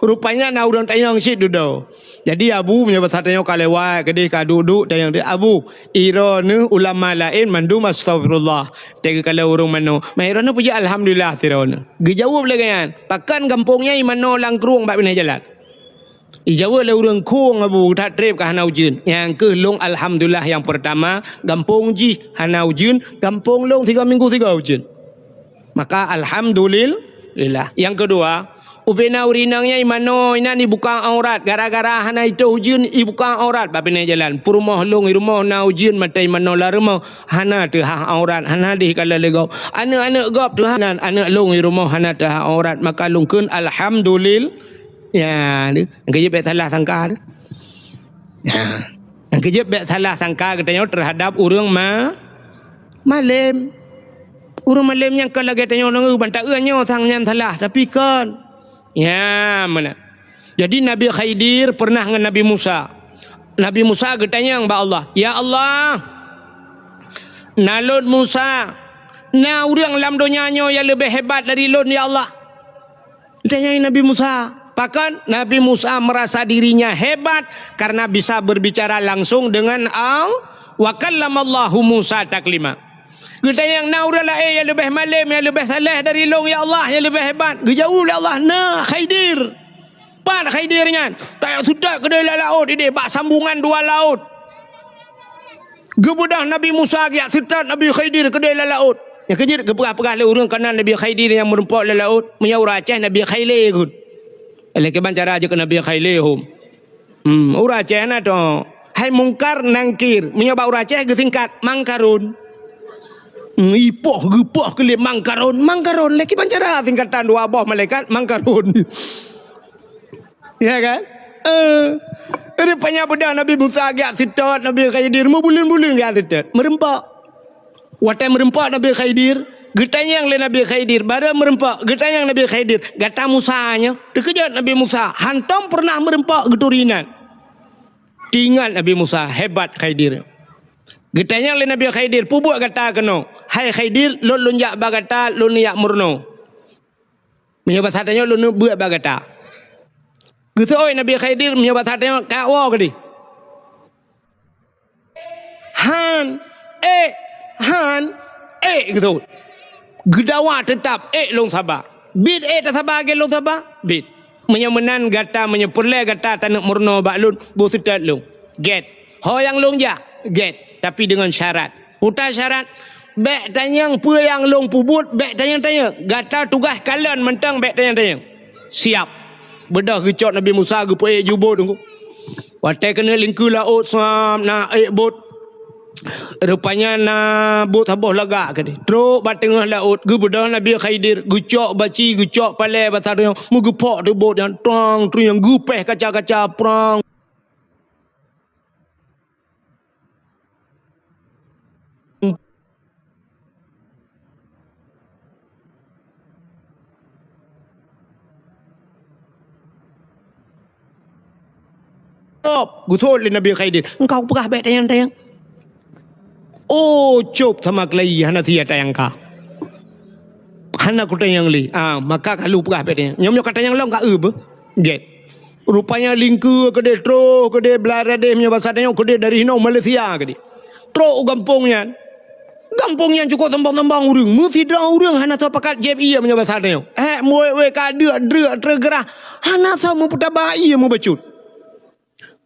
Rupanya na ureuëng tanyong cit dudoe. Jadi Abu meunyoe basa tanyoe ka lewat keudeh ka duek-duek tanyong dia, "Abu, iroe neuh ulama laén mandum astagfirullah." Teuka kala ureuëng manoe, "Ma iroe neuh puji alhamdulillah siroe neuh." Geujaweueb lé gobnyan, "Pakon gampông nyan imanoe lam krueng bak binéh jalan?" Ijaweueb lé ureuëng, "Khueng Abu, that treb ka hana ujeuen." Nyang keuh lôn alhamdulillah nyang peurtama, gampông jih hana ujeuen, gampông lôn sigoe minggu sigoe ujeuen. Maka alhamdulillah. Nyang keudua, ubena ureuëng inong nyan imanoe inan ibuka aurat, gara-gara hana itôh ujeuen ibuka aurat bak binéh jalan. Peurumoh lôn i rumoh na ujeuen mata imanoe lam rumoh hana teuhah aurat, hana deh kala lé gob. Aneuëk-aneuëk gob teuhah nan, aneuëk lôn i rumoh hana teuhah aurat, maka lôn kheun alhamdulil-, Ya, deuh. Nyang keujeuet bék salah sangka deuh. Ya. Nyang keujeuet bék salah sangka geutanyoe teuhadab ureuëng ma-, malém. Ureuëng malém nyang kon lagée tanyoe nangeu ban taeu nyoe sang nyan salah, tapi kon. Ya, meunan. Jadi Nabi Khidir pernah ngon Nabi Musa. Nabi Musa geutanyong bak Allah, "Ya Allah, na lôn Musa, na ureuëng lam donya nyoe nyang leubeh hebat dari lôn, ya Allah?" Geutanyong Nabi Musa. Pakon Nabi Musa merasa dirinya hebat karena bisa berbicara langsung dengan Allah. "Wa kallamallahu Musa taklima." Geutanyong, "Na ureuëng laén nyang leubeh malém, nyang leubeh saleh dari lôn, ya Allah, nyang leubeh hebat?" Geujaweueb lé Allah, "Na, Khidir." Pat Khidir nyan? Tajak seutôt keudéh lam laôt idéh, bak sambungan dua laôt. Geubeudôh Nabi Musa geujak seutôt Nabi Khidir keudéh lam laôt. Nyang keujeuet geupeugah-peugah lé ureuëng kana Nabi Khidir nyang meurumpok lam laôt, meunyoe ureuëng Aceh Nabi Khailé geuh. Lé kiban cara jeuet keu Nabi Khailé hom. Hmm, ureuëng Aceh na to. Hai Mungkar Nangkir, meunyoe bak ureuëng Aceh geusingkat Mangkarun. Hmm, ipoh geupoh keu lé Mangkarun, Mangkarun. Lé kiban cara singkatan dua boh malaikat Mangkarun. Ya kan? Eh, rupanya beudôh Nabi Musa geujak seutôt Nabi Khidir, meubuleuen-buleuen geujak seutôt, meurumpok. Watée meurumpok Nabi Khidir, geutanyong lé Nabi Khidir, barô meurumpok, geutanyong Nabi Khidir, "Gata Musa nyoe?" Teukeujot Nabi Musa, hantom pernah meurumpok geuturi inan. Teuingat Nabi Musa, hebat Khidir. Geutanyong lé Nabi Khidir, "Peue buet gata keunoe?" "Hai Khidir, lôn, lôn jak bak gata, lôn jak meurunoe." Meunyoe basa tanyoe lôn beuet bak gata. Geuseuôt Nabi Khidir, meunyoe basa tanyoe, "Ka woe keudéh." Han, ék, han, ék geuseuôt. Geudawa teutab, ék lôn saba. Bit ék tasaba lagée lôn saba, bit. Meunyoe meunan gata, meunyoe peureulée gata taneuk meurunoe bak lôn, boh seutôt lôn. Gét. Ho nyang lôn jak, gét. Tapi deungon syarat. Peue syarat? Bék tanyong peue nyang lôn peubuet, bék tanyong-tanyong. Gata tugaih kalon mantong, bék tanyong-tanyong. Siap. Beudôh geucok Nabi Musa geupeuék ju bot teungku. Watée keuneuk lingkeue laôt sab na ék bot. Rupanya na bot saboh lagak keudéh. Trok bak teungoh laôt, geubeudôh Nabi Khidir, geucok baci, geucok palée basa tanyoe, meugeupok teuk bot nyan, trong, trong, geupéh kaca-kaca, prang. Cop, geuthot lé Nabi Khidir. Engkau peugah bék tanyong-tanyong. Oh, cop sama keulayi, hana sia tanyong ka. Hana kutanyong lé. Ah, maka kalu peugah bék tanyong. Nyoe meunyoe katanyong lom ka eu beuh. Gét. Rupanya lingkeue keudéh, troh keudéh, blah radéh meunyoe basa tanyoe keudéh dari hinoe Malaysia keudéh. Trok u gampông nyan. Gampông nyan cukôp teumbang-teumbang ureuëng. Meusidroe ureuëng hana soe pakat jieb ié meunyoe basa tanyoe. Hék, muwék-wék ka deuk-deuk teugeurah. Hana soe meupeutaba ié meubacut.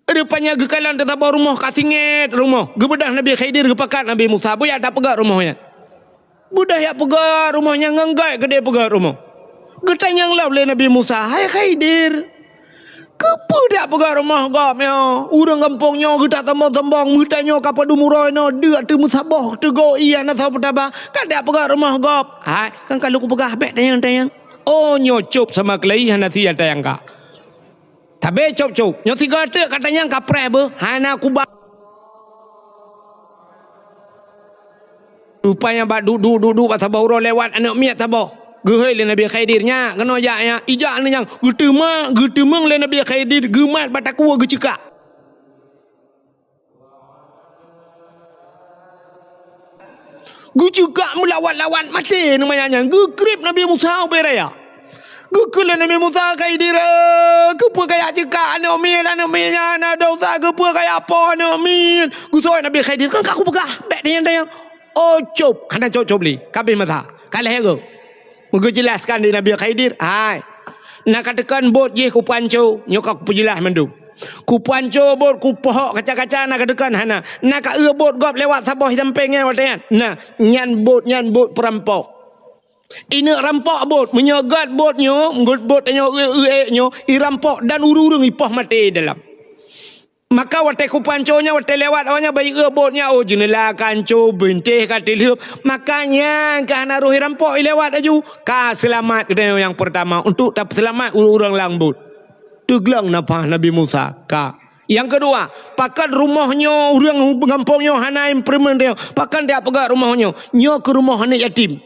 Rupanya geukalon teusaboh rumoh ka singét rumoh. Geubeudôh Nabi Khidir geupakat Nabi Musa. Beuyak tapeugét rumoh nyan. Beudôh jak peugét rumoh nyan ngon gét keudéh peugét rumoh. Geutanyong lom lé Nabi Musa, "Hai Khidir, keupeue dak peugét rumoh gob nyoe? Ureuëng gampông nyoe geutak sombong-sombong, meutanyoe ka padum uroe noe deuk teumeusaboh teugoe ié hana soe peutaba, ka dak peugét rumoh gob?" "Hai, kan ka lôn kupeugah bék tanyong-tanyong." Oh, nyoe cop sama keulayi hana sia tanyong ka. Sabé cop-cop. Nyoe sigoe teuk katanyong ka preh beuh, hana kuba. Rupanya bak duek-duek, duek-duek bak saboh uroe lewat aneuk miet saboh. Geuhôi lé Nabi Khidir, "Nyak, keunoe jak nyak." Ijak aneuk nyan, geuteuma, geuteumong lé Nabi Khidir, geumat bak takue geuceukak. Geuceukak meulawat-lawat maté ngon manyang nyan. Geukrieb Nabi Musa ubé raya. Geukheun lé Nabi Musa, "Khidir, keupeue kajak ceukak aneuk miet, aneuk miet nyan hana desya, keupeue kajak poh aneuk miet?" Geuseuôt Nabi Khidir, "Kan ka kupeugah, bék tanyong-tanyong." Oh, cop, hana cop-cop lé. Ka abéh masa. Ka lhée goe. Meugeujeulaskan di Nabi Khidir, "Hai, na kateukon bot jih kupanco, nyoe ka kupeujeulas mandum. Kupanco bot, kupohok kaca-kaca na kateukon hana. Na ka eu bot gob lewat saboh sampéng nyan watée nyan. Na, nyan bot, nyan bot peurampok. Ineuk rampok bot, meunyoe gét bot nyoe, gét bot tanyoe eu-eu ék nyoe, irampok dan ureuëng-ureuëng ipoh maté dalam." Maka watée kupanco nyan, watée lewat awaknyan, bayeue bot nyan, oh, jeuneula ka anco, bintéh ka teulheueb. Maka nyan ka hana roh irampok ilewat laju. Ka seulamat geutanyoe nyang peurtama untuk tapeuseulamat ureuëng-ureuëng lam bot. Teugleng nafah Nabi Musa, ka. Nyang keudua, pakon rumoh nyoe ureuëng gampông nyoe hana ipeureumeun tanyoe? Pakon tajak peugét rumoh nyoe? Nyoe keuh rumoh aneuëk yatim.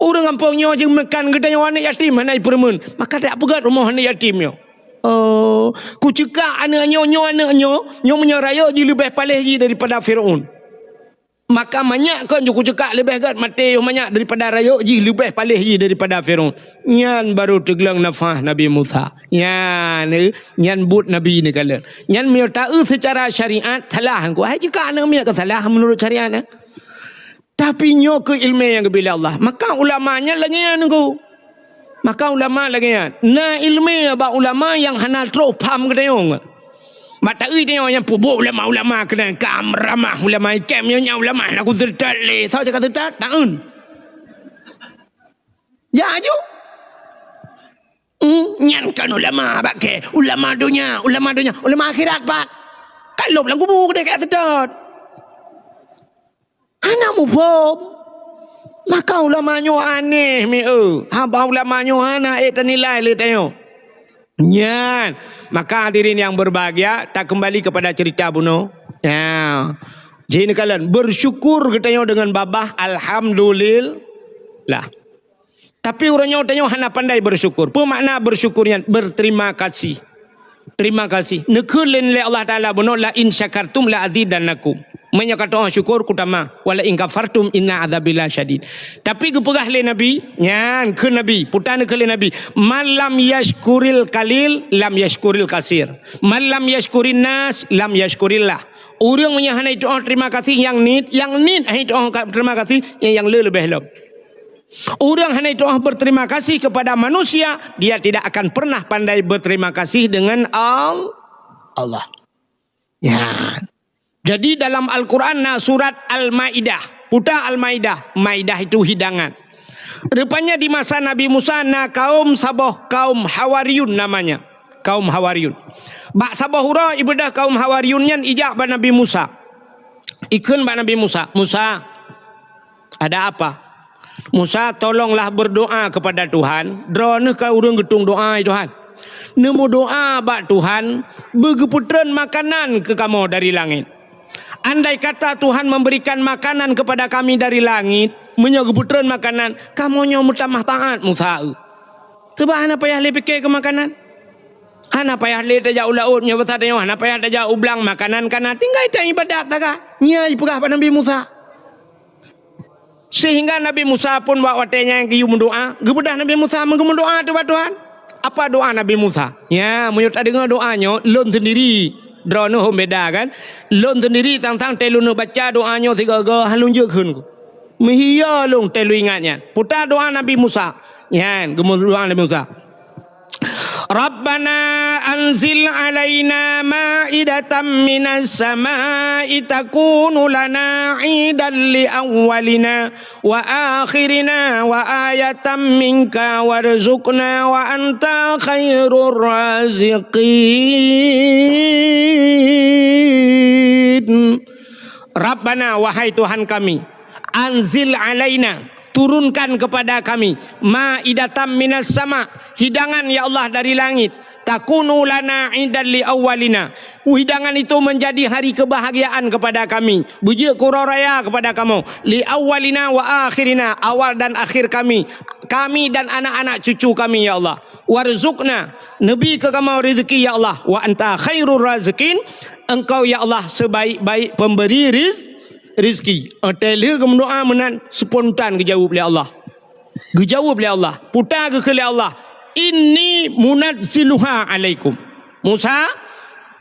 Ureuëng gampông nyoe jeuet meukan geutanyoe aneuëk yatim hana ipeureumeun, maka tajak peugét rumoh aneuëk yatim nyoe. Oh, kuceukak aneuëk nyoe, nyoe aneuëk nyoe, nyoe meunyoe rayeuk jih leubeh paléh jih daripada Fir'aun. Maka manyak kon ju kuceukak leubeh gét maté yoh manyak daripada rayeuk jih leubeh paléh jih daripada Fir'aun. Nyan barô teugleng nafah Nabi Musa. Nyan, eh, nyan buet Nabi neukalon. Nyan meunyoe taeu seucara syariat salah. Hai ceukak aneuëk miet ka salah meunurot syariat, eh. Tapi nyoe keuh iéleumé nyang geubri lé Allah. Maka ulama nyan lagée nyan ngon. Maka ulama lagée nyan. Na iéleumé bak ulama nyang hana troh pham geutanyoe. Mata ui tanyoe nyang peubuet ulama-ulama keunan ka meuramah ulama ikem nyoe nyan ulama na ku seutôt lé. Soe cakap seutôt? Taun. Ya ju. Hmm, nyan kan ulama bak kée, ulama donya, ulama donya, ulama akhirat pat. Ka lom lam kubu keudeh ka seutôt. Hana muphom. Maka ulama nyoe aneh mi eu. Haba ulama nyoe hana ék tanilai lé tanyoe. Nyan, maka hadirin yang berbahagia, takeumbali kepada cerita bunoe. Ya. Jih neukalon, bersyukur geutanyoe deungon babah, alhamdulillah. Tapi uroe nyoe tanyoe hana pandai bersyukur. Peue makna bersyukur nyan? Berterima kasih. Terima kasih. Neukheun lé Allah Taala bunoe, "La in syakartum la azidannakum." Meunyoe ka teu'oh syukur kutamah, "Wa la in kafartum inna adzabi lasyadid." Tapi geupeugah lé Nabi, nyan kheun Nabi, puta neukheun lé Nabi, "Man lam yashkuril qalil lam yashkuril katsir. Man lam yashkurin nas lam yashkurillah." Ureuëng meunyoe hana jiteu'oh terima kasih nyang niet, nyang niet hana jiteu'oh ka-, terima kasih nyang, nyang le leubeh lom. Ureuëng hana jiteu'oh berterima kasih kepada manusia, dia tidak akan pernah pandai berterima kasih dengan Al-, Allah. Ya. Jadi dalam Al-Quran na surat Al-Maidah. Puta Al-Maidah. Maidah itu hidangan. Rupanya di masa Nabi Musa na kaum saboh kaum Hawariyun namanya. Kaum Hawariyun. Bak saboh uroe ibeudôh kaum Hawariyun nyan ijak bak Nabi Musa. Ikheun bak Nabi Musa, "Musa, ada apa?" "Musa, tolonglah berdoa kepada Tuhan. Droeneuh ka ureuëng geutung doa, ya Tuhan. Neumeudoa bak Tuhan, beugeupeutrön makanan keu kamoe dari langét. Andai kata Tuhan memberikan makanan kepada kami dari langit, meunyoe geupeutreun makanan, kamoe nyoe meutamah taát Musa eu. Teuba hana payah lé pike keu makanan. Hana payah lé tajak u laôt nyoe basa tanyoe, hana payah tajak u blang makanan kana, tinggai taibadat saga." Nyan ipeugah bak Nabi Musa. Sehingga Nabi Musa pun bak watée nyan geuyue meudoá, geubeudôh Nabi Musa meugeumeudoá teuh bak Tuhan. Apa doa Nabi Musa? Ya, meunyoe tadeungoe doa nyoe, lôn sendiri, droeneuh hom beda kan? Lôn sendiri tang-tang tée lôn baca doa nyoe sigoe-goe, han lôn jeuet kheun ku. Meuhiyo lôn tée lôn ingat nyan. Peue ta doa Nabi Musa? Nyan, geumeudoá Nabi Musa. Rabbana anzil alaina ma'idatan minas sama'i takunu lana idan li awwalina wa akhirina wa ayatan minka warzuqna wa anta khairur raziqin. Rabbana, wahai Tuhan kami, anzil alaina, turunkan kepada kami, ma'idatan minas sama, hidangan ya Allah dari langit, takunu lana idan li awwalina, hidangan itu menjadi hari kebahagiaan kepada kami, beujeuet keu uroe raya kepada kamoe, li awwalina wa akhirina, awal dan akhir kami, kami dan anak-anak cucu kami ya Allah. Warzuqna, neubi keu kamoe rezeki ya Allah, wa anta khairur raziqin, Engkau ya Allah sebaik-baik pemberi riz-, rezeki. Watée lheueh geumeudoá meunan, spontan geujaweueb lé Allah. Geujaweueb lé Allah. Peue ta geukheun lé Allah, "Inni munazziluha alaikum." Musa,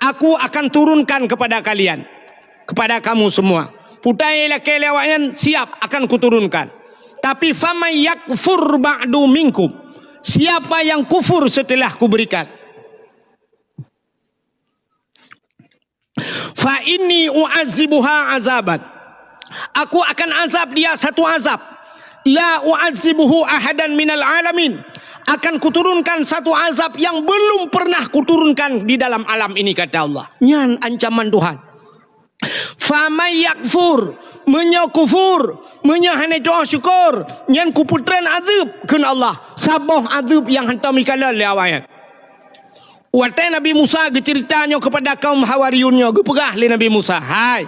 aku akan turunkan kepada kalian, kepada kamu semua. Peue ta nyang lakée lé awaknyan, siap akan kuturunkan. Tapi faman yakfur ba'du minkum, siapa yang kufur setelah kuberikan? Fa inni u'adzibuha azaban. Aku akan azab dia satu azab. La u'adzibuhu ahadan minal alamin. Akan kuturunkan satu azab yang belum pernah kuturunkan di dalam alam ini, kata Allah. Nyan ancaman Tuhan. Faman yakfur, meunyoe kufur, meunyoe hana doa syukur, nyan kupeutreun azeueb kheun Allah. Saboh azeueb nyang hantom ikalon lé awaknyan. Watée Nabi Musa geuceurita nyoe keupada kaum Hawariyun nyoe, geupeugah lé Nabi Musa, "Hai,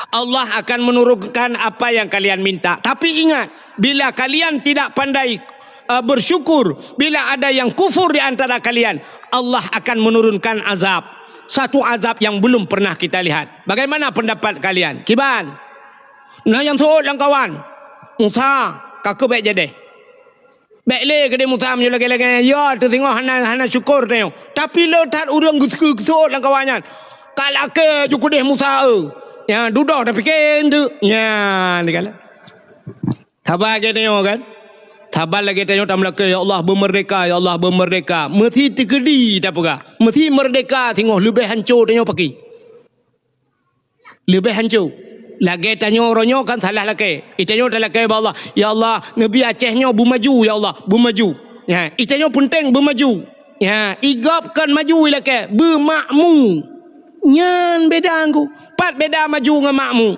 Allah akan menurunkan apa yang kalian minta. Tapi ingat, bila kalian tidak pandai, eh, bersyukur, bila ada yang kufur di antara kalian, Allah akan menurunkan azab. Satu azab yang belum pernah kita lihat." Bagaimana pendapat kalian? Kiban? Na nyang seuôt lam kawan. Musa, ka keuh bék jadeh. Bék lé keudeh Musa meunyoe lagée-lagée nyan, ya teusingoh hana, hana syukur tanyoe. Tapi le that ureuëng geuseuôt lam kawan nyan. Ka lakée ju keudeh Musa, eu. Nyan dudoe tapike eunteuk. Nyan dikalon. Saba lagée tanyoe kan? Saba lagée tanyoe tameulakée, "Ya Allah, beumeurdeka, ya Allah, beumeurdeka." Meusi teukeudi tapeugah. Meusi meurdeka singoh leubeh hanco tanyoe paki. Leubeh hanco. Lagée tanyoe uroe nyoe kan salah lakée. Itanyoe talakée bak Allah, "Ya Allah, neubi Aceh nyoe beumaju, ya Allah, beumaju." Ya, itanyoe peunteng beumaju. Ya, igop kon maju ilakée, beumakmu. Nyan beda ngku. Pat beda maju ngon makmu.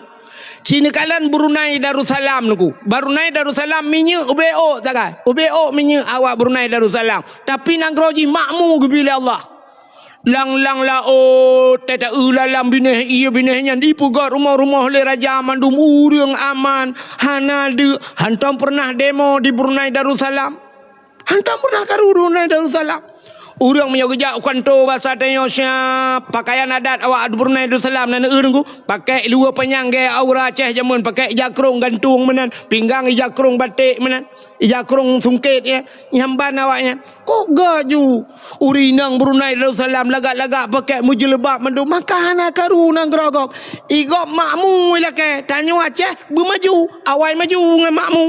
Ci neukalon Brunei Darussalam ngku. Brunei Darussalam minyeuk ubé ôk sagai. Ubé ôk minyeuk awak Brunei Darussalam. Tapi nanggroe jih makmu geubri lé Allah. Lam-lam laôt, teuta-eu lam binéh ié binéh nyan dipeugét rumoh-rumoh lé raja mandum ureuëng aman, hana deuk, hantom peureunah demo di Brunei Darussalam. Hantom peureunah karu Brunei Darussalam. Ureuëng meunyoe geujak u kanto basa tanyoe siab, pakaian adat awak Brunei Darussalam nan eu ngku, pakai luwa panyang gaya aura Aceh jameun, pakai ija krong gantung meunan, pinggang ija krong baték meunan, ija krong sungkét ya, nyamban awaknyan. Kok gaju? Ureuëng inong Brunei Darussalam lagak-lagak pakai meujeulbab mandum, maka hana karu nanggroe gob. Igop makmu ilakée, tanyoe Aceh beumaju, awai maju ngon makmu.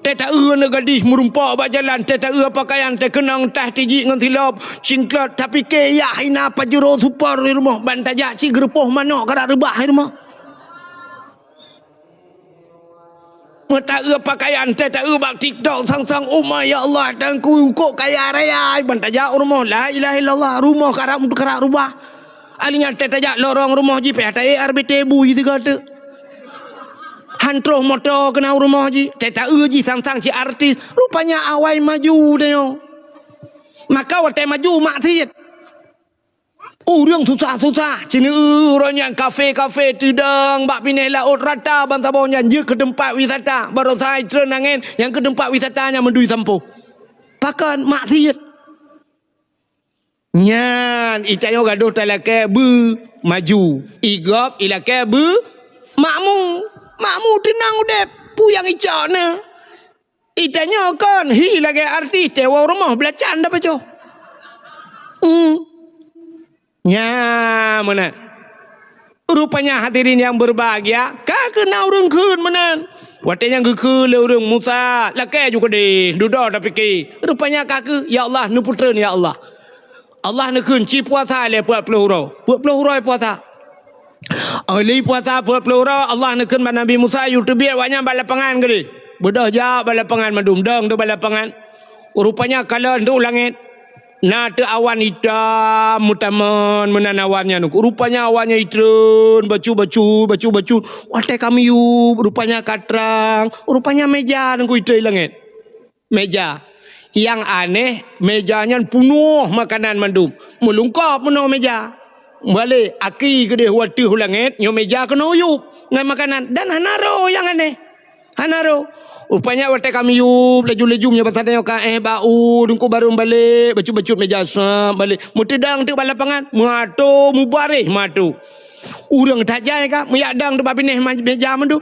Teuta-eu aneuk gadih meurumpok bak jalan, teuta-eu pakaian, teukeunong tah tijik ngon silop, cingklot, tapike yak hina pajuro super di rumoh, ban tajak ci geurupoh manok karak reubah di rumoh. Meuta-eu pakaian, teuta-eu bak TikTok sang-sang, "Oh my ya Allah, Teungku kok kaya raya," ban tajak u rumoh, la ilaha illallah, rumoh karak, karak reubah. Alinyan teuta jak lorong rumoh jih, payah taék R B T bui sigoe teuk. Han troh moto keunan u rumoh jih, teuta-eu jih sang-sang cit artis. Rupanya awai maju tanyoe. Maka watée maju maksiet. Ureuëng susah-susah, ceuneu uroe nyan kafe-kafe teudong bak binéh laôt rata bansaboh nyan jeuet keu teumpat wisata. Baroesa itreun angén nyang keu teumpat wisata nyan meudui sampôh. Pakon maksiet. Nyan itanyoe gadôh talakée beumaju, igop ilakée beumakmu. Makmu teunang udeb, peue nyang icok na. Itanyoe kon hi lagée artis tewoe rumoh beulacan dapacoh. Hmm. Nya meunan. Rupanya hadirin yang berbahagia, ka keuh na ureuëng kheun meunan. Watée nyang geukheun lé ureuëng Musa, lakée ju keudeh, dudoe tapike. Rupanya ka keuh, ya Allah, neupeutreun ya Allah. Allah neukheun ci puasa lé peuet ploh uroe. Peuet ploh uroe puasa. Óh lheueh puasa peuet ploh uroe, Allah neukheun bak Nabi Musa, "Yue teubiet awaknyan bak lapangan keudeh." Beudôh jak bak lapangan mandum, dong teuk bak lapangan. Rupanya kalon teuk u langét. Na teuk awan itam meutamon meunan awan nyan. Rupanya awan nyan itreun, bacut-bacut, bacut-bacut. Watée ka miyueb, rupanya ka trang. Rupanya méja nyan ku itreun i langét. Méja. Nyang aneh, méja nyan punoh makanan mandum. Meulungkop meunoe méja. Balek, aki keudeh u ateueh u langét, nyoe méja keunoe yueb ngon makanan. Dan hana roh nyang aneh. Hana roh. Rupanya watée ka miyueb, laju-laju meunyoe basa tanyoe ka éh bak u, Teungku barô balek, bacut-bacut méja sab balek. Meuteudong teuk bak lapangan, meuato, mubareh meuato. Ureuëng tajai ka, meuyak dong teuk bak binéh ma-, méja mandum.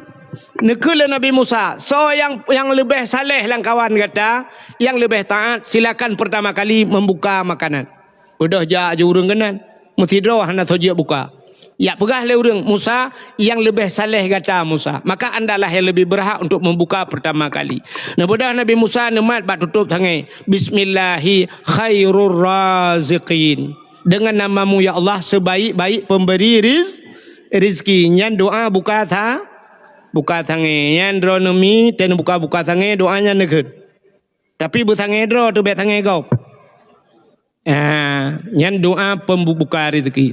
Neukheun lé Nabi Musa, soe nyang, nyang leubeh saleh lam kawan gata, nyang leubeh taát, silakan pertama kali membuka makanan. Beudôh jak ju ureuëng keunan, meusidroe hana soe jeuet buka. Jak peugah lé ureuëng, "Musa, nyang leubeh saleh gata, Musa. Maka andalah nyang leubeh beurhak untuk membuka pertama kali." Neubeudôh Nabi Musa neumat bak tutôb sangée, "Bismillahi khairur raziqin." Deungon nama-Mu, ya Allah, sebaik-baik pemberi riz-, rizki. Nyan doa buka sa-, buka sangée. Nyan droeneuh mi, teuh neubuka-buka sangée, doa nyan neukheun. Tapi beusangée droe teuh, bék sangée gob. Ah, nyan doa pembuka rezeki.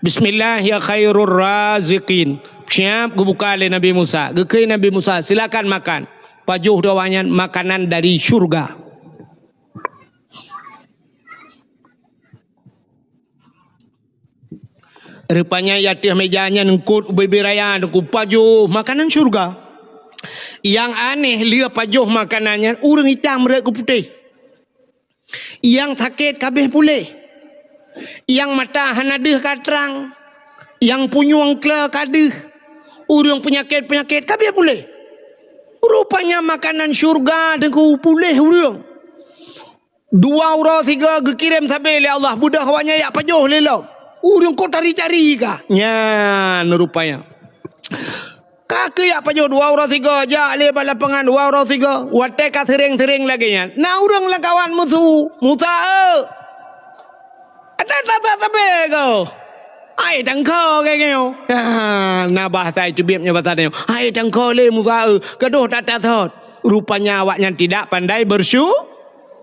"Bismillah ya khairur raziqin." Siap geubuka lé Nabi Musa. Geukheun Nabi Musa, "Silakan makan." Pajoh di awaknyan makanan dari syurga. Rupanya di ateueh meja nyan eungkot ubé-bé raya, Teungku, pajoh makanan syurga. Nyang aneh, lheueh pajoh makanan nyan, ureuëng itam rot keu putéh. Nyang sakét ka abéh puléh. Nyang mata hana deuh ka trang. Nyang punyueng kle ka deuh. Ureuëng peunyakét-peunyakét ka abéh puléh. Rupanya makanan syurga, Teungku, puléh ureuëng. Dua uroe sigoe geukirém sabé lé Allah, beudôh awaknyan jak pajoh lé lom. Ureuëng kok tari-tari ka. Nyan rupanya. Ka keuyak pajoh dua uroe sigoe, jak lé bak lapangan dua uroe sigoe. Watée ka seuréng-seuréng lagée nyan, na ureuëng lam kawan meusu, "Musa, eu! Ada tata sabé ko? Hai tangko keu nyoe." Ha, na bahasa teubiet nyoe bahasa nyoe. "Hai tangko lé Musa, eu, gadôh tata sot." Rupanya awaknyan tidak pandai bersyu-,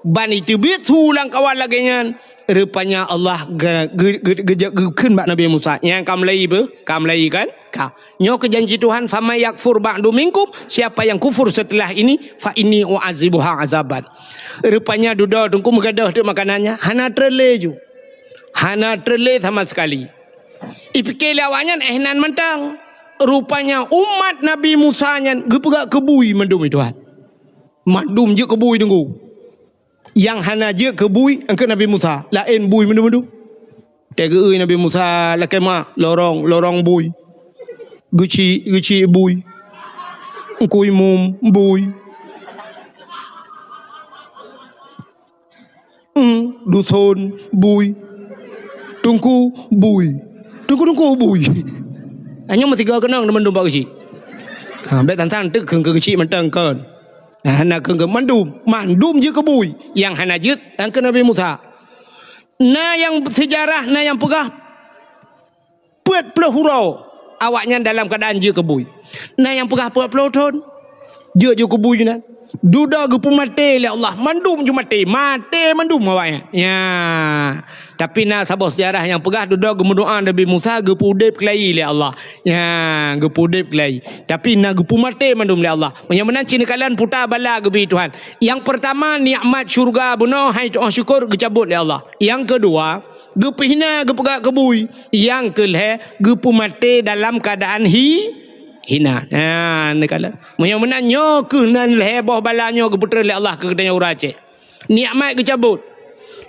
ban iteubiet su lam kawan lagée nyan. Rupanya Allah ge-, ge-, ge-, geujak geukheun bak Nabi Musa, "Nyang ka meulai beuh? Ka meulai kan? Ka. Nyoe keuh janji Tuhan, 'Faman yakfur ba'du minkum,' siapa yang kufur setelah ini, 'fa inni u'adzibuha azaban.'" Rupanya dudoe Teungku meugadôh teuk makanan nyan, hana trön lé ju. Hana trön lé sama sekali. Ipike lé awaknyan éh nan mantong. Rupanya umat Nabi Musa nyan geupeugah keu bui mandum, "Hai Tuhan." Mandum jeuet keu bui, Teungku. Nyang hana jeuet keu bui, eungkot Nabi Musa, laén bui mandum-mandum. Teugeue Nabi Musa lakée ma, lorong, lorong bui. Geuchik, geuchik bui. Teungku Imum bui. Hmm, duson bui. Teungku bui. Teungku-teungku bui. Hanya meusigoe keunong mandum bak geuchik. Ha, bék tan-tan teuk keu geuchik mantong kon. Hana keu mandum, mandum jeuet keu bui. Nyang hana jeuet, eungkot Nabi Musa. Na nyang seujarah, na nyang peugah peuet ploh uroe awaknyan dalam keuadaan jeuet keu bui. Na nyang peugah peuet ploh thon jeuet ju keu bui nyan. Dudoe geupeumaté lé Allah, mandum ju maté, maté mandum awaknyan. Ya. Tapi na saboh seujarah nyang peugah dudoe geumeudoá Nabi Musa geupeuudeb keulayi lé Allah. Ya, geupeuudeb keulayi. Tapi na geupeumaté mandum lé Allah. Meunyoe meunan cit neukalon puta bala geubri Tuhan. Nyang peurtama, nikmat syeuruga bunoe hai tu'oh syukur geucabot lé Allah. Nyang keudua, geupeuhina geupeugah keu bui. Nyang keulhée, geupeumaté dalam keuadaan hi-, hina. Ha, neukalon. Meunyoe meunan nyoe keuh nan lhée boh bala nyoe geupeutrön lé Allah keu geutanyoe ureuëng Aceh. Nikmat geucabot.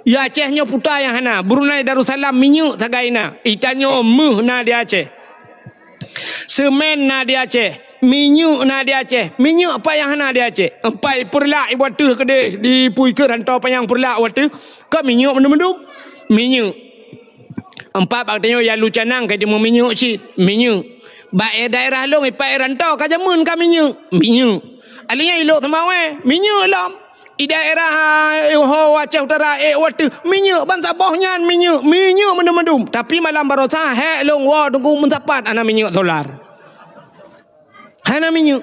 Di Aceh nyoe puta nyang hana, Brunei Darussalam minyeuk sagai na, itanyoe méuh na di Aceh. Seumén na di Aceh, minyeuk na di Aceh. Minyeuk pat nyang hana di Aceh? Empat peureulak ibu ateuh keudeh di pui keu rantau panyang peureulak wateuh, ka minyeuk mandum-mandum. Minyeuk. Empat bak tanyoe ya lu canang ka jimeung minyeuk cit, minyeuk. Bak daerah lôn ipat rantau ka jameun ka minyeuk, minyeuk. Alheuh nyan ilok seumawé, minyeuk lom. Di daerah, eh, ho Aceh Utara, eh, wateuh, minyeuk ban saboh nyan minyeuk, minyeuk mandum-mandum. Tapi malam baroesa hék lôn woe Teungku meusapat hana minyeuk solar. Hana minyeuk.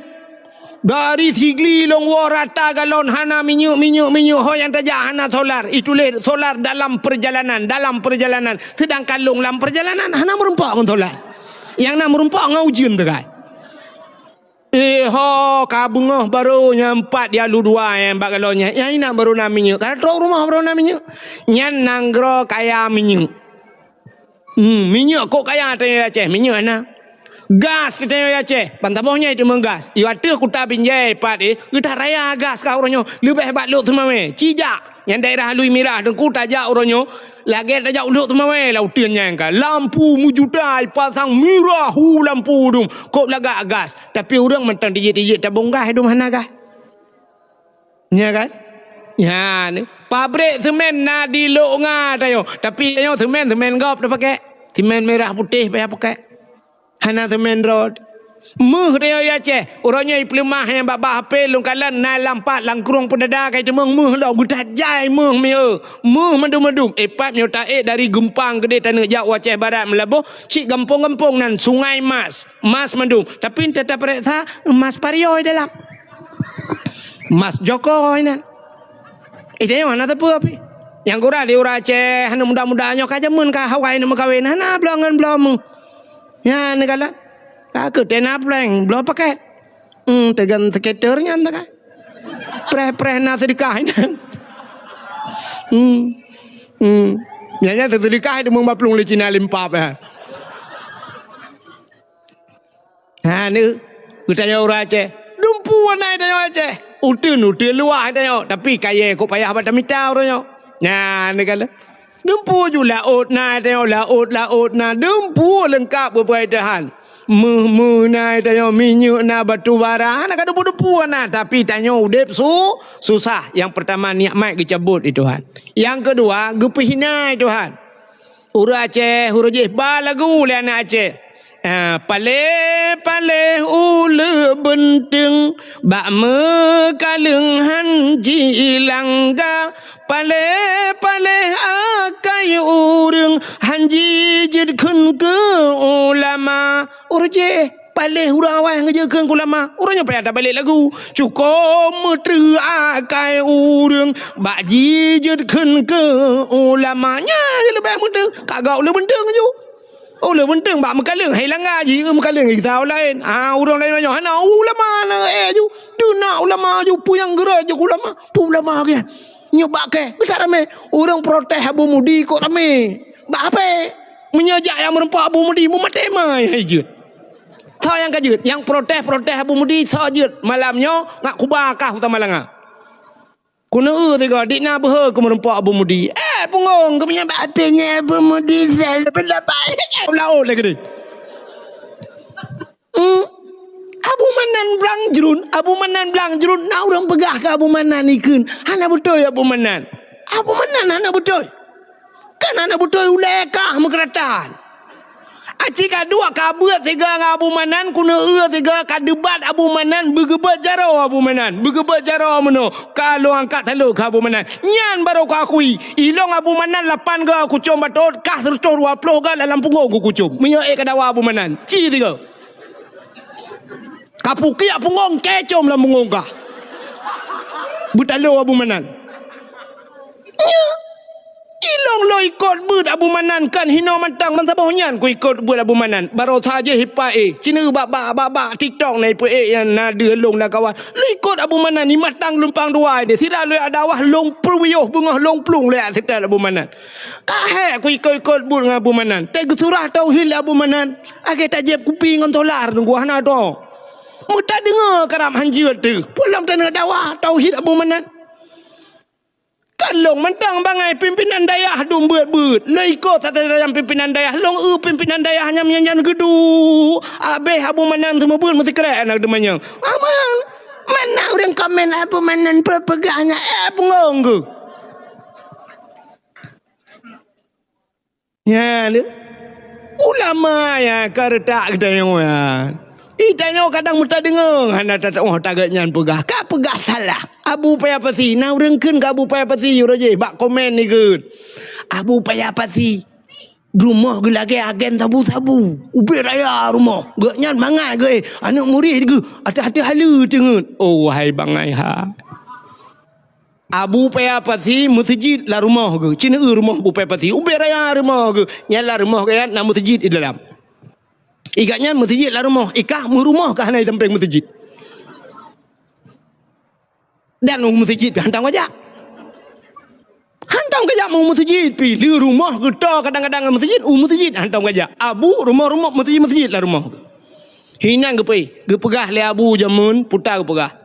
Dari Sigli lôn woe rata galon hana minyeuk, minyeuk, minyeuk, ho nyang tajak hana solar. Ituléh solar dalam perjalanan, dalam perjalanan. Seudangkan lôn lam perjalanan hana meurumpok ngon solar. Nyang na meurumpok ngon ujeuen teukai. Eh, ho, ka beungoh barô nyang pat di alu dua nyang bak galon nyan. Nyang inan barô na minyeuk. Ka trok rumoh barô na minyeuk. Nyan nanggroe kaya minyeuk. Hmm, minyeuk kok kaya tanyoe Aceh, minyeuk na. Gas tanyoe Aceh, ban saboh nyan teuma gas. Di ateueh kuta Binjai pat, eh, geutak raya gas ka uroe nyoe. Leubeh bak Lhokseumawe, Cijak. Nyang daerah Halui Mirah Teungku tajak uroe nyoe, lagée tajak u Lhokseumawe lam uteuen nyan ka. Lampu meujuta ipasang mirah hu lampu dum, kok lagak gas. Tapi ureuëng mantong tijik-tijik tabong gas dum hana gas. Nya kan? Nya ni. Pabrik semen na di Lhokseumawe tanyoe, tapi tanyoe semen, semen gob tapakée. Semen merah putih payah pakée. Hana semen rot. Méuh tanyoe di Aceh, uroe nyoe ipeuleumah nyang bak-bak hapé lôn kalon na lam pat lam krueng peudada ka iteumeung méuh lom geutajai méuh mieu. Méuh mandum-mandum. Ipat nyoe taék dari Geumpang keudeh taneuk jak u Aceh Barat Meulaboh, cit gampông-gampông nan Sungai Mas, mas mandum. Tapi teutab pareksa mas pariyoi dalam. Mas jokoi nan. Eh, tanyoe hana teupeu pih. Nyang gura di ureuëng Aceh hana muda-muda nyoe ka jameun ka hawai neuk meukawen hana bloe ngon bloe méuh. Nyan neukalon. Ka keu tena prank bloe paket. Hmm, teugan skater nyan teuka. Preh-preh na seudeukah nyan. Hmm. Hmm. Nyan nyan seudeukah itu meubaplueng lé Cina limpap, eh. Ha, ni, geutanyoe ureueng Aceh. Dumpeue na tanyoe Aceh. Uteuen, uteuen luwah tanyoe. Tapi kayèe kok payah bak tamita ureueng nyoe. Nyan, ni kan. Dumpeue ju laôt na tanyoe, laôt, laôt na. Dumpeue leungkap beubeuet Tuhan. Meuh-meuh na tanyoe, minyeuk na, batu bara. Hana ka dumpeue-dumpeue na. Tapi tanyoe udép su-, susah. Nyang peurtama, nikmat geucabot lé Tuhan. Nyang keudua, geupeuhina lé Tuhan. Ureueng Aceh, ureueng jih ba lagu lé aneuk Aceh. Ah, paléh-paléh uleue beunteung, bak meukaleueng han jilangga. Paléh-paléh akai ureueng, han jijeuet kheun keu ulama. Ureueng jih, paléh ureueng awai nyang geujeuet kheun keu ulama. Ureueng nyan payah tabalek lagu. Cukôp meutreuk akai ureueng bak jijeuet kheun keu ulama. Nyan leubeh meutreuk. Ka gak uleue beunteung ju. Uleue beunteung bak meukaleueng, hai langga ji, meukaleueng gisa laén. Ah, ureueng laén nyoe hana ulama na, eh, ju. Deuh na ulama ju, peue nyang geurot ju ulama. Peue ulama ke? Nyoe bak ke, geutak ramé. Ureueng protes Abu Mudi kok ramé. Bak ape? Meunyoe jak nyang meureumpok Abu Mudi, meumaté mai hai jeuet. Soe nyang ka jeuet? Nyang protes-protes Abu Mudi, soe jeuet? Malam nyoe ngat kuba kah u Tamalanga. Keuneuk eu sigoe, dik na beuhe keu meureumpok Abu Mudi. Eh, punggong, keumeunyan bak até nyan Abu Mudi, saya pendapat. Laôt lagèe ni. Hmm. Abu Manan Blang Jrun, Abu Manan Blang Jrun, na ureueng peugah keu Abu Manan ikheun. Hana beutôi Abu Manan. Abu Manan hana beutôi. Kan hana beutôi ulèe kah meukeuratan. Aci ka duek ka beuet sigoe ngon Abu Manan, keuneuk eu sigoe ka debat Abu Manan, beugeubeuet jaroe Abu Manan, beugeubeuet jaroe meunoe, ka lôn angkat saleuek keu Abu Manan. Nyan barô kuakui, ilôn Abu Manan lapan goe kucom batot, kah seureutôh dua ploh goe lam punggong kukucom. Meunyoe ék ka dawa Abu Manan, ci sigoe. Ka pukiak punggong, kèe com lam punggong kah. Beutalo Abu Manan. Nyo, ilôn lôn ikot beuet Abu Manan kan hinoe mantong, ban saboh nyan kuikot beuet Abu Manan. Barosa jih ipa éh, ci neu bak, bak, bak, bak TikTok na ipa éh nyang na deuh lôn lam kawan. Lôn ikot Abu Manan, i mantong lumpang dua deh. Sira lôn jak dakwah lôn peuyôh beungoh lôn plueng lôn jak seutôt Abu Manan. Ka hék kuikot-ikot beuet ngon Abu Manan. Teuh geusurah tauhid lé Abu Manan. Lagèe tajieb kupi ngon solar teungku hana tô. Meutadeungoe karab han jeuet teuh. Peue lom taneuk dawa tauhid Abu Manan. Ka lôn mantong bangai pimpinan dayah dum beuet-beuet. Lôn ikot satai-satai pimpinan dayah. Lôn eu pimpinan dayah nyan meunyan geuduek. Abéh Abu Manan seumeubeuet meusikrek aneuk teumanyong. Aman. Mana ureueng komen Abu Manan peue peugah nyan, eh, punggong geuh. Nyan lé. Ulama nyang ka reutak geutanyoe nyan. Geutanyoe kadang meutadeungoe hana tatu'oh target nyan peugah. Ka peugah salah. Abu Paya Pasi, na ureueng kheun keu Abu Paya Pasi, uroe jih bak komen ikheun. Abu Paya Pasi, rumoh geuh lagèe agen sabu-sabu. Ubé raya rumoh. Gobnyan mangat geuh, eh, aneuk murit geuh, ateueh-ateueh haleue teungeut. Oh, wahai bangai hai. Abu Paya Pasi meuseujid lam rumoh geuh. Ci neu rumoh Abu Paya Pasi. Ubé raya rumoh geuh. Nyan lam rumoh geuh nyan na meuseujid di dalam. I gobnyan meuseujid lam rumoh. I kah meurumoh ka hana i sampéng meuseujid. Dan u meuseujid pih hantom kajak. Hantom kajak u meuseujid pih. Lé rumoh geuh tô kadang-kadang ngon meuseujid, u meuseujid hantom kajak. Abu rumoh-rumoh meuseujid-meuseujid lam rumoh geuh. Hinan geupeu-, geupeugah lé Abu jameun puta geupeugah.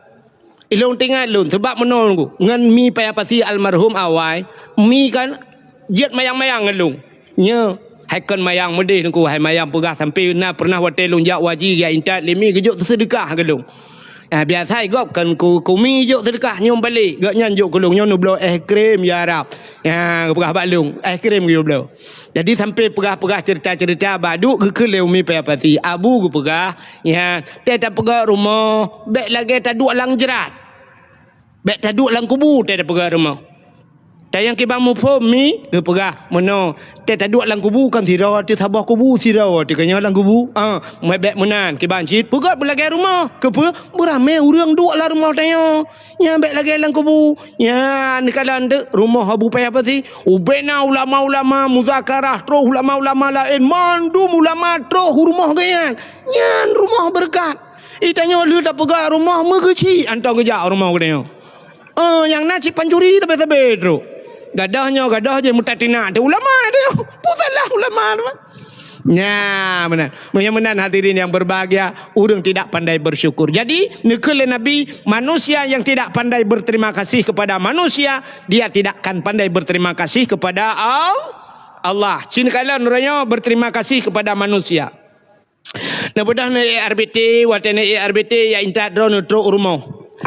Ilôn teuingat lôn, sabab meunoe ngon Mi Paya Pasi almarhum awai, Mi kan jeuet mayang-mayang ngon lôn. Nyo, hai kon mayang meudeh nungku, hai mayang peugah sampoe na peureunah watèe lôn jak u haji geujak intat lé Mi geujok seudeukah keu lôn. Ah, biasa gob kon keu, keu Mi jok seudeukah nyoe balek, gobnyan jok keu lôn nyoe neubloe es krim ya Rab. Ya, geupeugah bak lôn, es krim geubloe. Jadi sampoe peugah-peugah ceurita-ceurita, bak duek geukheun lé Umi Paya Pasi. Abu geupeugah, nyan, teuh tapeugöt rumoh, bèk lagèe taduek lam jrat. Bèk taduek lam kubu teuh tapeugöt rumoh. Tanyong kiban muphom Mi geupeugah meunoe, teuh taduek lam kubu kan sidroe teuh saboh kubu sidroe teuh keunyoe lam kubu. Ah, bèk meunan kiban cit peugöt beulagèe rumoh. Keupeue? Beuramè ureueng duek lam rumoh tanyoe. Nyan bèk lagèe lam kubu. Nyan neukalon teuk rumoh Abu Paya Pasi. Ubena ulama-ulama muzakarah, troh ulama-ulama laén, mandum ulama troh u rumoh geuh nyan. Nyan rumoh beureukat. Di tanyoe lheueh tapeugah rumoh meugeuchik, hantom geujak rumoh geutanyoe. Eh, nyang na cit pancuri sabe-sabe trok. Gadôh nyoe, gadôh jih meutat tinak teuh ulama tanyoe. Peue salah ulama teuma? Nya, meunan. Meunyoe meunan, hadirin yang berbahagia, ureuëng tidak pandai bersyukur. Jadi, neukheun lé Nabi, manusia yang tidak pandai berterima kasih kepada manusia, dia tidak akan pandai berterima kasih kepada Al-, Allah. Cit neukalon uroe nyoe berterima kasih kepada manusia. Neubeudôh neuék R B T, watée neuék R B T, ya intat droe neutrok u rumoh.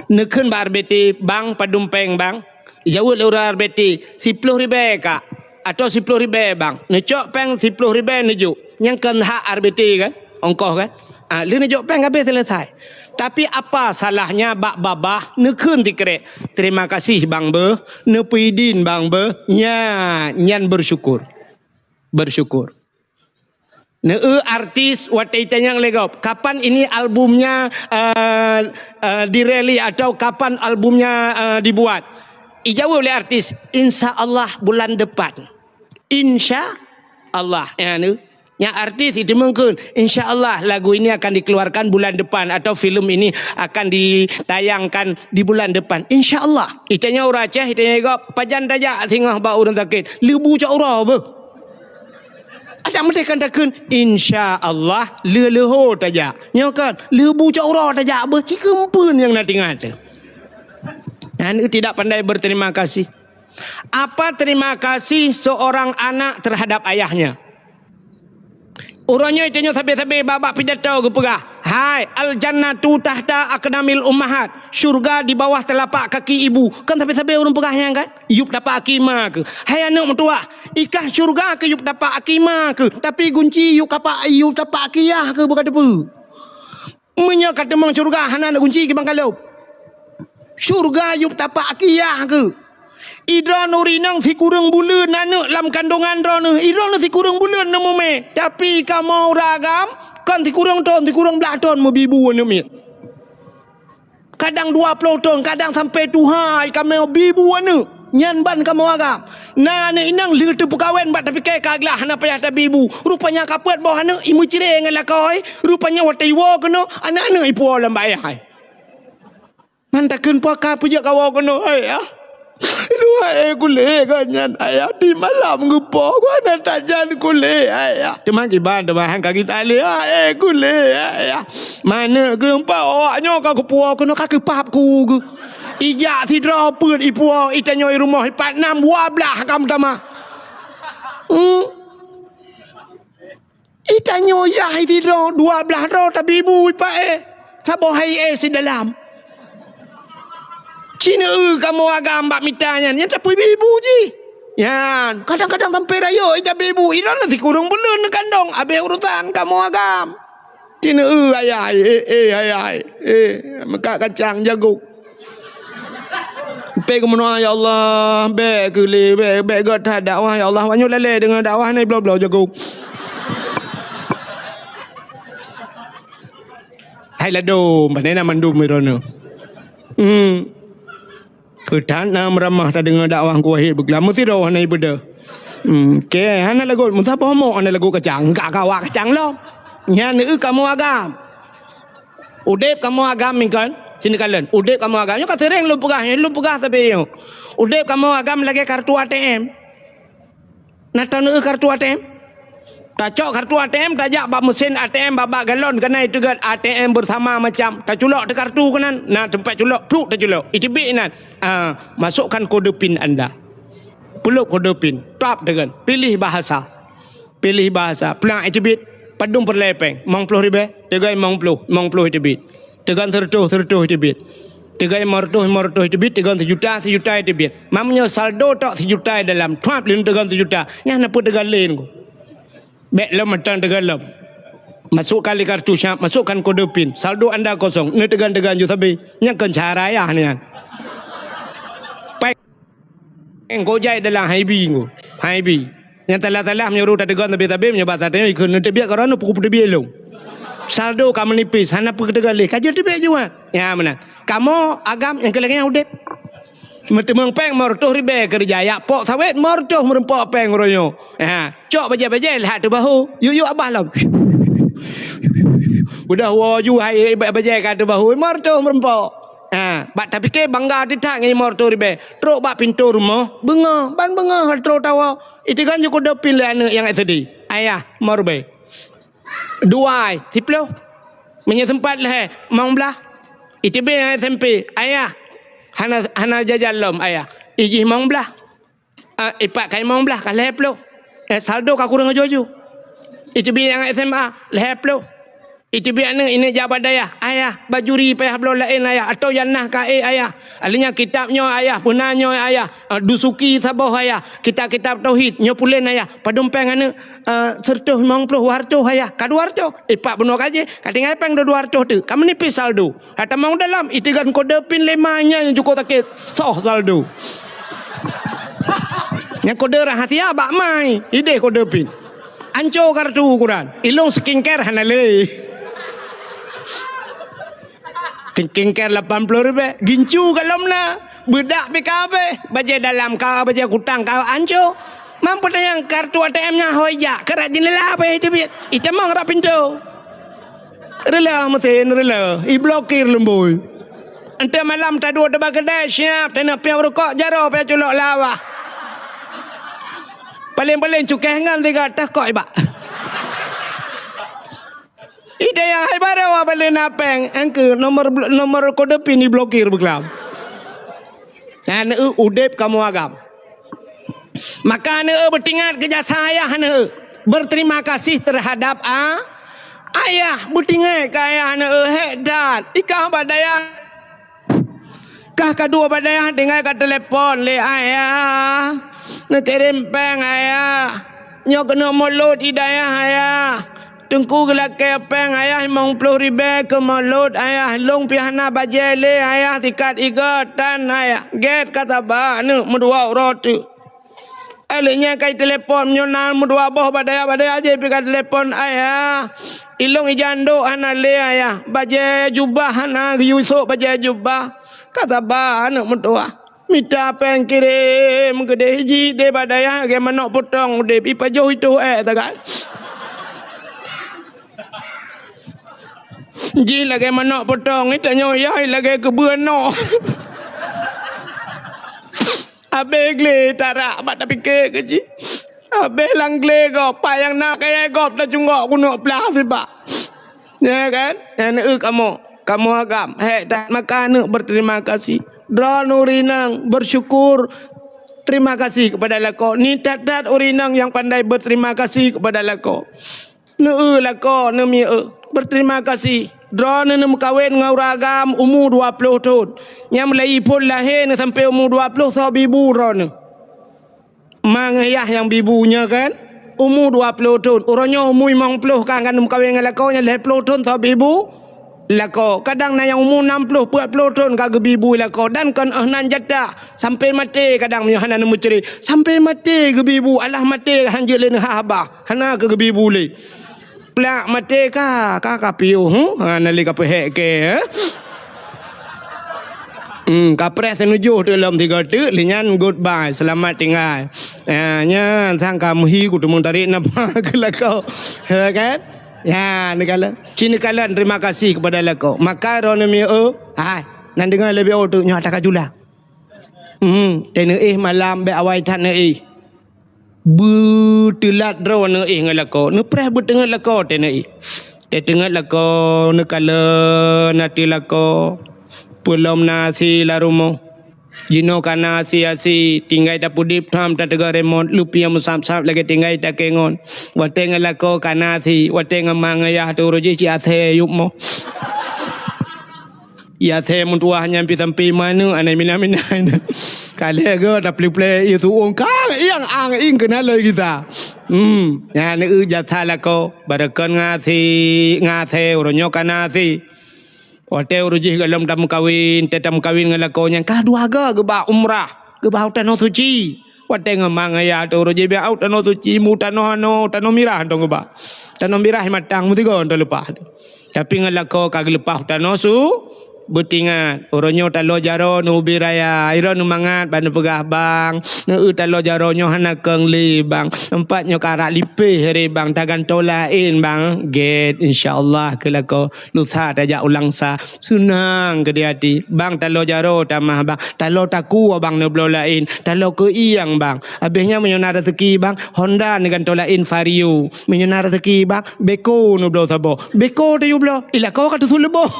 Neukheun bak R B T, "Bang, padum péng, Bang?" Jaweueb lé ureuëng R B T, "Siploh ribée, Kak, atau siploh ribée, Bang." Neucok péng siploh ribée neujok. Nyang kon hak R B T kan? Ongkoh kan? Ah, lheueh neujok péng habéh selesai. Tapi apa salahnya bak babah neukheun sikrek, "Terima kasih, Bang, beuh, neupeuidin, Bang, beuh." Nya, nyan bersyukur. Bersyukur. Neueu artis watée itanyong lé gob, "Kapan ini albumnya, eh, eh, dirilis atau kapan albumnya, eh, dibuat?" Ijaweueb lé artis, "Insya Allah bulan depan." Insya Allah. Ya, ni. Nyang artis itu mungkin, "Insya Allah lagu ini akan dikeluarkan bulan depan atau film ini akan ditayangkan di bulan depan. Insya Allah." Itanyong ureuëng Aceh, itanyong gob, "Pajan tajak singoh bak ureuëng sakét?" "Leubu cok uroe beuh." Adak meudeh kan takheun, "Insya Allah, leuleho tajak." Nyoe kan, "Leubu cok uroe tajak beuh," ci keumpeuen nyang na tingat. Aneuk tidak pandai berterima kasih. Apa terima kasih seorang anak terhadap ayahnya? Uroe nyoe tanyoe sabe-sabe bak-bak pidato geupeugah, "Hai, al-jannatu tahta aqdamil ummahat." Syurga di bawah telapak kaki ibu. Kan sabe-sabe ureuëng peugah nyan kan? Yup tapak aki ma keuh. Hai aneuk meutuwah, ikah syurga keuh yup tapak aki ma keuh, tapi gunci yup kapak, yup tapak aki yah keuh buka teupeu. Meunyoe ka teumong syurga hana aneuk gunci kiban kalop. Syurga yup tapak aki yah keuh. Idroe neurinong sikureueng buleuen aneuk lam kandongan droeneuh, idroe neuh sikureueng buleuen neumumé. Tapi kamoe ureuëng agam, kon sikureueng thon, sikureueng blaih thon meubibu aneuk miet. Kadang dua ploh thon, kadang sampai tuha kamoe bibu aneuk. Nyan ban kamoe agam. Na aneuk inong lheueh teupeukawen bak tapike ka glah hana payah tabibu. Rupanya ka peuet boh aneuk imeucre ngon lakoe. Rupanya watée iwoe keunoe, aneuk-aneuk ipuwoe lam bak ayah. Man takheun puaka peujeuet kawoe keunoe, "Ayah, luwah, eh, kulét gobnyan, Ayah, di malam geupo, gobnyan tajan kulét, Ayah." Teuma kiban, teuma han ka geutalé, "Ah, eh, kulét, Ayah." Maneuk geumpa awak nyoe ka geupuwoe keunoe, ka geupap ku geuh. Ijak sidroe peuet ipuwoe, itanyoe i rumoh ipat nam dua blaih ka meutamah. Hmm. Itanyoe yah sidroe, dua blaih droe tabibu ipak éh. Saboh hai éh sidalam. Ci neueu kamoe agam bak mita nyan, nyan tapeubibu jih. Nyan, kadang-kadang sampai rayeuk itabibu, idroe na sikureueng buleuen neukandong, abéh urusan kamoe agam. Ci neueu ayah, eh, eh, ayah, eh, meukat kacang jagung. Pé geumeunoe, "Ya Allah, bék keu lé, bék, bék gét that dakwah, ya Allah, awak nyoe lalée deungon dakwah nyoe bloe-bloe jagung." Hai ladôm, pane na mandum droeneuh. Hmm. Keu that na meuramah tadeungoe dakwah Teungku Wahid beuglam, meusidroe hana ibeudôh. Hmm, oke, hana lagot, meusaboh mok hana lagot kacang, ka kawa kacang lom. Nyan eu kamoe agam. Udeb kamoe agam mingkon, sini kalon. Udeb kamoe agam, nyoe ka sering lôn peugah, nyoe lôn peugah sabe nyoe. Udeb kamoe agam lagée kartu A T M. Na taneuk kartu A T M? Tacok kartu A T M, tajak bak mesin A T M, bak, bak galon keunan iteugot A T M bersama macam. Taculok teuh kartu keunan, na teumpat culok, pluk taculok. Iteubiet inan. Ah, masukkan kode pin anda. Pulop kode pin. Tap teugon. Pilih bahasa. Pilih bahasa. Plang iteubiet. Padum peureulée péng? Limong ploh ribée. Teugon limong ploh, limong ploh iteubiet. Teugon seureutôh, seureutôh iteubiet. Teugon limong reutôh, limong reutôh iteubiet. Teugon seujuta, seujuta iteubiet. Meunyoe saldo tok seujuta dalam, trap lé teugon seujuta. Nyan na peue teugon lé nyoe. Bék lom mantong teugon lom. Masukkan lé kartu syap, masukkan kode pin. Saldo anda kosong. Neuteugon-teugon ju sabe. Nyan kon cara ayah nyan. Pai Engkau jai dalam haibi engkau. Haibi. Nyang salah-salah meunyoe ureuëng tateugon sabe-sabe meunyoe basa tanyoe ikheun neuteubiet keu droeneuh pukul peuteubiet lom. Saldo ka meunipis, hana peue teugaleh. Ka jeuet teubiet juat. Ya, meunan. Kamoe agam nyang keu lagée nyan udeb. Meuteumong péng limong reutôh ribée keureuja, jak pok sawét limong reutôh meurumpok péng uroe nyoe. Ha, cok bajée-bajée lhah teubahu. Yuk-yuk abah lom. Udah woe ju hai bajée ka teubahu, limong reutôh meurumpok. Ha, bak tapike bangga teutak ngon limong reutôh ribée. Trok bak pintoe rumoh, beungoh, ban beungoh trok tawoe. Iteugon ju kode pin lé aneuk nyang S D. Ayah, limong ribée. Dua ai, siploh. Meunyoe seumpat lhèe, limong blah. Iteubiet nyang S M P, "Ayah, hana, hana jajan lom, Ayah." Ijih limong blah. Ah, ipat ka limong blah, ka lhèe ploh. Eh, saldo ka kureueng aju-aju. Iteubiet nyang S M A, lhèe ploh. Iteubiet aneuk, ineuk jak bak dayah, "Ayah, bajuri payah bloe laén, Ayah, atau nyang na ka ék, Ayah. Akhirnya kitab nyoe, Ayah, peuna nyoe, Ayah. Ah, Dusuki saboh, Ayah. Kitab-kitab tauhid, nyoe pulen, Ayah. Padum péng aneuk?" "Ah, seureutôh limong ploh, dua reutôh, Ayah." Ka dua reutôh. Ipat bunoe ka jih, ka tinggai péng dua reutôh teuk. Ka meunipis saldo. Ka tamong dalam, iteugan kode pin lé ma nyan nyang cukôp sakét, soh saldo. Nyang kode rahasia bak ma, idéh kode pin. Anco kartu ukuran, ilong skincare hana lé. Skincare lapan ploh ribèe, gincu golom na, beudak pih ka abéh, bajèe dalam ka, bajèe kutang ka anco. Mampu tanyong kartu A T M nyan hôi jak, keurak jeundela pih iteubiet, itamong rak pintoe. Reuloh meusén, reuloh, iblokir lumbôi. Enteuk malam taduek teuba keudè, siap, taneuk piep rukok, jaroe pih culok lawah. Paléng-paléng cukéh ngon tiga tah kok ibak. Ide nyang hai baroe bak le na péng, engkeu nomor blo-, nomor kode pin iblokir beuklam. Nyan eu udeb kamoe agam. Maka aneuk eu beutingat keu jasa ayah aneuk eu. Berterima kasih terhadap a-, ayah. Beutingat keu ayah aneuk eu, hék that. Ikah bak dayah. Kah ka duek bak dayah tinggai ka telepon lé ayah. Neukirém péng ayah. Nyoe keuneuk mulod i dayah ayah. Teungku geulakée péng ayah limong ploh ribée keu mulod ayah. Lôn pih hana bajée lé ayah sikat igoe tan ayah. Gét ka saba aneuk meudua uroe teuk. Lheueh nyan ka itelepon, meunyoe na meudua boh bak dayah-bak dayah jih pih ka telepon, "Ayah, ilôn ija ndok hana lé, Ayah. Bajée jubah hana geuyue sôk bajée jubah. Ka saba aneuk meutuwah. Mita péng kirém keudeh jih deh bak dayah lagée manök potong udeb, ipajoh itôh ék sagai. Jih lagée manök potong, itanyoe yai lagée keubeue noe." Abéh glé tarak bak tapike keu jih. Abéh lam glé gob, pat nyang na kayée gob tacunggok keuneuk plah sibak. Ya kan? Nyan eu kamoe, kamoe agam, hék that maka aneuk berterima kasih. Droeneuh ureueng inong bersyukur, terima kasih kepada lakoe. Ni that-that ureueng inong nyang pandai berterima kasih kepada lakoe. Neu-eu lakoe, neumiyeu, berterima kasih. Droeneuh neumeukawen ngon ureueng agam umu dua ploh thon. Nyang meulayi phon lahé neuh sampoe umu dua ploh soe bibu droeneuh. Ma ngon yah nyang bibu nyoe kan, umu dua ploh thon. Uroe nyoe umu limong ploh kan, kan neumeukawen ngon lakoe nyan lhée ploh thon soe bibu. Lakoe, kadang na nyang umu nam ploh, peuet ploh thon ka geubi bu lakoe, dan kon óh nan jatah, sampoe maté kadang meunyoe hana neumeucre, sampoe maté geubi bu, alah maté hanjeuet lé neuhah babah, hana keu geubi bu lé. Plak maté ka, ka, ka piôh, hmm? Ha, na lé ka peuhék kée, eh? Hmm, ka preh seunujoh teuk lom tiga teuk, lé nyan goodbye, seulamat tinggai. Ha, nyan sang ka meuhi kuteumeung tarék napa keu lakoe. Ha, kan? Ya, neukalon. Ci neukalon terima kasih kepada lakoe. Maka droeneuh miyeu, hai, nan deungoe leubeh oh tu nyoe ata ka jula. Hmm, teuh neuéh malam bék awai that neuéh. Beuteulat droeneuh éh ngon lakoe, neupreh beuteungeut lakoe teuh neuéh. Teuh teungeut lakoe, neukalon ateueh lakoe. Peulom na asi lam rumoh. Jinoe ka na asi-asi, tinggai tapeudeb tham tateuga remote, lupieng meusab-sab lagée tinggai takengon. Watée ngon lakoe ka na asi, watée ngon ma ngon yah teuh uroe jih ci asée yup moh. Yah asée meutuwah nyan pih sampoe maneuk anai mina-mina nyan. Ka lhée geuh taplé-plé ié suong kang ieng ang ieng keunan loi gisa. Hmm, nyan eu jasa lakoe, barokon ngon asi, ngon asée uroe nyoe ka na asi. Watée uroe jih gohlom tameukawen, teuh tameukawen ngon lakoe nyan ka dua goe geuba umrah, geuba u tanoh suci. Watée ngon ma ngon yah teuh uroe jih bék u tanoh suci, mu tanoh anoe, tanoh mirah hantom geuba. Tanoh mirah matang meusigoe hantom leupah. Tapi ngon lakoe ka geuleupah u tanoh su-, Beutingat, uroe nyoe taloe jaroe neubi raya, iroe neumangat bak neupeugah bang, neueu taloe jaroe nyoe hana keueng lé bang, empat nyoe karak lipéh ré bang, tagantoe laén bang, gét, insya Allah keu lakoe, lusa tajak u Langsa, seunang keudéh até, bang taloe jaroe tamah bang, taloe takue bang neubloe laén, taloe keuieng bang, abéh nyan meunyoe na raseuki bang, Honda neugantoe laén Vario, meunyoe na raseuki bang, Beko neubloe saboh. Beko tayue bloe, i lakoe ka teusuleubôh.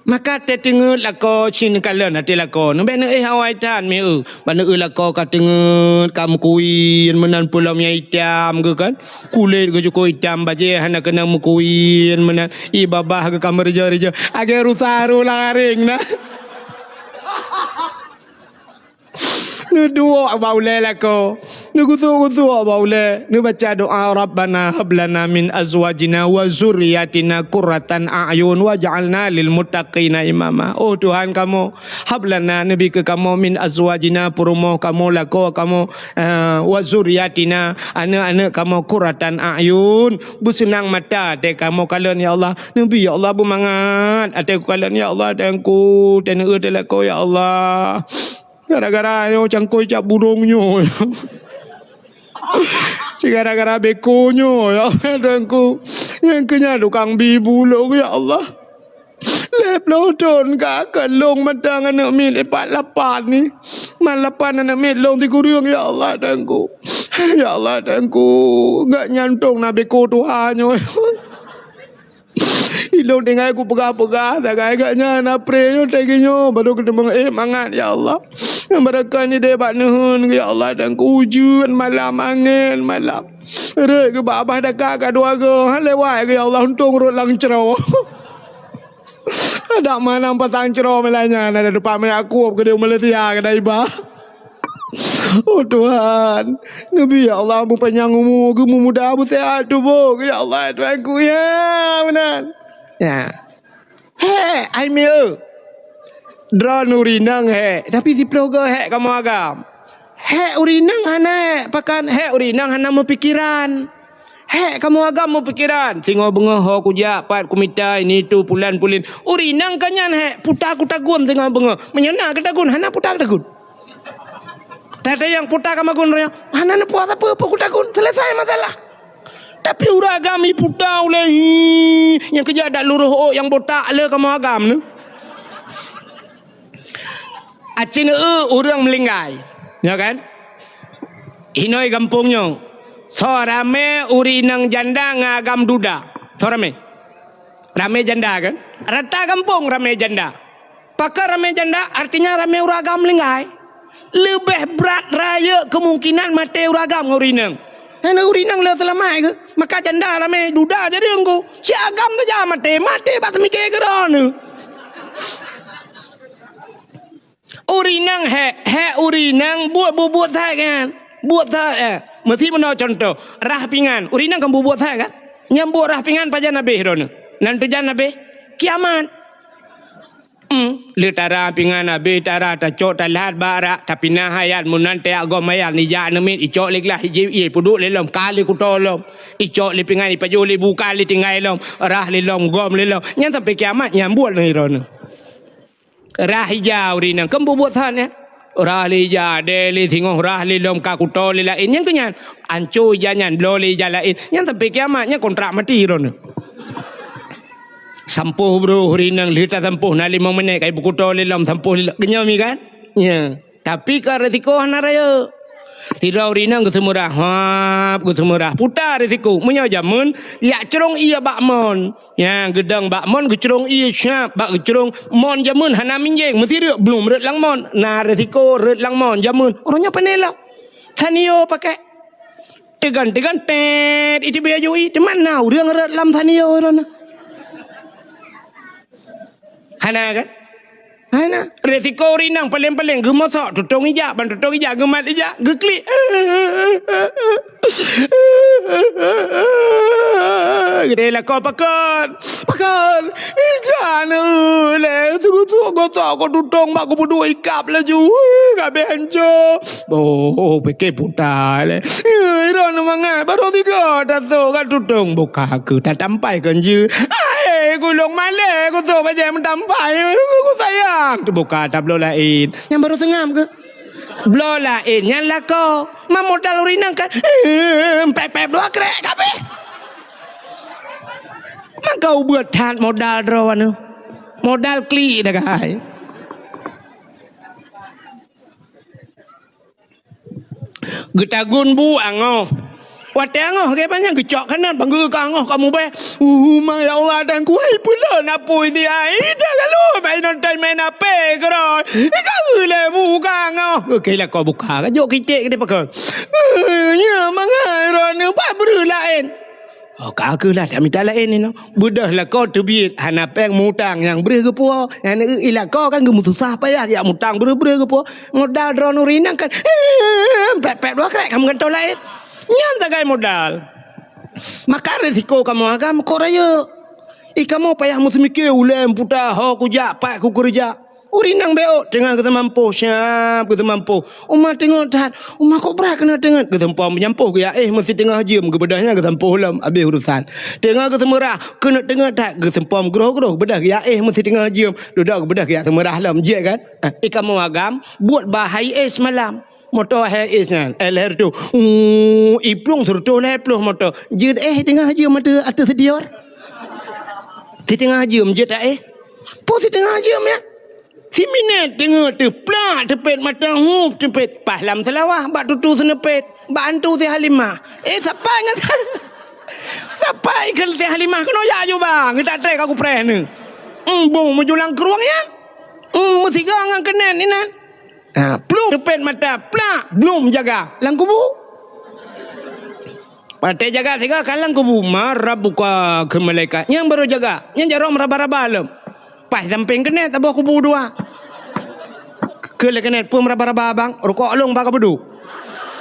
Maka teuteungeut lakoe cit neukalon até lakoe. Neubèk neuéh awai that mieu. Ban neueu lakoe ka teungeut, ka meukuyen meunan peulom nyang itam geuh kan. Kulét geuh cukôp itam, bajèe hana keunong meukuyen meunan. I babah geuh ka meureujoh-reujoh. Agèe rusa ru lam aréng na. Neuduek bak ulèe lakoe. Neugusok-gusok bak ulèe. Neubaca doa, "Rabbana hab lana min azwajina wa zurriyatina qurratan a'yun waj'alna lil muttaqina imama." Oh Tuhan kamoe, hab lana, neubi keu kamoe, min azwajina, peurumoh kamoe, lakoe kamoe, eh, wa zurriyatina, aneuk-aneuk kamoe, qurratan a'yun, beuseunang mata até kamoe kalon, ya Allah. Neubi, ya Allah, beumangat até kukalon, ya Allah, Tuhanku, teuneuk teuh lakoe, ya Allah. Gara-gara nyoe cangkôi cap burông nyoe. Gara-gara beko nyoe, ya Allah, Tuhanku. Nyang keu nyan tukang bi bulông, ya Allah. Lhèe ploh thôn ka, ka lông mantong aneuk miet pat lapan ni. Man lapan aneuk miet lông sikureueng, ya Allah, Tuhanku. Ya Allah, Tuhanku. Gak nyan tông na beko tuha nyoe. Ilông tinggai kupeugah-peugah, sagai gak nyan, apre nyoe, teugi nyoe, baru keuteumeung, eh, mangat, ya Allah. Nyang barokah ni deh bak neuheun, ya Allah, dan keuujeuen malam, angén malam. Rhët keu bak babah daka ka dua goe, han lewat, ya Allah, untông rhot lam cro. Adak manang pasang cro malam nyan, ada teumpat meuyak kueb keudeh Malaysia, keudeh iba. Oh Tuhan, neubi ya Allah beupanyang umu, geumumudah beuseuhat tuboh, ya Allah Tuhanku, ya meunan. Ya. Hék, hai mieu. Droeneuh ureueng inong hék, tapi siplôh goe hék kamoe agam. Hék ureueng inong hana hék, pakon hék ureueng inong hana meupikeran. Hék kamoe agam meupikeran, singoh beungoh ho kujak pat kumita ini itu pulan pulin. Ureueng inong ka nyan hék, puta kutagun singoh beungoh. Meunyoe na kutagun, hana puta kutagun. Teuntèe nyang puta ka magun roh nyoe, hana neupuas sapeue-peue kutagun, selesai masalah. Tapi ureueng agam iputa ulèe, hi, nyang keujak dak lurôh ôk nyang botak le kamoe agam nyoe. Aci neu ureueng meulinggai, ya kan? Inoi gampông nyoe, soe ramé ureueng inong janda ngon agam duda? Soe ramé? Ramé janda kan? Rata gampông ramé janda. Pakon ramé janda, artinya ramé ureueng agam meulinggai. Leubeh brat rayeuk keumungkinan maté ureueng agam ngon ureueng inong. Nyan ureueng inong le seulamat keuh. Maka janda ramé duda jadi teungku. Si agam saja maté, maté bak seumiké keudroe nyoe. Ureueng inong hék, hék ureueng inong buet bubuet that kan. Buet that, eh. Meusi meunoe contoh, rhah pingan. Ureueng inong kan bubuet that kan. Nyang buet rhah pingan pajan abéh droeneuh. Nan tujan abéh? Kiamat. Hmm, le tara pingan abéh, tara tacok talat bak rak, tapinah ayat meunan teuak gom ayat nijak aneuk miet, icok lé glah ijép ié peuduek lé lom, ka lé kuto lom. Icok lé pingan ipajoh lé buka lé tinggai lom, rhah lé lom, gom lé lom. Nyan sampai kiamat nyan buet lé droeneuh. Rhah ija ureueng inong, kan bubuet that nyan. Rhah lé ija, deh lé singoh, rhah lé lom ka kuto lé laén. Nyan keuh nyan, anco ija nyan, bloe lé ija laén. Nyan sampai kiamat, nyan kontrak mati droeneuh. Sampoh bro, ureueng inong lheueh tasampoh na limong minét, kai beukuto lé lom, sampoh lé lom. Keunyoe mi kan? Nya. Tapi ka resiko hana rayeuk. Sidroe ureueng inong geuseumeurah, hap, geuseumeurah. Puta resiko. Meunyoe jameun, yak crông ié bak mon. Nya, geudong bak mon, geucrông ié siap, bak geucrông mon jameun hana minjeng, meusi rhët blum rhët lam mon. Na resiko rhët lam mon jameun. Uroe nyoe pane lom. Sanio pakai. Teugan-teugan, tét, iteubiet aju i, teuma na ureueng rhët lam sanio droeneuh. Hana kan? Hana. Resiko ureueng inong paleng-paleng geumosok tutong ija, ban tutong ija geumat ija, geuklik. Geudeh lakoe pakon. Pakon. Ija neu lé, seugutuk gosok ko tutong bak geupeuduek ikab laju. Ui, ka abéh hanco. Boh, pike puta lé. Ui, droeneuh mangat, baru tiga tasok ka tutong. Buka keu tatampai kon jeuet. Ai! Gulong malée kutoh bajée meutampai, ku sayang. Teubuka ata bloe laén. Nyang barô seungab keuh. Bloe laén nyan lakoe. Ma modal ureueng inong kan, eh, pép-pép dua krek kabeh. Maka ubeuet that modal droeneuh. Modal klik tagai. Geutagun bu angoh. Watée angoh, geubanyak geucok kanat, bang geuka angoh kamu beh. Uh, ma ya Allah, dan kuai pula napui di ai. Dah lalu, main nonton main ape kerot. Ika le buka angoh. Oke lah kau buka. Kajok kitek ke dia pakai. Uh, ya, mangai rona, buat beri lain. Oh, ka keuh lah, tak mita laén ni, no. Beudôh lakoe teubiet, hana péng mutang nyang breuh geupuwoe. Nyang ilako kan geumeususah payah, jak mutang breuh-breuh geupuwoe. Modal droeneuh rinang kan, eh, pép-pép dua krek, kamoe gantoh laén. Nyan sagai modal. Maka risiko kamoe agam kok rayeuk. I kamoe payah meuseumike ulée meuputa, ho kujak, pat kukeureuja. Ureueng inong beuôt teungoh geuseumampoh, siab geuseumampoh. Uma teungoh that, uma kok brat keuneuk teungeut, geuseumpom meunyampôh geuyak éh meusiteungoh jeuem, geubeudôh nyan geusampôh lom, habéh urusan. Teungoh geuseumeurah, keuneuk teungeut that, geuseumpom groh-groh, beudôh geuyak éh meusiteungoh jeuem, dudoe geubeudôh geuyak seumeurah lom, jeuet kan? Ah, i kamoe agam, buet bah hai éh seumalam. Moto hai éh nyan, eh, lhèe reutôh. Uh, i plueng seureutôh lhèe ploh moto. Jeuet éh teungoh jeuem ateueh, ateueh seudior. Siteungoh jeuem jeuet éh. Peue siteungoh jeuem nyan? Siminét teungoh teuh plak teupet mata hup teupet paih lam seulawah bak tutu seuneupet bak antu si Halimah. Eh, sapai ngon sapai keu si Halimah keunoe ya aju bang, geutak trek ka kupreh neuh. Embong meujulang krueng nyan. Em, meusigoe ngon keunen inan. Ha, plueng teupet mata plak, blum jaga lam kubu. Watée jaga sigoe ka lam kubu, "Ma rabbuka," kheun malaikat. Nyang barô jaga, nyang jaroe meuraba-raba lom. Paih sampéng keuneuk saboh kubu dua. Kheun lé keuneuk, "Peue meuraba-raba, Bang? Rukok lôn bak ka beudôh."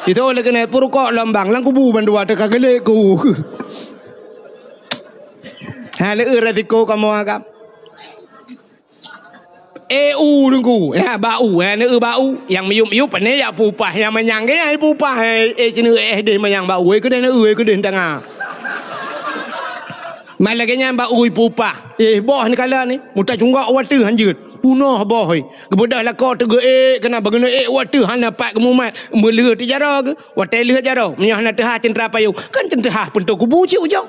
Itu lé keuneuk, "Peue rukok lôn, Bang? Lam kubu bandua teuka geulék ku." Ha, lé eu resiko kamoe agam. Eh, u Teungku, ya, bak u, eh, neu bak u. Nyang miyup-miyup pane jak peupah, nyang manyang ke nyang peupah, eh, eh, cina eh deh manyang bak u, eh, keudeh neu, eh, keudeh tanga. Man lagée nyan bak u peupah. Eh, boh ni kala ni, muta cunggok wateuh hanjeuet. Punoh boh, eh. Geubeudôh lakoe teugeu, eh, keunan bageuneuk, eh, wateuh hana pat geumumat. Meuleuh teujaroe geu, watée leuh jaroe, meunyoe hana teuhah ceuntra payong, kan ceuntra peuntoe kubu cit ujong.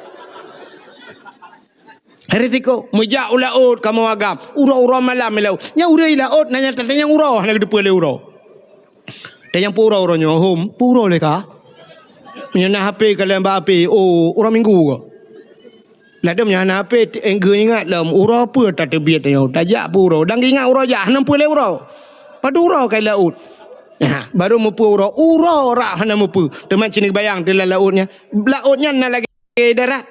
Risiko, meujak u laôt kamoe agam, uroe-uroe malam i laôt. Nyang ureuëng i laôt na nyang tatanyong uroe hana geuteupeue lé uroe. Tanyong peue uroe, uroe nyoe, hom, peue uroe lé ka? Meunyoe na H P ka lheueh bak H P, oh, uroe Minggu ka. Ladôm nyan hana H P, eh, geuingat lom, uroe peue tateubiet nyoe, tajak peue uroe, dan geuingat uroe jak, hana peue lé uroe. Padub uroe ka i laôt. Nah, barô meupeue uroe, uroe rab hana meupeue. Teuma cit neubayang di lam laôt nyan. Laôt nyan na lagée darat.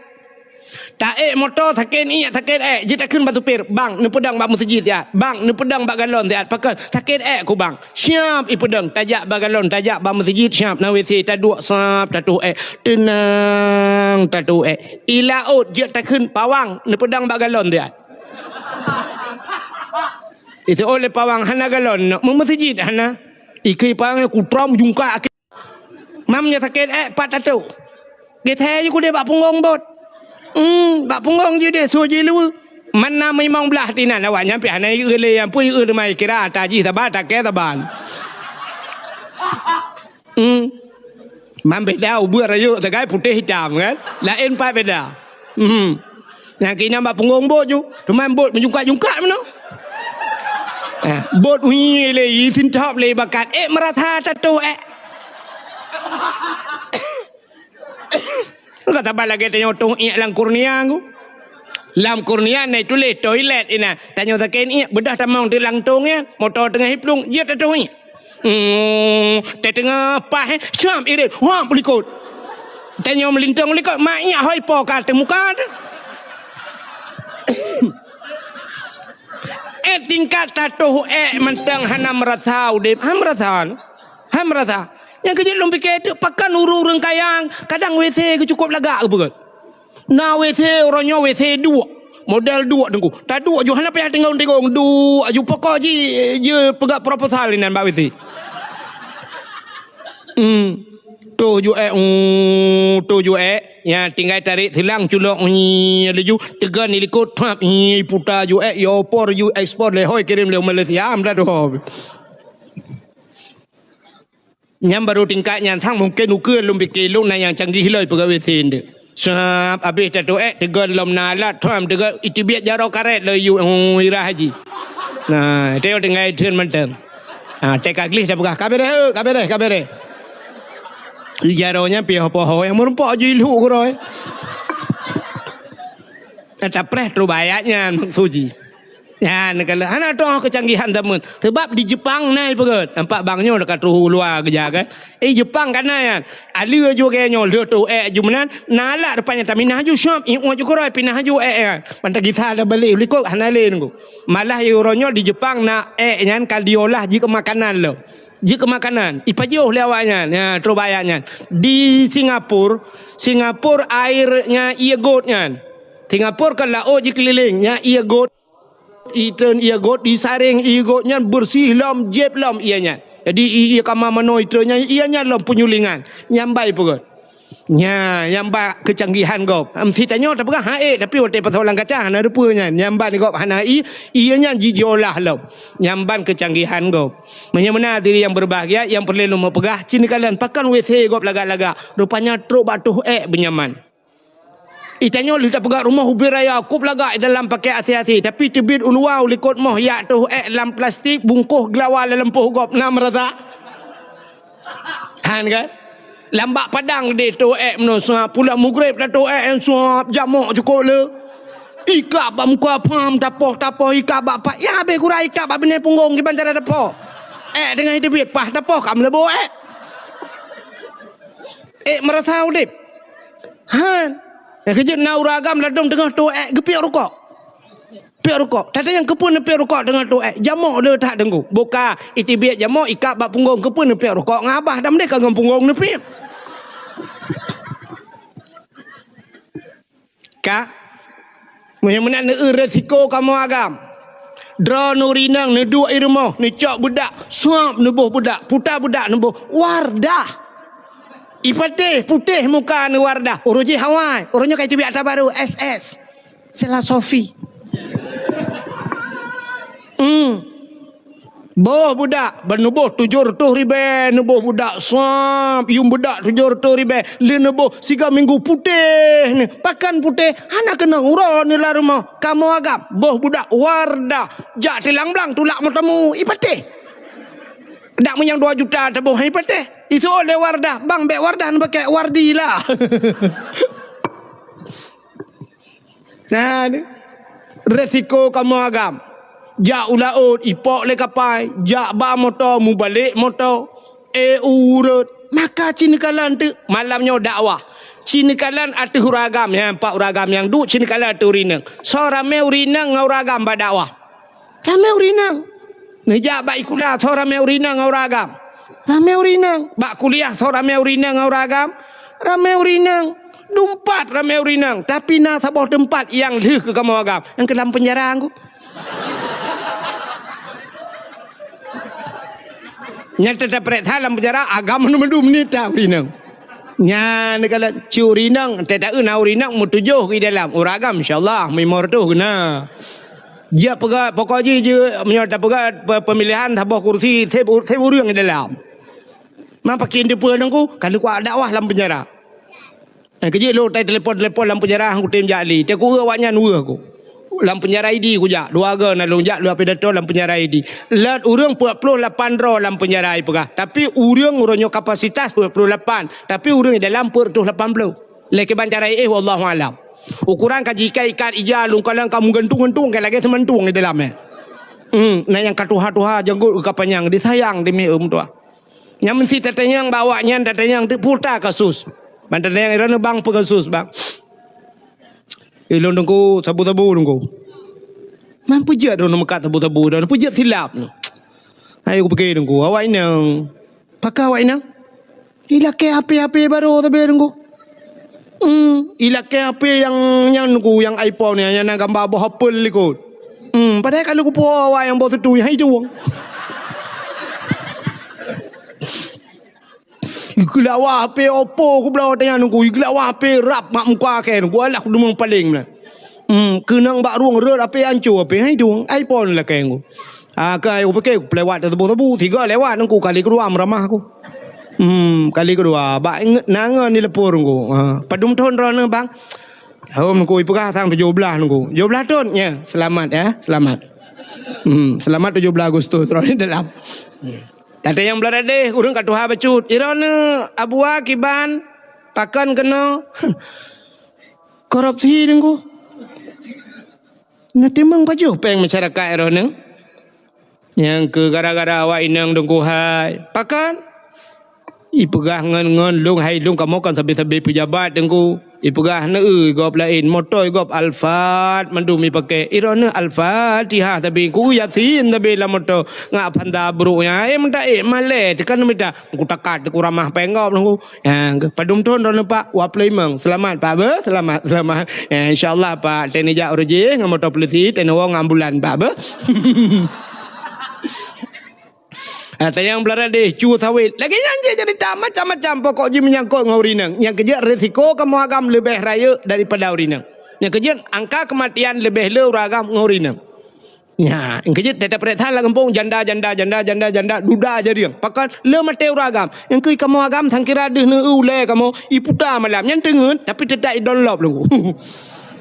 Taék moto sakét iék, sakét ék, jeuet takheun bak supir, "Bang, neupeudong bak meuseujid siat. Bang, neupeudong bak galon siat." Pakon, "Sakét ék ku, Bang." Siab ipeudong, tajak bak galon, tajak bak meuseujid, siab na W C, taduek sab, tatoh ék. Teunang, tatoh ék. I laôt jeuet takheun, "Pawang, neupeudong bak galon siat." Itu oleh pawang hana galon, nak meumeuseujid hana. Ikeu pawang kutrom jungkak. Mam nyoe sakét ék pat tatoh. Geuthée ju kudeh bak punggong bot. Hmm, bak punggong ju deh, su ji luweue. Mana meimong blah tinan awak nyan pih hana ieu lé nyang pui ieu teuma kira ata jih saban, ata kée saban. Hmm. Mam beda ubeut rayeuk sagai putéh hitam kan? Laén pat beda. Hmm. Nyang keunan bak punggong bot ju, teuma bot meujungkak-jungkak meunoe. Eh, bot uyi lé, i sintop lé bakat, ék meurasa tatoh ék. Ka saban lagée tanyoe tong iék lam kurnia ku. Lam kurnia na tuléh toilet inan. Tanyoe sakét iék, beudôh tamong di lam tong nyan, moto teungoh iplueng, jeuet tatoh iék. Hmm, teungoh paih, eh, cuam irit, huam u likot. Tanyoe meulintong u likot, ma iék hôi po ka teuh muka teuh. Eh, tingkat tatoh ék mantong hana meurasa udeb, ha meurasa. Ha meurasa. Nyang keujeuet lôn pike teuk pakon ureuëng-ureuëng kaya, kadang W C geucukôp lagak geupeugah. Na W C uroe nyoe W C duek, model duek Teungku. Taduek ju hana payah tingong-tingong, duek ju pokok ji, jeuet peugah proposal inan bak W C. Hmm. Toh ju ék, uh, toh ju ék. Nyan tinggai tarék silang culok, uh, laju teugon di likot, thap, uh, puta ju ék, yo por ju ekspor lé hôi kirém lé Malaysia, am dah tu. Nyan baru tingkat nyan sang mungken ukeue lôn pike lôn na nyang canggih lom peugawée sen deuh. Sab habéh tatoh ék teugon lom na alat, thap teugon iteubiet jaroe karét lom yue, uh, irah haji. Nah, teuh tinggai theun mantong. Ha, teuka gleh tapeugah, "Ka beureh, ka beureh, ka beureh." Jaroe nyan pih poho nyang meurumpok ju ilhuk keudroe. Tapreh trok bak ayat nyan maksud jih. Nyan kalau hana toh kecanggihan zaman. Sebab di Jepang na ipeugét. Nampak bang nyoe ka troh u luwa keujak kan. Eh, Jepang ka na nyan. Alue ju gaya nyoe lheueh toh ék ju meunan, na alat rupanya taminah ju sab, ié ju keudroe pinah ju ék nyan. Mantong gisa dah balek likot hana lé nunggu. Malah uroe nyoe di Jepang na ék nyan ka diolah jikeu makanan lom. Jikeu makanan, ipajoh lé awak nyan. Ya, trok bak ayat nyan. Di Singapura, Singapura air nyan ié göt nyan. Singapura kan laôt jikeulileng, nyan ié göt. Itreun ié göt, disaréng ié göt nyan beureuséh lom, jieb lom ié nyan. Jadi ié, ié kama manoe itreun nyan, ié nyan lom peunyulingan. Nyan ban ipeugét. Nya, nyang bak keucanggihan gob. Em, si tanyoe tapeugah, "Ha, ék, tapi watée pasoe lam kaca hana rupeue nyan." Nyang ban gob hana ié, ié nyan jijiolah lom. Nyang ban keucanggihan gob. Meunyoe meunan hadirin nyang berbahagia, nyang peureulée lôn peugah, ci neukalon pakon W C gob lagak-lagak. Rupanya trok bak toh ék beunyaman. Itanyoe lheueh tapeugah rumoh ubé raya, kub lagak i dalam pakai asi-asi, tapi teubiet u luwa u likot moh yak toh ék lam plastik, bungkôh geulawa lam lampôh gob, na meurasa? Han kan? Lam bak padang deh toh ék meunoe suap, pulang mugreb dah toh ék suap, jamok cukôp le. Ikab bak muka pham, tapoh-tapoh ikab bak pat, ya habéh gura ikab bak binéh punggong kiban cara tapoh. Ék teungoh teubiet, pah tapoh ka meuleubo ék. Ék meurasa udeb. Han. Nyang keujeuet na ureueng agam ladôm teungoh toh ék geupiek rukok. Piek rukok. Tatanyong keupeue neupiek rukok teungoh toh ék? Jamok le that deungoe. Boka, iteubiet jamok ikab bak punggong keupeue neupiek rukok ngon abah dan meudeh ka ngon punggong neupiek. Ka? Meunyoe meunan neueu resiko kamoe agam. Droeneuh ureueng inong neuduek i rumoh, neucok beudak, suap neuboh beudak, puta beudak neuboh, Wardah. Ipatéh putéh muka neuh Wardah. Uroe jih awai, uroe nyoe ka iteubiet ata barô, S S. Sela Sofi. Hmm. Boh beudak, ban neuboh tujoh reutôh ribée, neuboh beudak sab, yuem beudak tujoh reutôh ribée, lé neuboh siga minggu putéh ni. Pakon putéh, hana keunong uroe neuh lam rumoh. Kamoe agam, boh beudak Wardah, jak silang blang tulak meuteumé, ipatéh. Dak meunyoe dua juta teuboh, ipatéh. Iseuôt lé Wardah, bang bék Wardah neupakée, Wardi lah. Nah, ni. Resiko kamoe agam. Jak u laôt, ipok lé kapai, jak ba moto, mubalek moto. Eh, ureueng. Maka ci neukalon teuk malam nyoe dakwah. Ci neukalon ateueh ureueng agam, nyan pat ureueng agam nyang duek, ci neukalon ateueh ureueng inong. Soe ramé ureueng inong ngon ureueng agam bak dakwah? Ramé ureueng inong. Neujak bak sikula, soe ramé ureueng inong ngon ureueng agam? Ramé ureueng inong. Bak kuliah, soe ramé ureueng inong ngon ureueng agam? Ramé ureueng inong. Dumpat ramé ureueng inong. Tapi na saboh teumpat nyang lheueh keu kamoe agam. Nyang keu lam peunjara ngon. Nyan teutap peuriksa lam peunjara, agam mandum-mandum nita ureueng inong. Nyan kalau cu ureueng inong, teuta na ureueng inong meutujoh di dalam. Ureueng agam, insya Allah, meulimong reutôh na. Jeuet peugah, pokok jih jeuet, meunyoe tapeugah pe-, pemilihan saboh kursi, seb u-, seb ureueng di dalam. Ma pakén teupeue nungku, ka lheueh kuat dakwah lam peunjara. Nyang keujeuet lôn tai telepon-telepon lam peunjara, han kutem jak lé. Teungku awaknyan weueh ku. Lam peunjara Idi kujak. Dua go na lôn jak, lôn pidato lam peunjara Idi. Lot ureueng peuet ploh lapan droe lam peunjara ipeugah. Tapi ureueng uroe nyoe kapasitas peuet ploh lapan. Tapi ureueng di dalam peuet reutôh lapan ploh. Lé kiban cara éh, wallahu alam. Ukuran ka jiikat-ikat ija lôn kalon ka meugantung-gantung ka lagée seumantung di dalam, eh. Hmm, na nyang ka tuha-tuha janggot ka panyang disayang demi, eh, meutuah. Nyang meusti tatanyong bak awaknyan, tatanyong teuk peue kasus. Ban tatanyong droeneuh bang peue kasus, bang. Eh, lôn teungku, sabu-sabu teungku. Man peue jeuet droeneuh meukat sabu-sabu, droeneuh peue jeuet silap nyoe. Ayo kupike teungku, awak inong. Pakon awak inong? Ilakée H P-H P barô sabe teungku. Hmm, ilakée H P nyang, nyang teungku, nyang iPhone nyang, nyang na gamba boh apel likot. Hmm, padahai ka lheueh kupuwoe awak nyang boh seutu nyang hai tuwong. Geulawah H P Oppo kubloe watèe nyan Teungku, geulawah H P rab mak muka kèe Teungku, alah kudeungoe paleng na. Hmm, keunong bak rueng rhot H P ancô, H P hai tu, iPhone lakèe Teungku. Ah, ka ayo pike pelewat sabu-sabu, tiga lewat Teungku, kali keudua meuramah ku. Hmm, kali keudua bak ingat nangan di leupor Teungku. Ha, padum thon droeneuh bang? Hom Teungku, ipeugah sang tujoh blah Teungku. Tujoh blah thon, ya, selamat ya, selamat. Hmm, selamat tujoh blah Agustus droeneuh dalam. Hmm. Tante nyang blah radeh, ureueng ka tuha bacut. Droeneuh abua kiban pakon keunoe korupsi Teungku. Na timang pajoh péng masyarakat droeneuh. Nyang keu gara-gara awak inong Teungku hai. Pakon? Ipeugah ngon, ngon lôn hai lôn kamoe kan sabe-sabe peujabat Teungku. Ipeugah neu gob laén, moto gob Alphard mandum ipakè. Droeneuh Al-Fatihah sabe, ku Yasin sabe lam moto. Ngat phanta brok nyan, eh, meuta, eh, malèe, tekan mita. Ku takat, ku ramah péng gob Teungku. Ya, padum thon droeneuh Pak, dua puluh lima. Selamat Pak beuh, selamat, selamat. Ya, insya Allah Pak, teuneuk jak ureueng jih ngon moto polisi, teuneuk woe ngon ambulan Pak beuh. Ah, tanyong blah radeh, cu sawét. Lagèe nyan jih cerita macam-macam pokok jih menyangkut ngon ureueng inong. Nyang keujeuet risiko kamoe agam leubeh rayeuk daripada ureueng inong. Nyang keujeuet angka kematian leubeh le ureueng agam ngon ureueng inong. Nya, nyang keujeuet teutab peuriksa lam gampông janda, janda, janda, janda, janda, duda jadiang. Pakon le maté ureueng agam. Nyang keu kamoe agam sangkira deuh neu ulèe kamoe iputa malam. Nyan teungeut tapi teutab idon lop Teungku.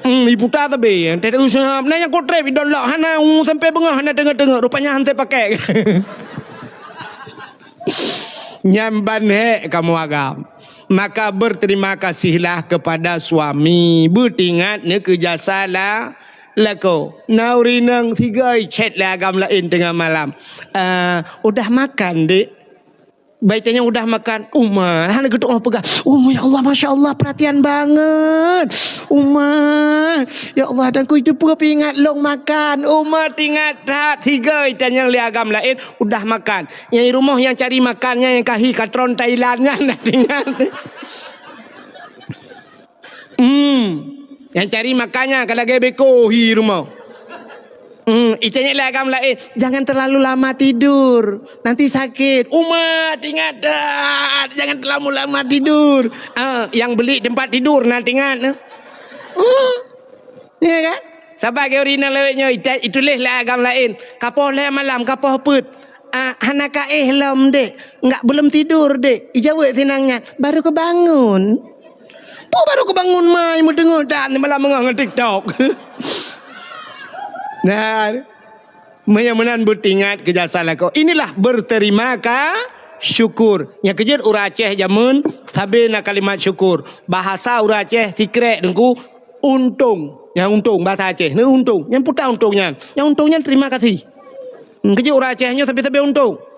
Hmm, iputa tabe, teutab useuhab. Na nyang kotrep idon lop hana u sampai beungoh hana teungeut-teungeut. Rupanya hana pakai. Nyan ban hék kamoe agam. Maka berterima kasihlah kepada suami. Beutingat neu keu jasa la lakoe. Na ureueng inong sigoe chat lé agam laén teungoh malam. "Ah, udah makan, Dek?" Bai tanyong udah makan, uma hana geutu'oh peugah. Oh, ya Allah, masya Allah, perhatian banget. Uma, ya Allah, dan ku itu peuingat long makan. Uma tingat that sigoe tanyong lé agam laén udah makan. Nyang i rumoh nyang cari makan nyan nyang kahi katron Thailand nyan na tingat. Hmm. Nyang cari makan nyan ka lagèe beko hi rumoh. Hmm, itanya lé agam laén, jangan terlalu lama tidur, nanti sakit. Uma tingat that, jangan terlalu lama tidur. Ah, yang beli tempat tidur na tingat. Hmm. Ya kan? Saban keu ureueng inong lawét nyoe, ita-, ituléh lé agam laén. Kapoh lhèe malam, kapoh peuet. "Ah, hana ka éh lom, Dek. Enggak, belum tidur, Dek." Ijaweueb sinang nyan, "Baru kebangun." Peue baru kebangun mai meuteungoh dan malam beungoh ngon TikTok. Nah, meunyoe meunan beutingat keu jasa lakoe. Inilah berterima ka syukur. Nyang keujeuet ureueng Aceh jameun sabe na kalimat syukur. Bahasa ureueng Aceh sikrek Teungku, untông. Nyang untông bahasa Aceh, neu untông. Nyang peue untông nyan? Nyang untông nyan terima kasih. Hmm, keujeuet ureueng Aceh nyoe sabe-sabe untông.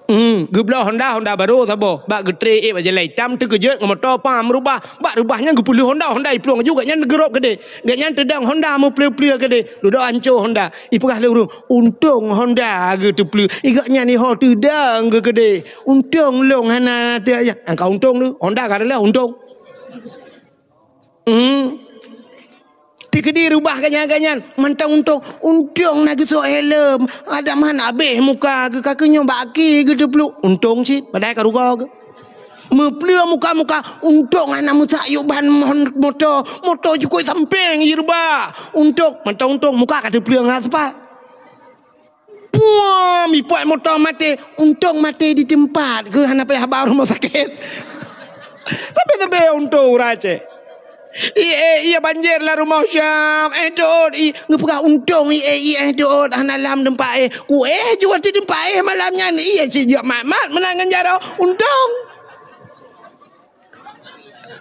Hmm, geubloe Honda, Honda barô saboh. Bak geutré ék bak jalan itam teukeujot ngon moto pam meurubah. Bak rubah nyan geupeulheueh Honda, Honda iplueng laju gobnyan geurob keudéh. Gobnyan teudong Honda meupleue-pleue keudéh. Dudoe anco Honda. Ipeugah lé ureueng, "Untông Honda geuteupeulheueh." I gobnyan iho teudong geukeudéh. "Untông lôn hana teuh." Angka untông tu, Honda ka reuloh untông. Hmm. Teukeudi rubah gobnyan-gobnyan, mantong untông, untông na geusok helm. Adam han abéh muka geuh, ka keuh nyoe bak aki geuteupluek, untông cit, padahai ka rugoe geuh. Meupleue muka-muka, untông hana meusak yub ban mon-, moto, moto jukôi sampéng jih reubah. Untông, mantong untông, muka ka teupleue ngon aspal. Puam, ipuat moto maté, untông maté di teumpat keuh hana payah ba rumoh sakét. Tapi-tapi untông ureueng Aceh. I éh, ié banjir lam rumoh Syam, éh dot, i, geupeugah untông i éh, i éh dot, hana lam teumpat éh. Ku éh jeuet di teumpat éh malam nyan, ié cit jeuet mat-mat meunan ngon jaroe, untông.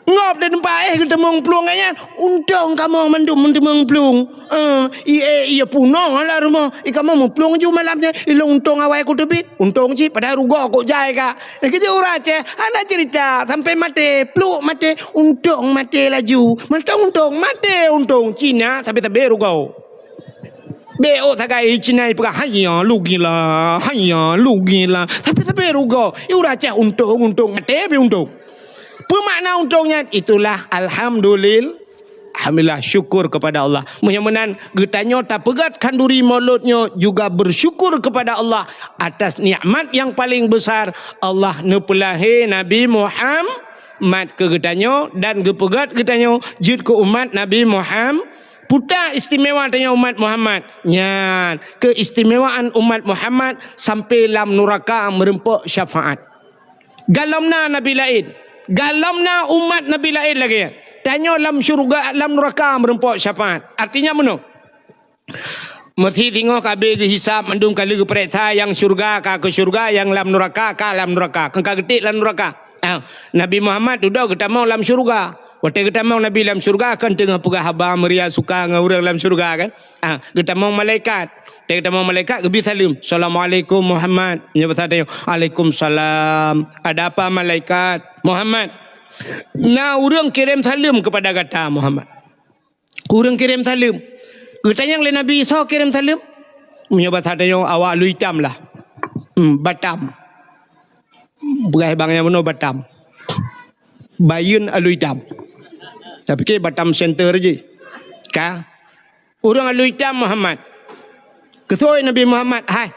Ngop di teumpat éh geuteumeung plueng nyan, untông kamoe mandum meuteumeung plueng. Eh, i éh, ié punoh lam rumoh, i kamoe meuplueng ju malam nyan, ilông untông awai ku teubiet, untông cit padahai rugoe kok jai ka. Eh, keujeuet ureueng Aceh, hana cerita, sampai maté, pluek maté, untông maté laju. Mantong untông, maté untông, Cina sabe-sabe rugoe. Bék ôk sagai Cina ipeugah, "Haiya, lugilah, haiya, lugilah." Tapi-tapi rugoe, i ureueng Aceh untông, untông, maté pih untông. Peue makna untông nyan? Itulah alhamdulil-, Alhamdulillah, syukur kepada Allah. Meunyoe meunan, geutanyoe tapeugét khanduri Maulud nyoe juga bersyukur kepada Allah atas nikmat yang paling besar, Allah neupeulahé Nabi Muhammad keu geutanyoe dan geupeugét geutanyoe jeuet keu umat Nabi Muhammad. Peue istimewa tanyoe umat Muhammad? Nyan, keistimewaan umat Muhammad sampai lam nuraka meureumpok syafaat. Galom na nabi laén, galom na umat nabi laén lagée nyan. Tanyoe lam syeuruga, lam nuraka meureumpok syafaat. Artinya meunoe, meusé singoh ka abéh geuhisab mandum, ka lheueh geupareksa nyang syeuruga ka keu syeuruga, nyang lam nuraka ka lam nuraka, keu ka geutiek lam nuraka. Ah, Nabi Muhammad dudoe geutamong lam syeuruga. Watée geutamong Nabi lam syeuruga, kan teungoh peugah haba meuria suka ngon ureuëng lam syeuruga, kan? Ah, geutamong malaikat. Watée geutamong malaikat, geubri saleuem, "Assalamualaikum Muhammad." Nyoe bahasa tanyoe, "Waalaikumsalam." "Ada apa malaikat?" "Muhammad, na ureuëng kirém saleuem kepada gata, Muhammad." Ureuëng kirém saleuem. Geutanyong lé Nabi, "Soe kirém saleuem?" Meunyoe bahasa tanyoe, "Awak alu itam lah." Hmm, batam. Peugah bang nyang bunoe batam. Bayeuen alu itam. Tapiké batam center jih. Ka. Ureuëng alu itam Muhammad. Geutanyong Nabi Muhammad, "Hai,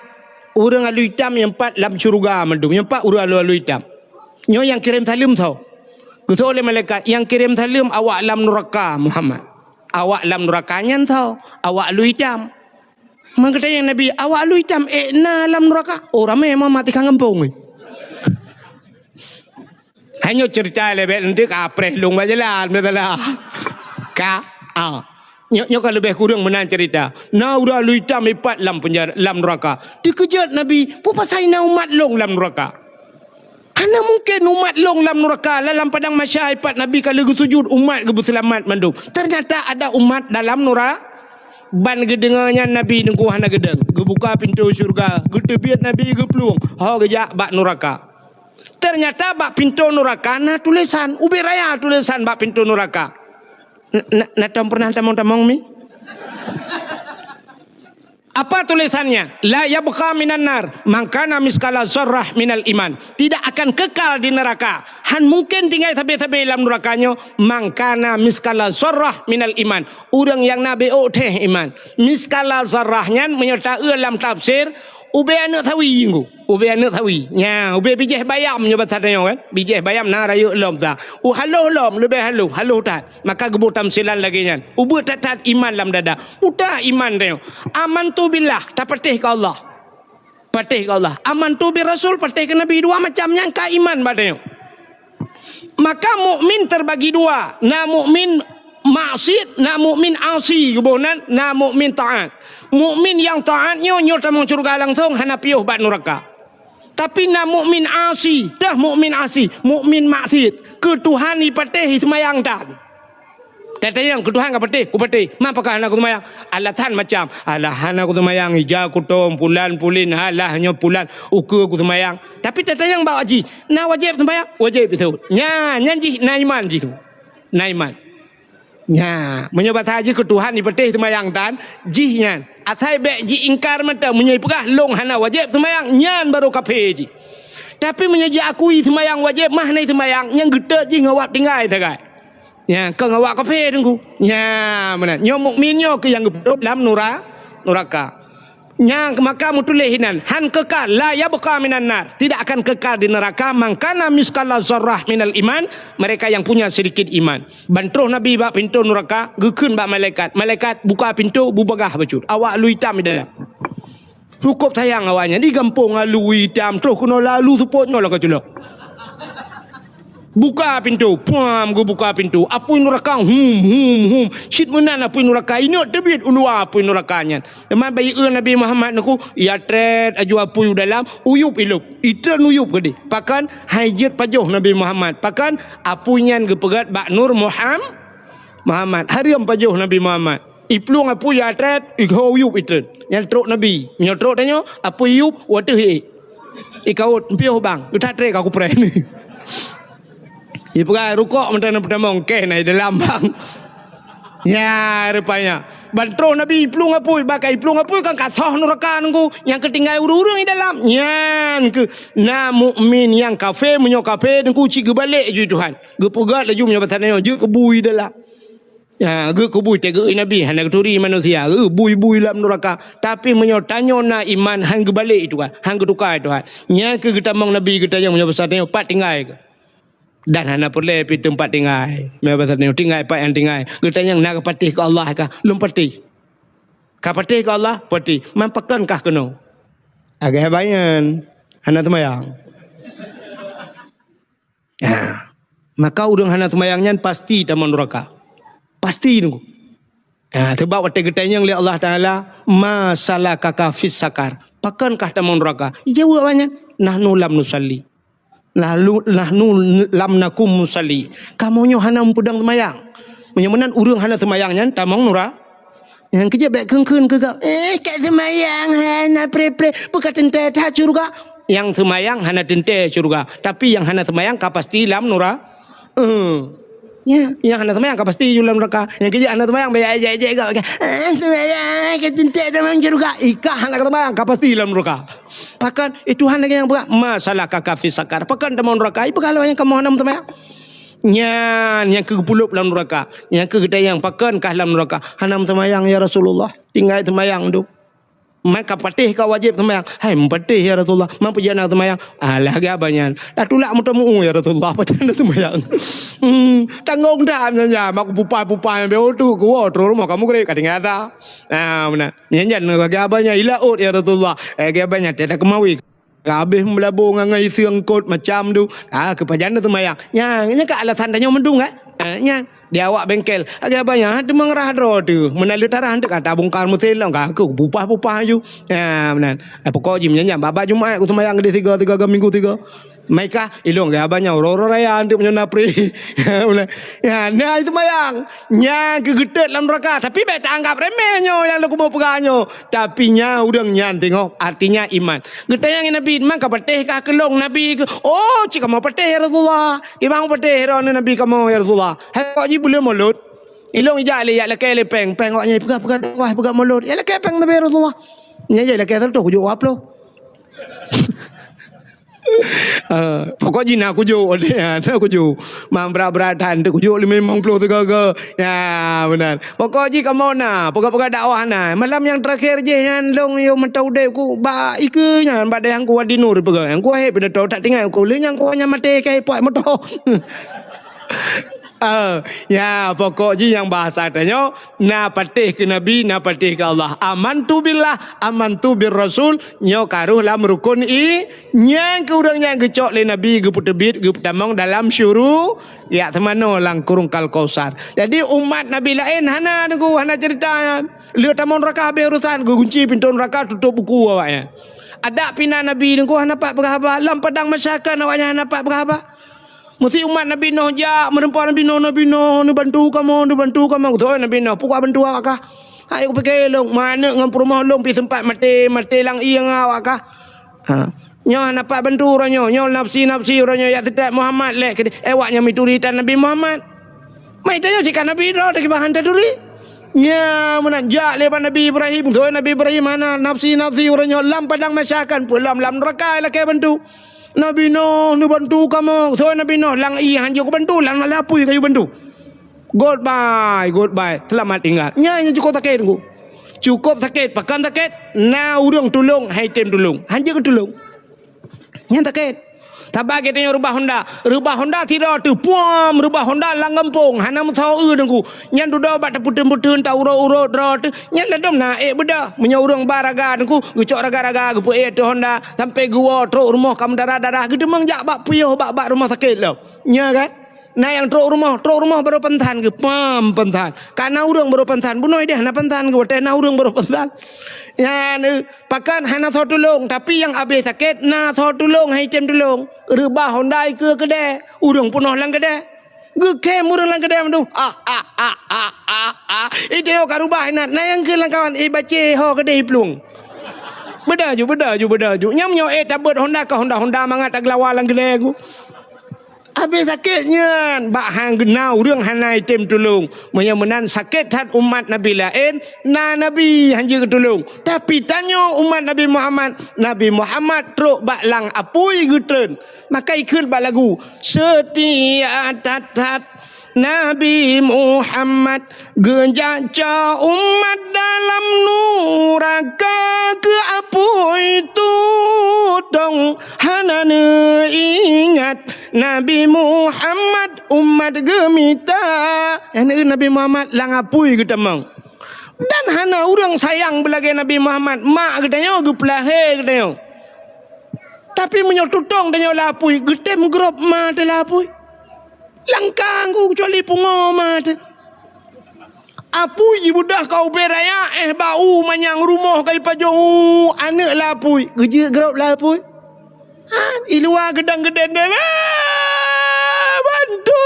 ureuëng alu itam nyang pat lam syeuruga mandum, nyang pat ureuëng alu-alu itam. Nyoe nyang kirém saleuem soe?" Geutanyong lé malaikat, "Nyang kirém saleuem awak lam nuraka, Muhammad." "Awak lam nuraka nyan soe?" "Awak alu itam." Meugeutanyong Nabi, "Awak alu itam ék na lam nuraka?" "Oh, ramé Muhammad, tikang gampông." Hanya cerita lebih nanti ka preh lung bak jalan, betul lah. Ka, ah. Nyoe, nyoe ka leubeh kureueng meunan cerita. Na ureuëng alu itam ipat lam penjara, lam nuraka. Dikeujot Nabi, "Peue pasai na umat lôn lam nuraka?" Hana mungken umat lôn lam nuraka, lam padang mahsyar ipat Nabi ka lheueh geusujud, umat geubeuseulamat mandum. Ternyata ada umat dalam nura-, ban geudeungoe nyan Nabi teungku hana geudong. Geubuka pintoe syeuruga, geuteubiet Nabi geuplueng, ho geujak bak nuraka. Ternyata bak pintoe nuraka na tulésan, ubé raya tulésan bak pintoe nuraka. N-, na, na tom pernah tamong-tamong mi? Apa tulisannya? "La yabqa minan nar man kana miskala zarrah minal iman." Tidak akan kekal di neraka. Han mungken tinggai sabe-sabe lam nuraka nyoe, "man kana miskala zarrah minal iman." Ureuëng nyang na béok théh iman. Miskala zarrah nyan meunyoe taeu lam tafsir, ubé aneuëk sawi nyoe. Ubé aneuëk sawi. Nya, ubé bijéh bayam nyoe basa tanyoe kan. Bijéh bayam na rayeuk lom sa. U haloh lom, leubeh haloh, haloh that. Maka geuboh tamsilan lagée nyan. Ubeuet that-that iman lam dada. Uta iman tanyoe. Amantu billah, tapatéh keu Allah. Patéh keu Allah. Amantu bir rasul, patéh keu Nabi. Dua macam nyan ka iman bak tanyoe. Maka mukmin terbagi dua. Na mukmin maksiat, na mukmin asi geuboh nan, na mukmin taat. Mukmin nyang taat nyoe, nyoe tamong syeuruga langsong, hana piôh bak nuraka. Tapi na mukmin asi, teuh mukmin asi, mukmin maksiat. Keu Tuhan ipatéh iseumayang tan. Tatanyong keu Tuhan ka patéh, kupatéh. Ma pakon hana kuseumayang? Alasan macam, "Alah hana kuseumayang, ija kutom, pulan pulin, alah nyoe pulan, ukeue kuseumayang." Tapi tatanyong bak jih, "Na wajéb seumayang?" Wajéb beutôi. Nya, nyan jih na iman jih tu. Na iman. Nya, meunyoe basa jih keu Tuhan ipatéh seumayang tan, jih nyan. Asai bék jiingkar mantong, meunyoe ipeugah lôn hana wajéb seumayang, nyan barô kafé jih. Tapi meunyoe jiakui seumayang wajéb, mah hana seumayang, nyang geutot jih ngon awak tinggai sagai. Nya, kon ngon awak kafé teungku. Nya, meunan. Nyoe mukmin nyoe keuh nyang geupeudong lam nura-, nuraka. Nyang maka meutuléh inan, han kekal, la yabqa minan nar, tidak akan kekal di neraka, man kana miskala zarrah minal iman, mereka yang punya sedikit iman. Ban troh Nabi bak pintoe nuraka, geukheun bak malaikat, "Malaikat, buka pintoe, bubagaih bacut. Awak alu itam di dalam." Cukôp sayang awaknyan, di gampông alu itam, troh keunoe lalu seupôt nyoe lam ka culok. Buka pintoe, puam geubuka pintoe. Apui nuraka, hum, hum, hum. Cit meunan apui nuraka, ineuk teubiet u luwa apui nuraka nyan. Teuma bak ié Nabi Muhammad neuku, ya trét aju apui u dalam, uyup ilop. Itreun uyup keudeh. Pakon hai jeuet pajoh Nabi Muhammad. Pakon apui nyan geupeugét bak nur Muham-, Muhammad. Hareuem pajoh Nabi Muhammad. Iplueng apui ya trét, iho uyup itreun. Nyan trok Nabi. Nyoe trok tanyoe, apui yup, wateuh ié. Ikaut, piôh bang, utat tré ka kupreh. Ipeugah rukok meunan peutamong, keh na i dalam bang. Nya, rupanya. Ban troh Nabi iplueng apui, bak iplueng apui kan ka soh nuraka nunggu, nyang keutinggai ureuëng-ureuëng i dalam. Nyan keuh na mukmin nyang kafé, meunyoe kafé nunggu cit geubalek ju Tuhan. Geupeugét laju meunyoe basa nyoe, jeuet keu bui dalam. Ha, geukubui teugeui Nabi, hana geuturi manusia, geubui-bui lam nuraka. Tapi meunyoe tanyoe na iman, han geubalek itu kan, han geutuka itu kan. Nyan keuh geutamong Nabi geutanyong meunyoe basa tanyoe, pat tinggai keuh. Dan hana peureulée pi teumpat tinggai. Meunyoe basa tanyoe, tinggai pat nyang tinggai. Geutanyong na geupatéh keu Allah kah? Lôn patéh. Ka patéh keu Allah? Patéh. Man pakon kah keunoe? Agak banyan. Hana teumayang. Ha. Maka ureuëng hana teumayang nyan pasti tamong nuraka. Pasti nunggu. Ha, sebab watée geutanyong lé Allah Taala, "Ma salakaka fis sakar?" Pakon kah tamong nuraka? Ijaweueb awaknyan, "Nahnu lam nusalli. Lalu nahnu lam nakum musalli." Kamoe nyoe hana meupeudong teumayang. Meunyoe meunan ureuëng hana teumayang nyan tamong nura-, Nyang keujeuet bék kheun-kheun keu gab, "Eh, ka seumayang hana pré-pré, peue ka teuntée that syeuruga?" Nyang seumayang hana teuntée syeuruga, tapi nyang hana seumayang ka pasti lam nura-, eh, nya, nyang hana seumayang ka pasti lam nuraka. Nyang keujeuet hana seumayang bék ejek-ejek gab, "Eh, seumayang ka teuntée lam syeuruga." Ikah hana seumayang ka pasti lam nuraka. Pakon, eh, Tuhan lagée nyang peugah, "Ma salakaka fi sakar?" Pakon tamong nuraka? Ipeugah lom nyang kamoe hana meuseumayang. Nyan nyang keu geupulop lam nuraka. Nyang keu geutanyong, "Pakon kah lam nuraka?" "Hana meuseumayang, ya Rasulullah. Tinggai seumayang dum." "Man ka patéh ka wajéb seumayang?" "Hai, meupatéh, ya Rasulullah." "Man peue jih hana seumayang?" "Alah, lagée abah nyan. Dah tulak meuteumuu, ya Rasulullah, pajan na seumayang." Hmm, tanggong that nyan, nyan. Mak pupah-pupah nyan, beu tu, kuwoe, troh rumoh kamoe greb, ka tinggai asa. Ah, meunan. Nyan, nyan, lagée abah nyan, "Ila ôt, ya Rasulullah." Eh, lagée abah nyan, teuka keumawi. Ka habéh meulabô ngon, ngon iseung kot macam tu. Ah, keu pajan na seumayang. Nyan, nyan ka alasan tanyoe mandum kan? Ah, nyan. Di awak bengkel. Lagée abah nyan, ha, teuma rhah droe teuh. Meunan lheueh tarhah teuh ka tabongkar meusén lom, ka keu pupah-pupah laju. Ha, meunan. Eh, pokok jih meunyan nyan, babah Jumat ku seumayang keudeh tiga, tiga, tiga minggu tiga. Mai kah, ilong lagée abah nyan, uroe-uroe raya teuh meunyoe na pré. Meunan. Ya, na seumayang. Nyan keu geutot lam nuraka, tapi bék taanggap remeh nyoe nyang lôn kubu peugah nyoe. Tapi nyan ureuëng nyan teungoh, artinya iman. Geutanyong Nabi, "Man ka patéh kah keu lôn, Nabi?" "Oh, cit kamoe patéh, ya Rasulullah. Kiban patéh droeneuh Nabi kamoe, ya Rasulullah." "Hai, kok jih buleuen mulod?" Ilong ijak lé, yak lakée lé péng. Péng awak nyan peugah-peugah dakwah, peugah mulod. Yak lakée péng Nabi, ya Rasulullah. Nyan jih lakée seratus, kujok dua ploh. Eh, pokok jih na kujok, na kujok. Man brat-brat that, kujok limong ploh tiga-tiga. Ya, meunan. Pokok jih kamoe na, peugah-peugah dakwah na. Malam nyang teurakhir jih nyan lôn yôh mantong udeb ku bak ikeue nyan, bak dayah ku Wadi Nur peugah. Nyang ku wahé pidato that tinggai ku, lé nyang ku nyan maté kai puak moto. Ah, ya, pokok jih nyang bahasa tanyoe, na patéh keu Nabi, na patéh keu Allah. Amantu billah, amantu bir rasul, nyoe ka rhoh lam rukun i-, nyang keu ureuëng nyang geucok lé Nabi, geupeuteubiet, geupeutamong dalam syuru-, ya, teumanoe lam kurung Kal Kausar. Jadi, umat Nabi laén hana, Teungku, hana ceurita nyan. Lheueh tamong nuraka habéh urusan, geugunci pintoe nuraka, tutôp buku awaknyan. Adak pih na Nabi, Teungku, hana pat peugah haba. Lam padang mahsyar kan awaknyan hana pat peugah haba. Meusi umat Nabi Nuh jak, meureumpok Nabi Nuh, "Nabi Nuh, neubantu kamoe, neubantu kamoe." Beutôi Nabi Nuh, "Peue kubantu awak kah?" "Hai kupike lôn, manök ngon peurumoh lôn pih seumpat maté, maté lam ié ngon awak kah?" Ha. Nyoe hana pat bantu uroe nyoe, nyoe nafsi-nafsi uroe nyoe, yak teutab Muhammad lé. Eh, awak nyan mituri tan Nabi Muhammad. Mai tanyoe cit ka Nabi droe, tapi bah han taturi. Nya meunan jak lé bak Nabi Ibrahim, beutôi Nabi Ibrahim hana, nafsi-nafsi uroe nyoe lam padang mahsyar kan, peue lom lam nuraka lakée bantu. "Nabi Nuh, neubantu kamoe." Soe Nabi Nuh, lam ié han jeuet kubantu, lam, lam apui ka kubantu. Goodbye, goodbye, seulamat tinggai. Nyan nyang cukôp sakét, Teungku. Cukôp sakét, pakon sakét? Na ureuëng tulông, han jitem tulông. Han jeuet geutulông. Nyan sakét. Saban geutanyoe reubah honda. Reubah honda sidroe teuh, puam, reubah honda lam gampông. Hana meusaho eu, Teungku. Nyan dudoe bak tapeuteun-peuteun, ta urot-urot droe teuh. Nyan ladôm na ék beudôh. Meunyoe ureuëng ba raga, Teungku, geucok raga-raga, geupeuék ateueh honda, sampoe geuwoe trok rumoh ka meudarah-darah, geuteumeung jak bak piôh, bak, bak rumoh sakét lom. Nya kan? Na nyang trok rumoh, trok rumoh barô pansan geuh, pam pansan. Ka na ureuëng barô pansan, bunoe deh na pansan geuh, watée na ureuëng barô pansan. Nyan, eh, pakon hana soe tulông, tapi nyang abéh sakét na soe tulông, han jitem tulông. Reubah honda ikeue keudè, ureuëng peunoh lam keudè. Geukhém ureuëng lam keudè mandum. Ah, ah, ah, ah, ah, ah. Ih, teuh ka reubah inan. Na nyang kheun lam kawan, "Eh, bacé ho keudeh iplueng." Beudôh ju, beudôh ju, beudôh ju. Nyang nyoe, eh, tabeuet honda ka honda-honda mangat tageulawa lam keudè ku. Abéh sakét nyan, bak han na ureuëng hana jitem tulông. Meunyoe meunan sakét that umat Nabi laén, na Nabi han jeuet geutulông. Tapi tanyoe umat Nabi Muhammad, Nabi Muhammad trok bak lam apui geutreun. Maka ikheun bak lagu, "Seutia that-that Nabi Muhammad, Geujak cok umat dalam nuraka keu apui tutong, hana neuingat Nabi Muhammad umat geumita. Nyang neueu Nabi Muhammad lam apui geutamong. Dan hana ureuëng sayang beulagée Nabi Muhammad. Mak geutanyoe geupeulahé geutanyoe. Tapi meunyoe tutong tanyoe lam apui, geutem grob ma teuh lam apui. Langkang ku kecuali pungo ma teuh. Apui jibeudôh ka ubé raya, éh bau manyang rumoh ka jipajong, aneuëk lam apui, geujeuet grob lam apui. Ha, i luwa geudang-geudeng deh, "Ah, bantu!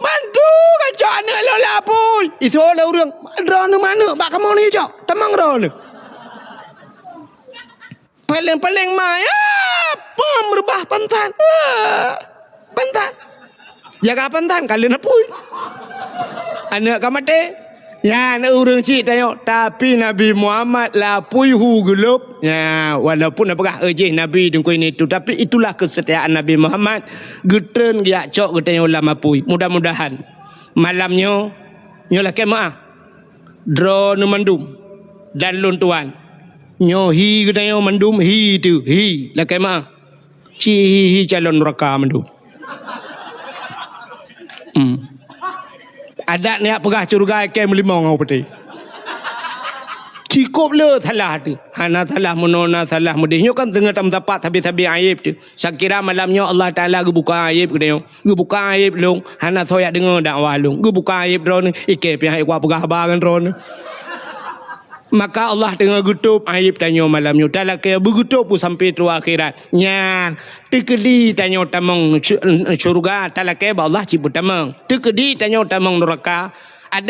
Bantu! Kacok aneuëk lôn lam apui!" Isoe lé ureuëng, "Droeneuh manök bak kamoe neucok, tamong droeneuh." Paleng-paleng ma, ya, pom reubah pantan. Ah, pantan. Jaga pantan, ka lheueh apui. Aneuëk ka maté. Nyan ureuëng cit tanyoe, tapi Nabi Muhammad lapui hu geulop. Ya, walaupun na peugah, "Eh, jih Nabi dengkui nitu," tapi itulah kesetiaan Nabi Muhammad. Geutreun geujak cok geutanyoe lam apui. Mudah-mudahan malam nyoe, nyoe lakée meuah. Droeneuh mandum dan lôn tuan. Nyoe hi geutanyoe mandum hi teuh, hi lakée meuah. Ci hi-hi calon nuraka mandum. Hmm. Adat neujak peugah syeuruga ikée meulimong ngon peuté. Cikôp le salah teuh. Hana salah meunoe, na salah meudeh. Nyoe kan teungoh tameusapat sabe-sabe aéb teuh. Sakira malam nyoe Allah Taala geubuka aéb geutanyoe. Geubuka aéb lôn, hana soe jak deungoe dakwah lôn. Geubuka aéb droeneuh, ikée pih hana kupeugah haba ngon droeneuh. Maka Allah teungoh geutôb aéb tanyoe malam nyoe. Talakée beugeutôb sampoe troh akhirat. Nyan, teukeudi tanyoe tamong sy-, syeuruga, talakée bak Allah cit beutamong. Teukeudi tanyoe tamong nuraka, ada